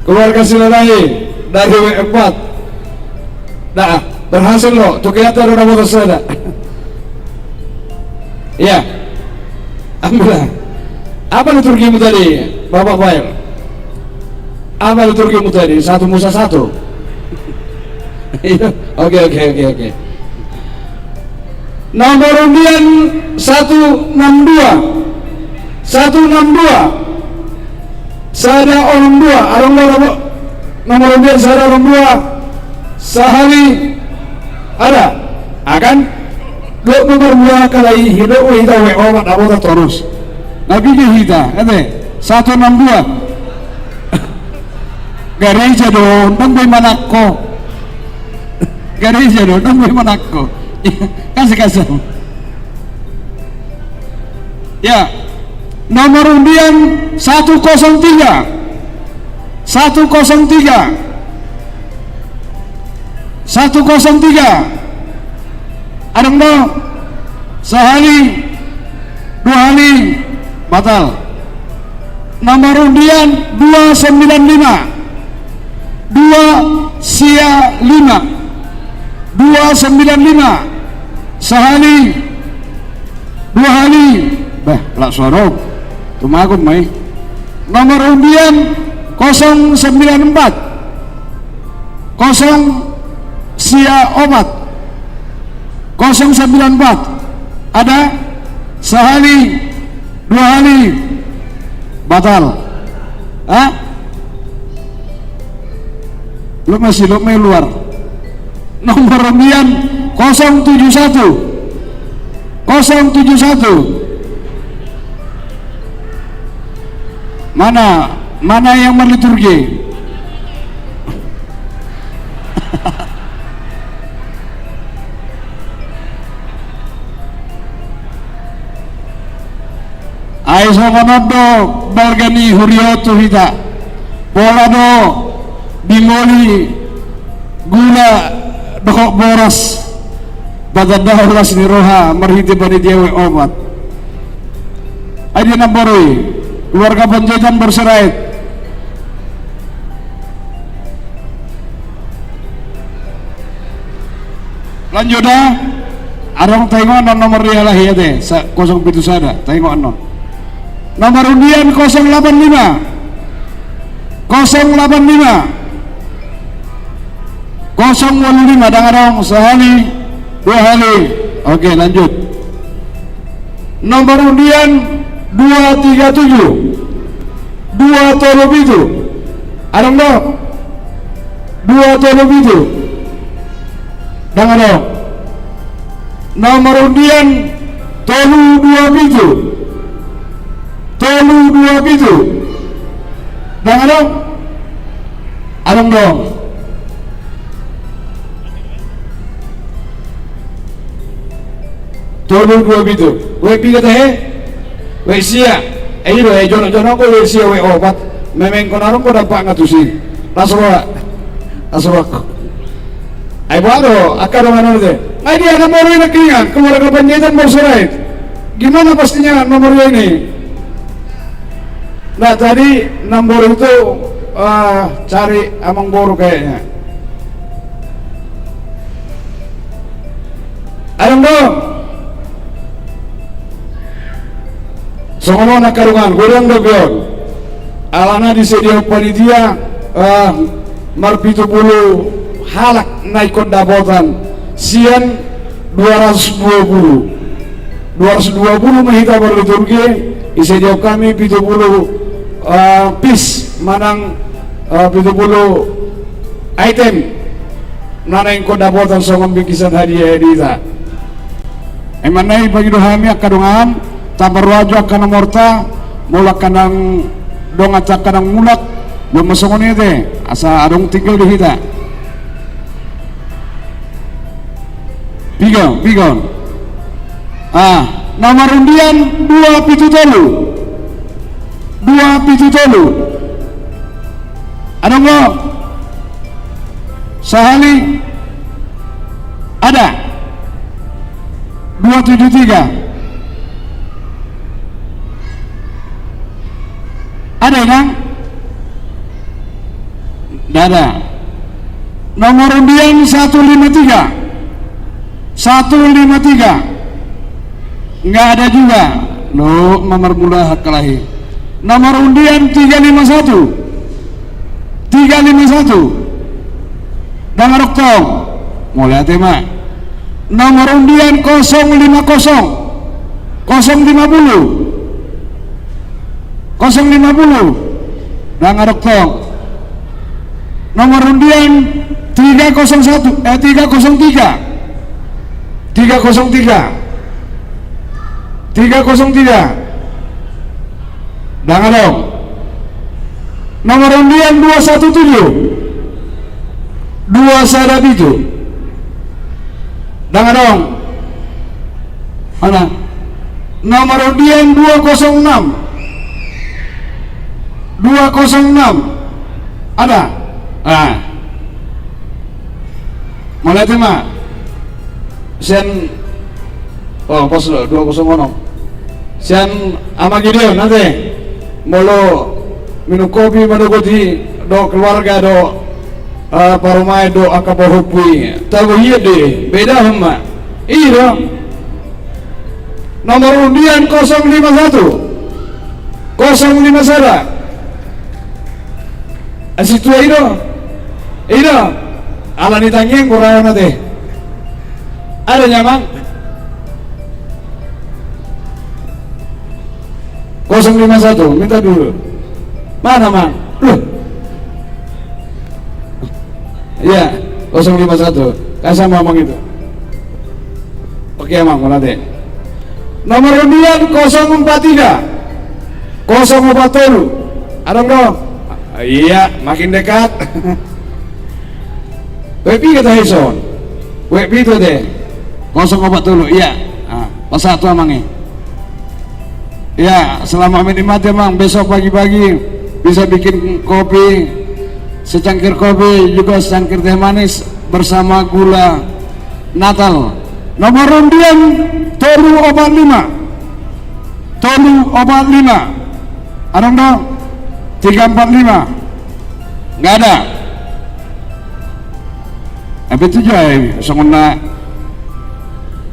Keluarga Silalahi dari W empat. Nah, berhasil lo. Tu kita ada dapotan sada. Iya. Alhamdulillah. Apa liturgimu tadi, Bapak Fail? Apa liturgimu tadi? Satu Musa satu. Iya. Oke, oke, oke, oke. Nomor undian satu enam dua. Satu enam dua. Sada onom dua, adong do nomor, nomor undian sada onom dua. Sahali. Ada. Akan. Dok nomor dua kali hidok hita W opat dapotan torus. Tapi di hita, ate, satu enam dua. Gareja do, ndang boi manangko. Gareja do, ndang boi manangko. Kasih, kasih. Ya. Nomor undian satu kosong tiga. Satu kosong tiga. Satu kosong tiga. Adong do? Sahali, dua hali, batal. Nomor undian dua sembilan lima. Dua sia lima. Dua sembilan lima. Sahali, dua hali. Bah, lak suara. Tumagon ma i. Nomor undian kosong sembilan empat. Kosong sia opat. Kosong sembilan empat. Ada? Sahali, dua hali. Batal. Ha? Lot ma i, lot ma i luar. Nomor undian kosong tujuh satu. Kosong tujuh satu. Mana, mana yang marliturgi? Ai songon on do balga ni huria on tu hita. Pola do bingoli gula dohot boras, patanda las ni roha marhite panitia W O opat. Ai dia namboru i, keluarga Panjaitan Borsirait. Lanjut da. Adong taingot annon nomor dialahi ate, sa-, kosong pitu sada, taingot annon. Nomor undian kosong lapan lima. Kosong lapan lima. Kosong walu lima, dang adong, sahali, dua hali. Oke, lanjut. Nomor undian dua tiga tujuh, dua tolu pitu. Adong do? Dua tolu pitu. Dang adong. Nomor undian tolu dua pitu. Tolu dua pitu. Dang adong? Adong do? Tolu dua pitu. Wek piga tahe? Wek sia. Eh, i do, eh, jonok-jonok do wek sia, wek opat. Memeng hon adong do dampakna tusi. Las roha. Las roha. Ai boha do angka dongan on ate? Ai dia na molo i nangkiningan, keluarga Panjaitan Borsirait. Gimana pastinya nomor ini? Nah, tadi namboru itu, eh, cari amangboru kayaknya. Adong do? Songon on angka dongan, godang do pe on. Alana disediahon panitia, eh, marpitu pulu halak na ingkon dapotan sian dua ratus dua pulu. Dua ratus dua pulu ma hita marliturgi, disediahon hami pitu pulu, eh, pis manang, eh, pitu pulu item. Na naeng ingkon dapotan songon bingkisan hadiah di hita. Ai manna i, pangido hami angka dongan, taparroha jo angka nomorta, molo angka dongan, angka dongan mulak, jolo ma songon i ate, asa adong tinggal di hita. Piga, piga. Ah, nomor undian dua pitu tolu. Dua pitu tolu. Adong do? Sahali. Ada. Dua tujuh tiga. Ada, Inang? Nggak ada. Nomor undian satu lima tiga. Satu lima tiga. Nggak ada juga. Lo, nomor mula hak kalahi. Nomor undian tiga lima satu. Tiga lima satu. Dang adong tong. Mauliate ma. Nomor undian kosong lima kosong. Kosong lima puluh. Kosong lima puluh. Dang adong tong. Nomor undian tiga kosong satu, eh, tiga kosong tiga. Tiga kosong tiga. Tiga kosong tiga. Dang adong. Nomor undian dua satu tujuh. Dua sada pitu. Dang adong. Mana? Nomor undian dua kosong enam. Dua kosong enam. Ada? Ah. Mauliate ma. Sian, oh, pos do, dua kosong onom. Sian Ama Gideon, ate. Molo minum kopi ma dohot i, dohot keluarga, dohot, eh, parumaen, dohot angka pahompu i. Tabo hian do i, bedahon ma. I do. Nomor undian kosong lima satu. Kosong lima sada. Asi tua i do. I do. Alani tangiang goraon ate. Ada, Amang? Kosong lima satu, minta dulu. Mana, Mang? Loh. Iya, kosong lima satu. Kasih sama Amang itu. Oke, Amang, mauliate. Nomor undian kosong empat tiga. Kosong opat tolu. Adong do? Iya, makin dekat. Web piga tahe son? Web pitu te. Kosong opat tolu, iya. Ah, pasahat tu Amang i. Ya, selamat menikmati, Amang. Besok pagi-pagi bisa bikin kopi, secangkir kopi, juga secangkir teh manis bersama gula Natal. Nomor undian tolu opat lima. Tolu opat lima. Adong do? Tiga empat lima. Nggak ada. Tapi tu jai, songon na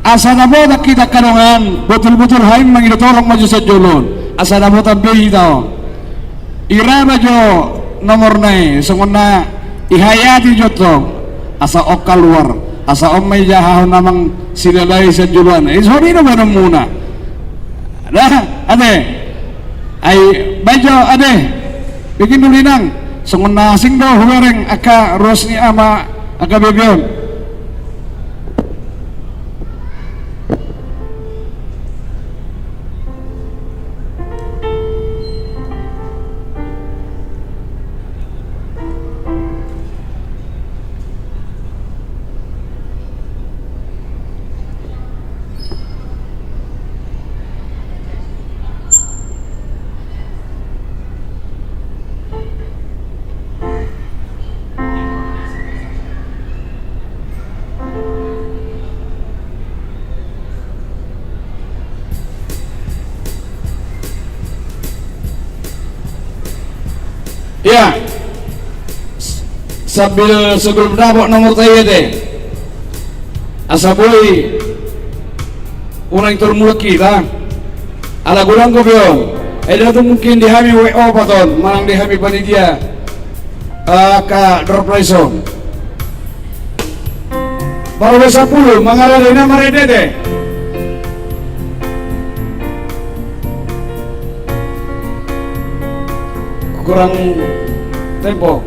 asa dapotan hita angka dongan, botul-botul haim mangido torop ma jo sian jolo on. Asa dapotan be hita on. Ira ma jo nomorna i, songon na ihayati jo tong. Asa on kaluar, asa on ma ijahahon Amang Silaban sian joloan. Ison i do baenonmuna. Dah, ate. Ai, baen jo, ate. Bikin dulu, Inang. Songon na asing do hubereng angka ruas ni ama, angka bebe on. Ya. Sambil sebelum dapot nomor ta i ate. Asa boi unang tor mulak hita. Ala godang kopi on. Ai ndang tung mungkin di hami web opat on, manang di hami panitia. Angka door prize on. Baru sampulu, mangarade na marende te. Kurang tempo.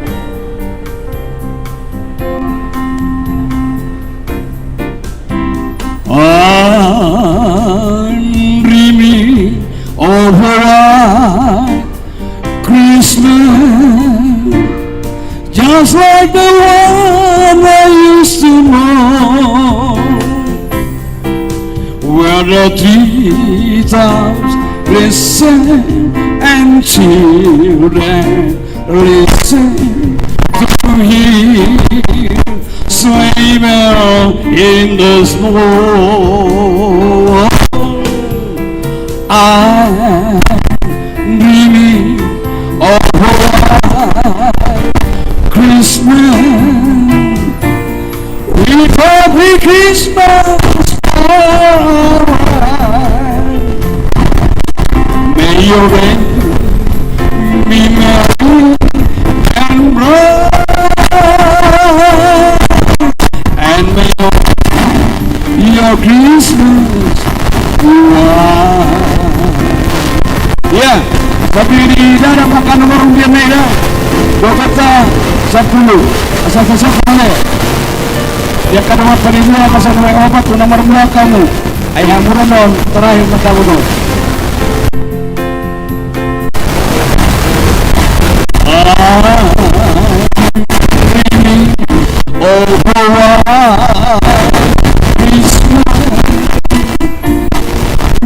Andri mi, oh, Christmas, just like the one I used to know, where the treetops glisten and children listen to hear sleigh bell in the snow. I'm dreaming of a white Christmas with every Christmas card. May your day be merry and bright, and may your, your Christmas be white. Ia, sambil didadap angka nomor undian na i da. Dua kata sampulu. Asa sasampulu. Ia, angka nomor panitia, asa nomor opat tu nomor mula hamu. Ai hamu do on terakhir ma hamu do on. Oh, oh, oh, oh.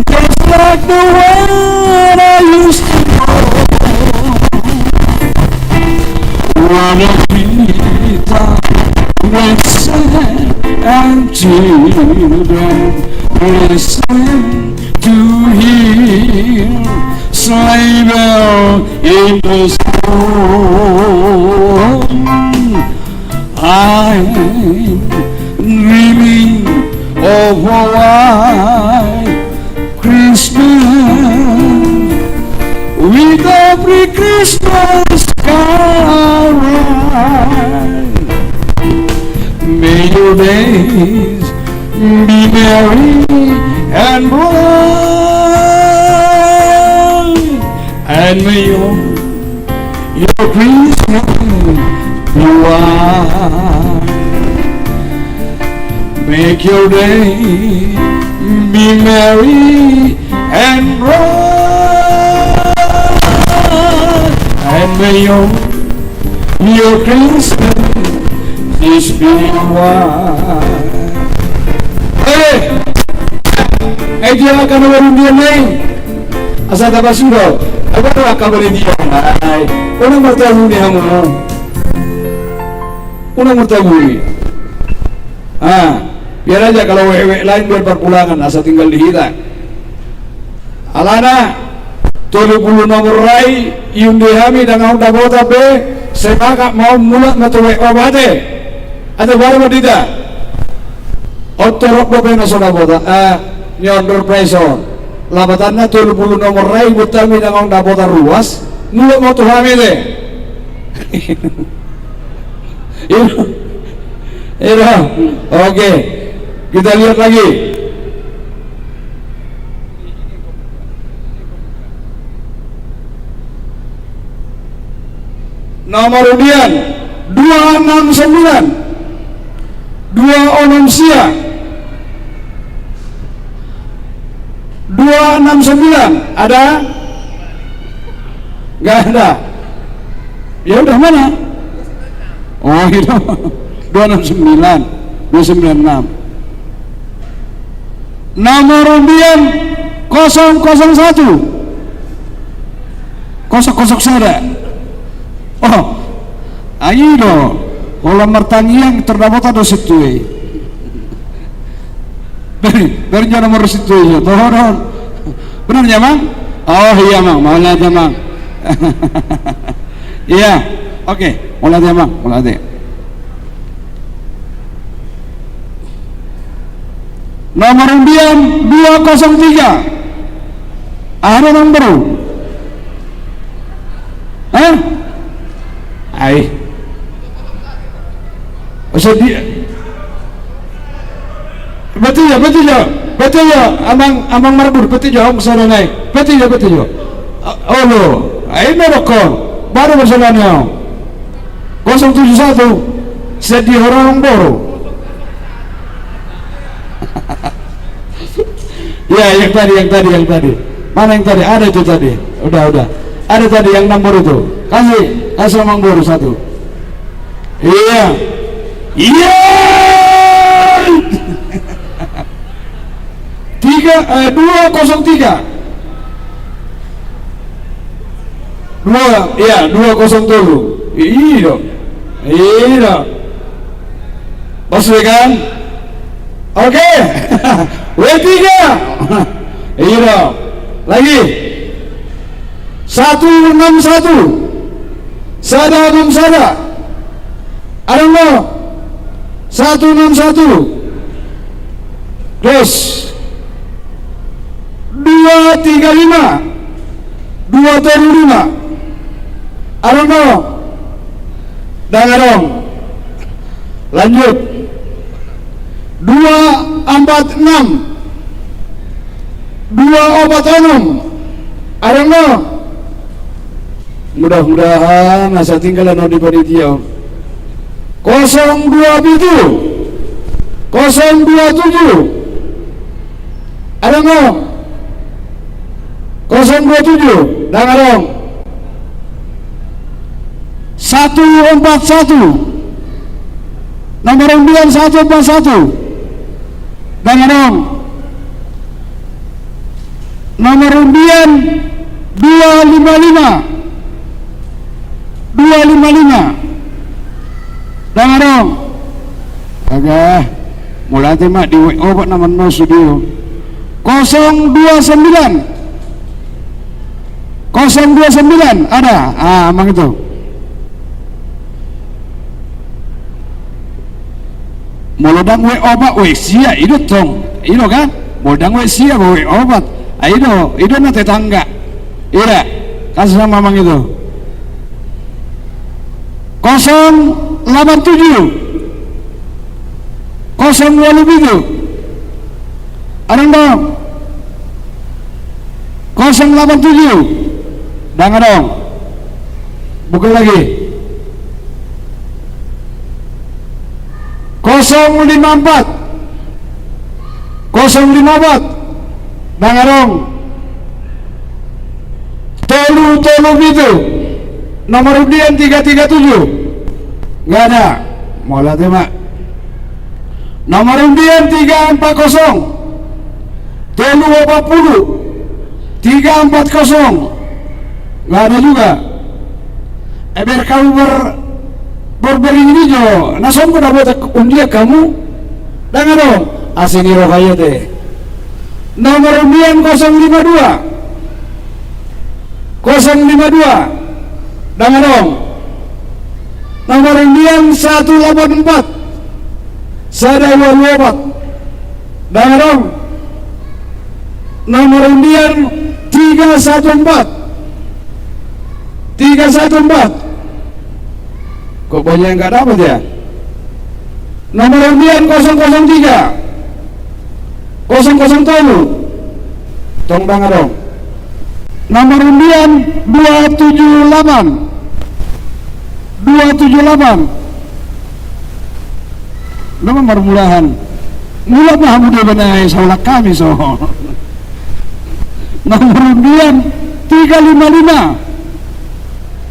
Just like the one I used to know, where the treetops glisten and children listen to hear sleigh bell in the snow. I'm dreaming of a white Christmas with every Christmas carol. May your days be merry and bright, and may your, your Christmas Make your day be merry and bright, and may your, your Christmas be wise. Oke. Eh, dia akan baru dia naik. Asa tapasuda. Apa tu akan baru dia naik? Unang martahi ni hamu. Unang martahi. Ah, biar aja kalau wewek lain biar parpulangan, asa tinggal di hita. Alana, tolu pulu nomor rai, iunde hami dang adong dapotan be, sepakat ma on mulak ma tu W O B T. Ate baru ma dita. On torop dope na so dapotan, eh, ni on door prize on. Lapatanna tolu pulu nomor rai, buat hami dang adong dapotan ruas, mulak ma tu hami te. Ira. Ira. Oke. Kita lihat lagi. Nomor undian dua enam sembilan, dua onom sia, dua enam sembilan, ada? Nggak ada. Ya udah, mana? Oh, itu. Dua enam sembilan, dua sembilan enam. Nomor undian kosong kosong satu. Kosong kosong sada. Oh, ayo do. Holan martangiang, tor dapotan do situtu i. Baru, baru jo nomor situtu i, ya. Toho, toho. Benar ya, Mang? Oh, iya, Mang. Mauliate, Mang. Iya. Oke, mauliate, Mang. Mauliate. Nomor undian dua kosong tiga. Aha do, Amang Boru? Hah? Ai. Ose dia. Betul ya, betul ya. Betul ya, Amang, Amang Marbun, betul ya, Om Saranai. Betul ya, betul ya. O-, olo. Ai, merokon. Baru bersalah nih, Om. Kosong tujuh satu, sedih orang boru. Ya, yang tadi, yang tadi, yang tadi. Mana yang tadi? Ada itu tadi. Udah, udah. Ada tadi yang enam boru itu. Kasih, kasih Amang Boru satu. Iya. Iya. Tiga, eh, dua kosong tiga. Dua, iya, dua kosong tolu. Iya. Iya. Pas ya kan? Oke. W tiga. Iya. Lagi. Satu enam satu. Sada enam sada. Adong do? Satu enam satu. Terus. Dua tiga lima. Dua tolu lima. Adong do? Dang adong. Lanjut. Dua empat enam. Dua opat onom. Adong do? Mudah-mudahan asa tinggal annon di panitia. Kosong dua pitu. Kosong dua tujuh. Adong do? Kosong dua tujuh. Dang adong. Satu empat satu. Nomor undian satu empat satu. Dang adong. Nomor undian dua lima lima. Dua lima lima. Dang adong. Aga. Mauliate ma di W O P na mannosu dia. Kosong dua sembilan. Kosong dua sembilan, ada. Ah, Amang itu. Molo dang W O P, W sia, i do tong. I do kan? Molo dang W sia, W O P. Ah, i do, i do na tetangga. Ira, kasih sama Amang itu. Kosong lapan tujuh. Kosong walu pitu. Adong do? Kosong lapan tujuh. Dang adong. Buka lagi. Kosong lima empat. Kosong lima empat. Ndang adong. Tolu tolu pitu. Nomor undian tiga tiga tujuh. Nggak ada. Mauliate ma. Nomor undian tiga empat kosong. Tolu opat pulu. Tiga empat kosong. Nggak ada juga. Eber kau ber-, berberingin ijo. Na songon na buat undian hamu. Ndang adong. Asi ni roha ia te. Nomor undian kosong lima dua. Kosong lima dua. Ndang adong. Nomor undian satu delapan empat. Sada ualu opat. Ndang adong. Nomor undian tiga satu empat. Tiga satu empat. Kok banyak yang nggak dapat ya? Nomor undian kosong kosong tiga. Kosong kosong tolu. Tong ndang adong. Nomor undian dua tujuh delapan. Dua tujuh delapan. Nama marmulahan. Mula ma hamu Debana, eh, saulak hami so. Nomor undian tiga lima lima.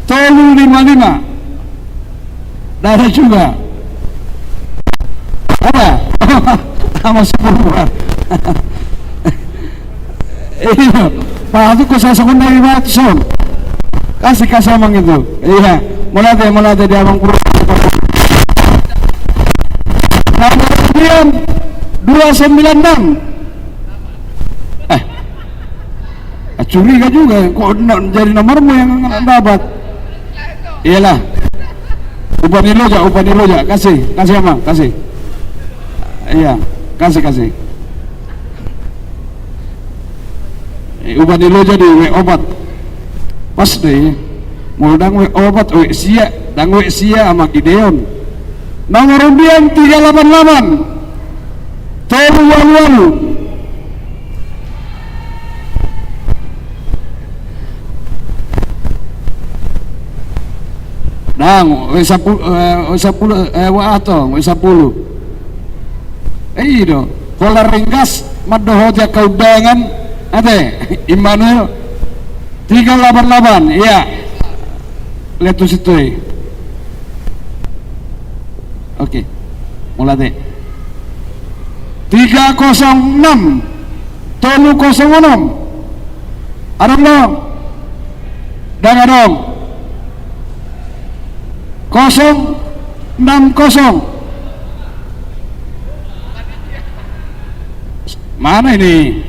Tolu lima lima. Nggak ada juga. Ada. Sama sepuluh. Iya. Pak, itu kok saya songon dari Watson. Kasih, kasih amang itu. Iya. Mauliate, mauliate di amang pura. Nomor undian dua sembilan enam. Eh. Ah, curiga juga, kok no-, jadi nomormu yang dapat? Iyalah. Upa ni loja, upa ni loja. Kasih, kasih amang, kasih. Iya, kasih, kasih. Eh, upa ni loja di we opat. Pas deh. Molo ndang we opat, we sia, ndang we sia ama Gideon. Nomor undian tiga delapan delapan. Tolu ualu ualu. Ndang, we sapu-, eh, we sampulu, eh, wa ato, we sampulu. Eh, i do. Holan ringgas, mandok hoti angka undangan, ate, Immanuel. Tiga delapan delapan, iya. Lihat tu situ, eh. Oke. Mauliate. Tiga kosong enam. Tolu kosong enam. Adong do? Ndang adong. Kosong enam kosong. Mana ini?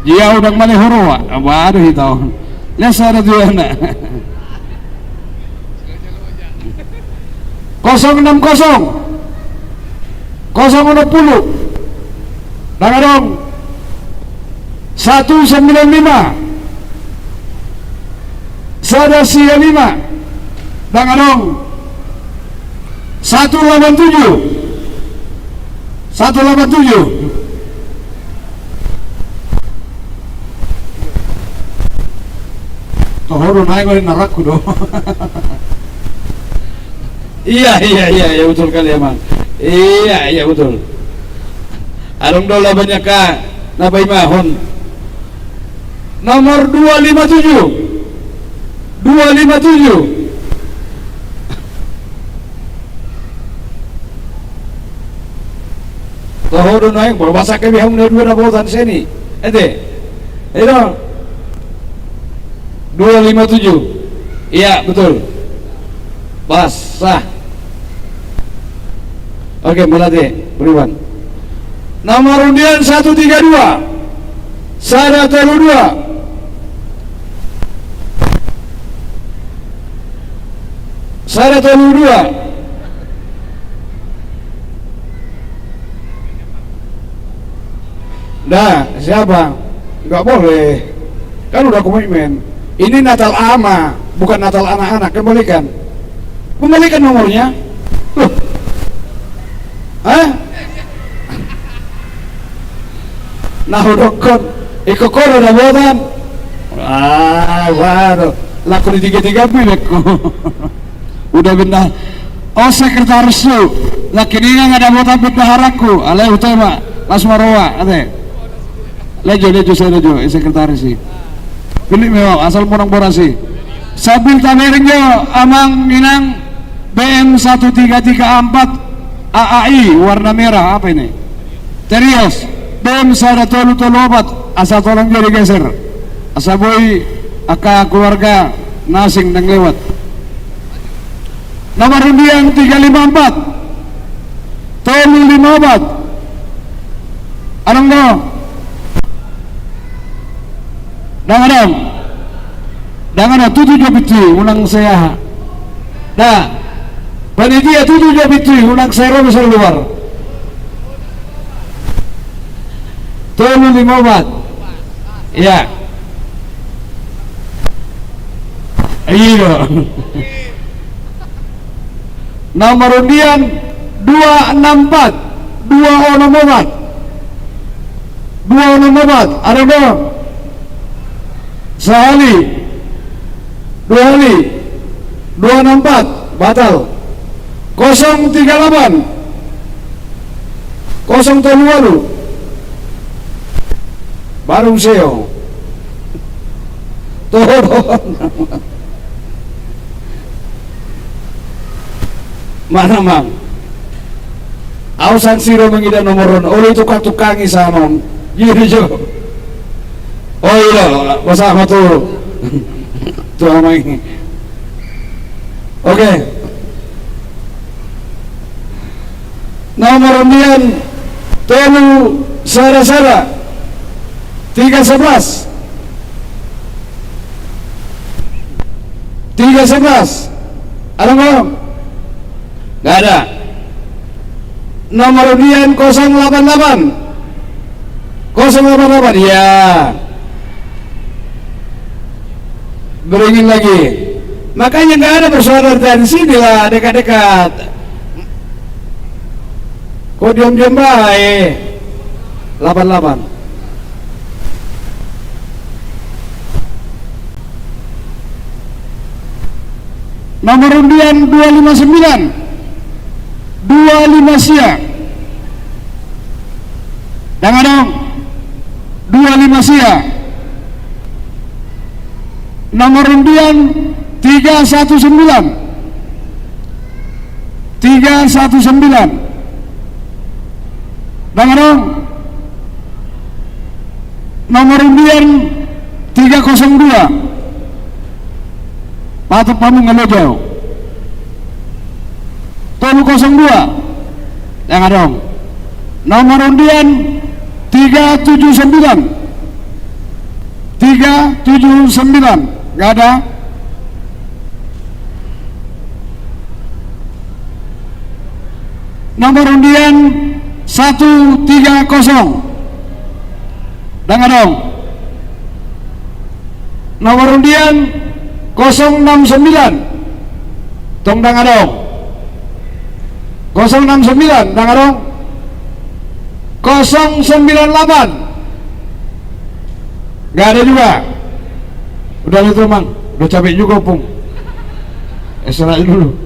Dia udah mana horoa? Waduh, itu. Lesa ada tujuan. Kosong enam kosong. Kosong enam puluh. Ndang adong. Satu sembilan lima. Sada sia lima. Ndang adong. Satu delapan tujuh. Satu delapan tujuh. Toho do naeng, ore narakku do. Iya, iya, iya, iya, betul kali, Amang. Iya, iya, betul. Adong do labannya ka, na paimahon. Nomor dua lima tujuh. Dua lima tujuh. Toho do naeng, boasa kami hamu na dua na botan seni. Ete. Ito. Dua lima tujuh. Iya, betul. Pas, sah. Oke, mauliate, beriman. Nomor undian satu tiga dua. Sada tolu dua. Sada tolu dua. Nah, siapa? Nggak boleh. Kan udah komitmen. Ini Natal ama, bukan Natal anak-anak. Kembalikan. Kembalikan nomornya. Loh. Hah? Nah, udah kon. Ingkon ho do dapotan. Ah, waduh. Laho di tiga-tiga pi, beko. Uda bendahara. O, sekretaris tu. Laki ninna nga dapotan bendaharangku. Alai huta ma. Las ma roha, ate. Lejo, lejo, sai lejo. Eh, sekretaris i. Pilih meo, asal monang boras i. Sambil tabereng jo, amang, inang. B M satu tiga tiga empat A A I, warna merah, apa ini? Terios, B M sada tolu tolu opat, asa tolong jo digeser. Asa boi angka keluarga na asing naeng lewat. Nomor undian tiga lima empat, tolu lima opat. Adong do? Dang adong. Dang adong, tutu jo pintu i, unang sai aha. Da. Panitia, tutu jo pintu i, unang sai ro muse luar. Tolu lima opat. Iya. Iya. Nomor undian dua enam empat, dua onom opat. Dua onom opat, adong do? Sahali. Dua hali. Dua enam empat, batal. Kosong tiga delapan. Kosong tolu ualu. Baru seo. Tolong. Mana, Mang? Au San Siro mangida nomor on. Olo, tukang-tukangi sanon. Giri jo. O, ilo, boasa ho tu. Tu amang i. Oke. Nomor undian tolu sada sada. Tiga sebelas. Tiga sebelas. Adong do? Nggak ada. Nomor undian kosong delapan delapan. Kosong delapan delapan, iya. Berengin lagi. Makanya nggak ada bersaudara dari sini lah, dekat-dekat. Kok diam-diam bae? Delapan delapan. Nomor undian dua lima sembilan. Dua lima sia. Dang adong. Dua lima sia. Nomor undian tiga satu sembilan. Tiga satu sembilan. Dang adong. Nomor undian tiga kosong dua. Patut pamungan loja au. Tolu kosong dua. Dang adong. Nomor undian tiga tujuh sembilan. Tiga tujuh sembilan. Nggak ada. Nomor undian satu tiga kosong. Dang adong. Nomor undian kosong enam sembilan. Tong dang adong. Kosong enam sembilan, dang adong. Kosong sembilan delapan. Nggak ada juga. Udah itu, Mang. Udah capek juga, Pung. Eh, istirahat dulu.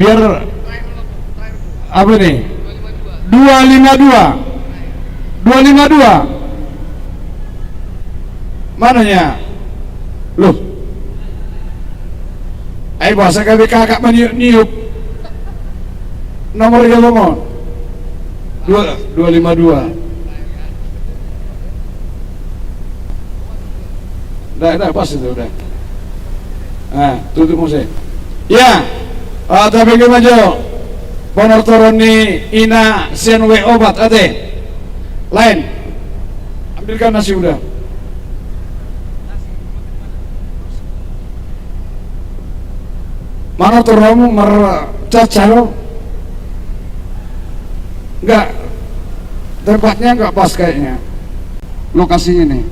Biar apa nih? Dua lima dua. Dua lima dua. Mananya? Loh. Ai, boasa gabe kakak maniup-niup. Nomor dia, Bang? Dua, dua lima dua. Dah, dah, pas itu, udah. Ah, tutup musik. Ya. Ah, tapi gimana, Jo? Panortoron ni ina sian W opat, ate. Lain. Ambilkan nasi udah. Mana tu romu mercaca lo? Enggak, tempatnya enggak pas kayaknya. Lokasinya nih.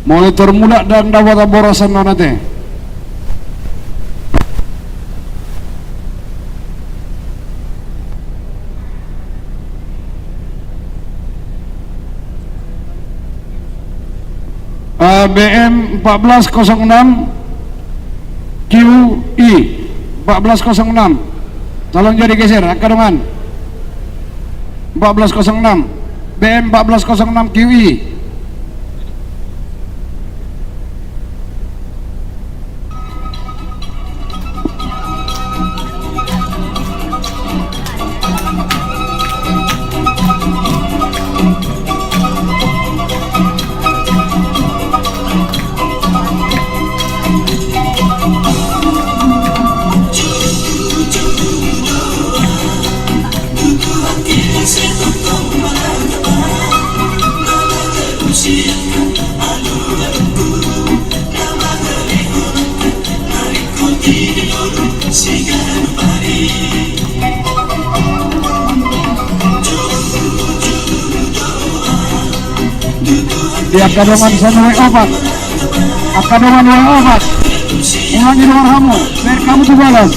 Monitor mulak dan dapat borasan nona te. Eh, B M empat belas kosong enam Q I, empat belas kosong enam. Tolong jadi geser, angka dongan. Empat belas kosong enam, B M empat belas kosong enam Q I. Di angka dongan sian W A opat. Angka dongan W A opat. Ulangi dongan hamu, biar kamu tuh balas.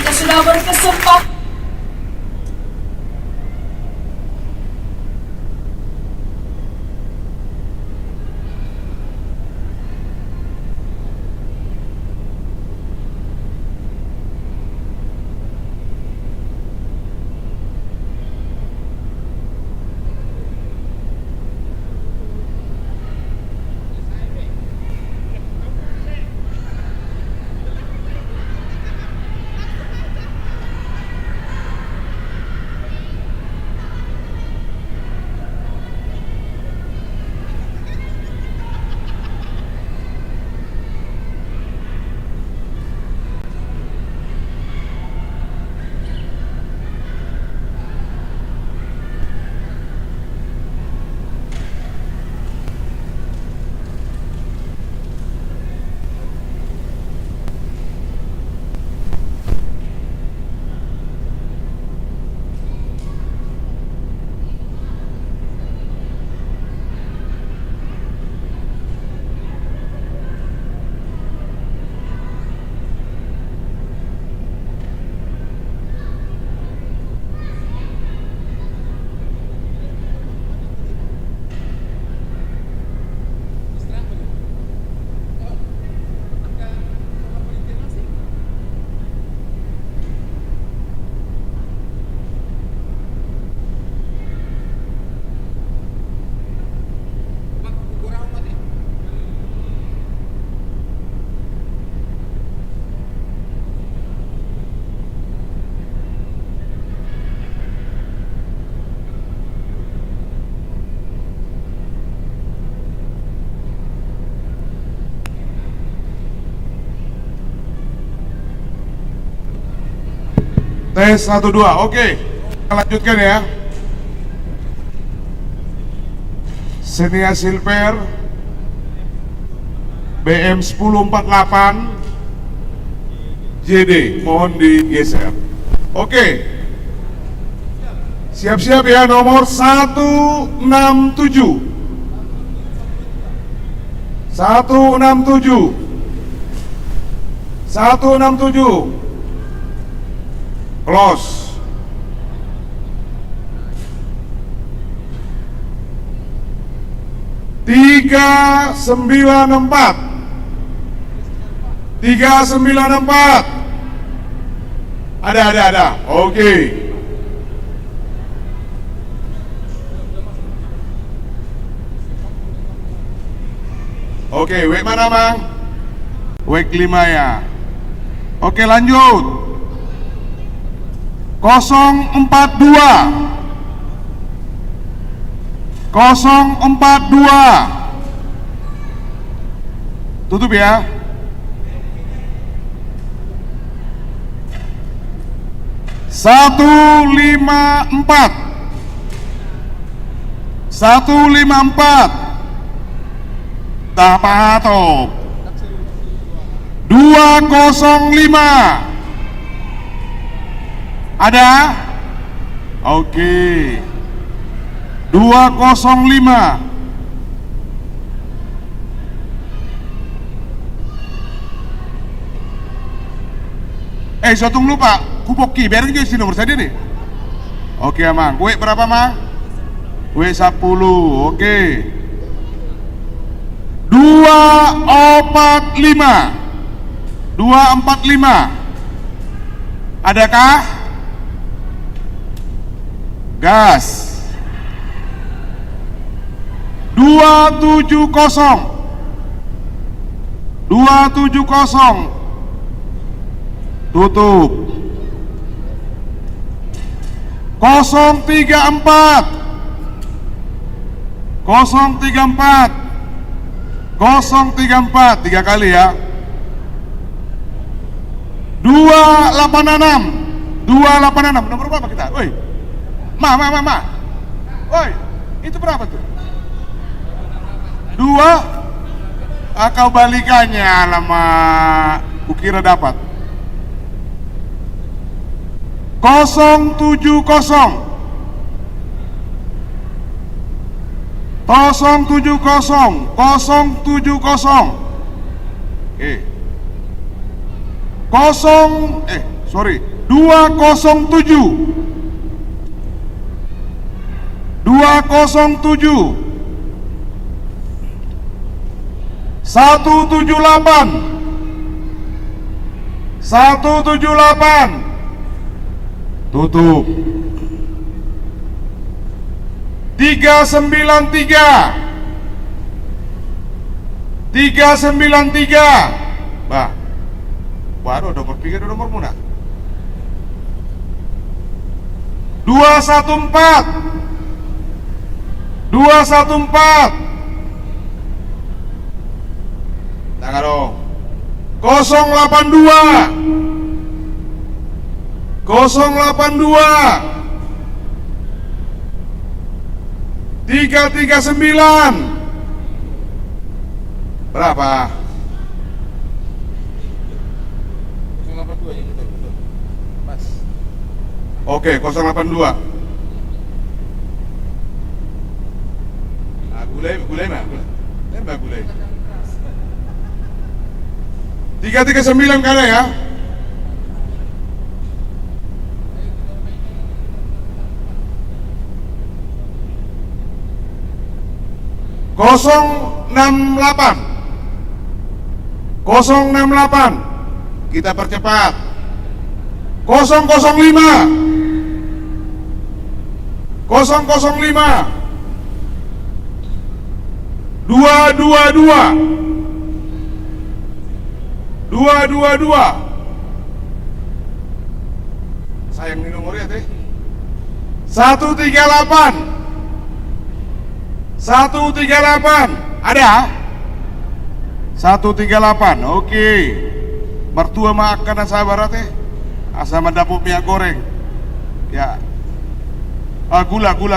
Sudah berkesempatan. Tes, satu, dua. Oke. Kita lanjutkan ya. Xenia Silver, B M sepuluh empat delapan, J D, mohon digeser. Oke. Siap-siap ya, nomor satu enam tujuh. Satu enam tujuh. Satu enam tujuh. Close. Tiga sembilan empat. Tiga sembilan empat. Ada, ada, ada. Oke. Oke, wek mana, Mang? Wek lima ya. Oke, lanjut. Kosong empat dua. Kosong empat dua. Tutup ya. Satu lima empat. Satu lima empat. Tapahatop. Dua kosong lima. Ada? Oke. Dua kosong lima. Eh, so tung lupa, hubokki, bereng jo isi nomor sadia deh. Oke, Amang. Wek berapa, Mang? Wek sepuluh, oke. Dua empat lima. Dua empat lima. Adakah? Gas. Dua tujuh kosong. Dua tujuh kosong. Tutup. Kosong tiga empat. Kosong tiga empat. Kosong tiga empat. Tiga kali ya. Dua delapan enam. Dua delapan enam. Nomor berapa kita? Oi. Ma, ma, ma, ma. Oi. Itu berapa tuh? Dua. Ah, kau balikannya, alamak. Kukira dapat. Kosong tujuh kosong. Kosong tujuh kosong. Kosong tujuh kosong. Oke. Kosong, eh, sorry. Dua kosong tujuh. Dua kosong tujuh. Satu tujuh delapan. Satu tujuh delapan. Tutup. Tiga sembilan tiga. Tiga sembilan tiga. Bah. Waduh, nomor tiga, nomor muna. Dua satu empat. Dua satu empat. Tangan dong. Kosong delapan dua. Kosong delapan dua. Tiga tiga sembilan. Berapa? Kosong delapan dua, ya, betul, betul. Pas. Oke, kosong delapan dua. Ah, gulai, gulai mah, gulai. Tembak gulai. Tiga tiga sembilan kali ya. Kosong enam delapan. Kosong enam delapan. Kita percepat. Kosong kosong lima. Kosong kosong lima. Dua dua dua. Dua dua dua. Sayang ni nomornya, teh. Satu tiga delapan. Satu tiga delapan. Ada? Satu tiga delapan. Oke. Mertua ma angka na sabar, teh. Asa mandapot minyak goreng. Ya. Ah, gula, gula,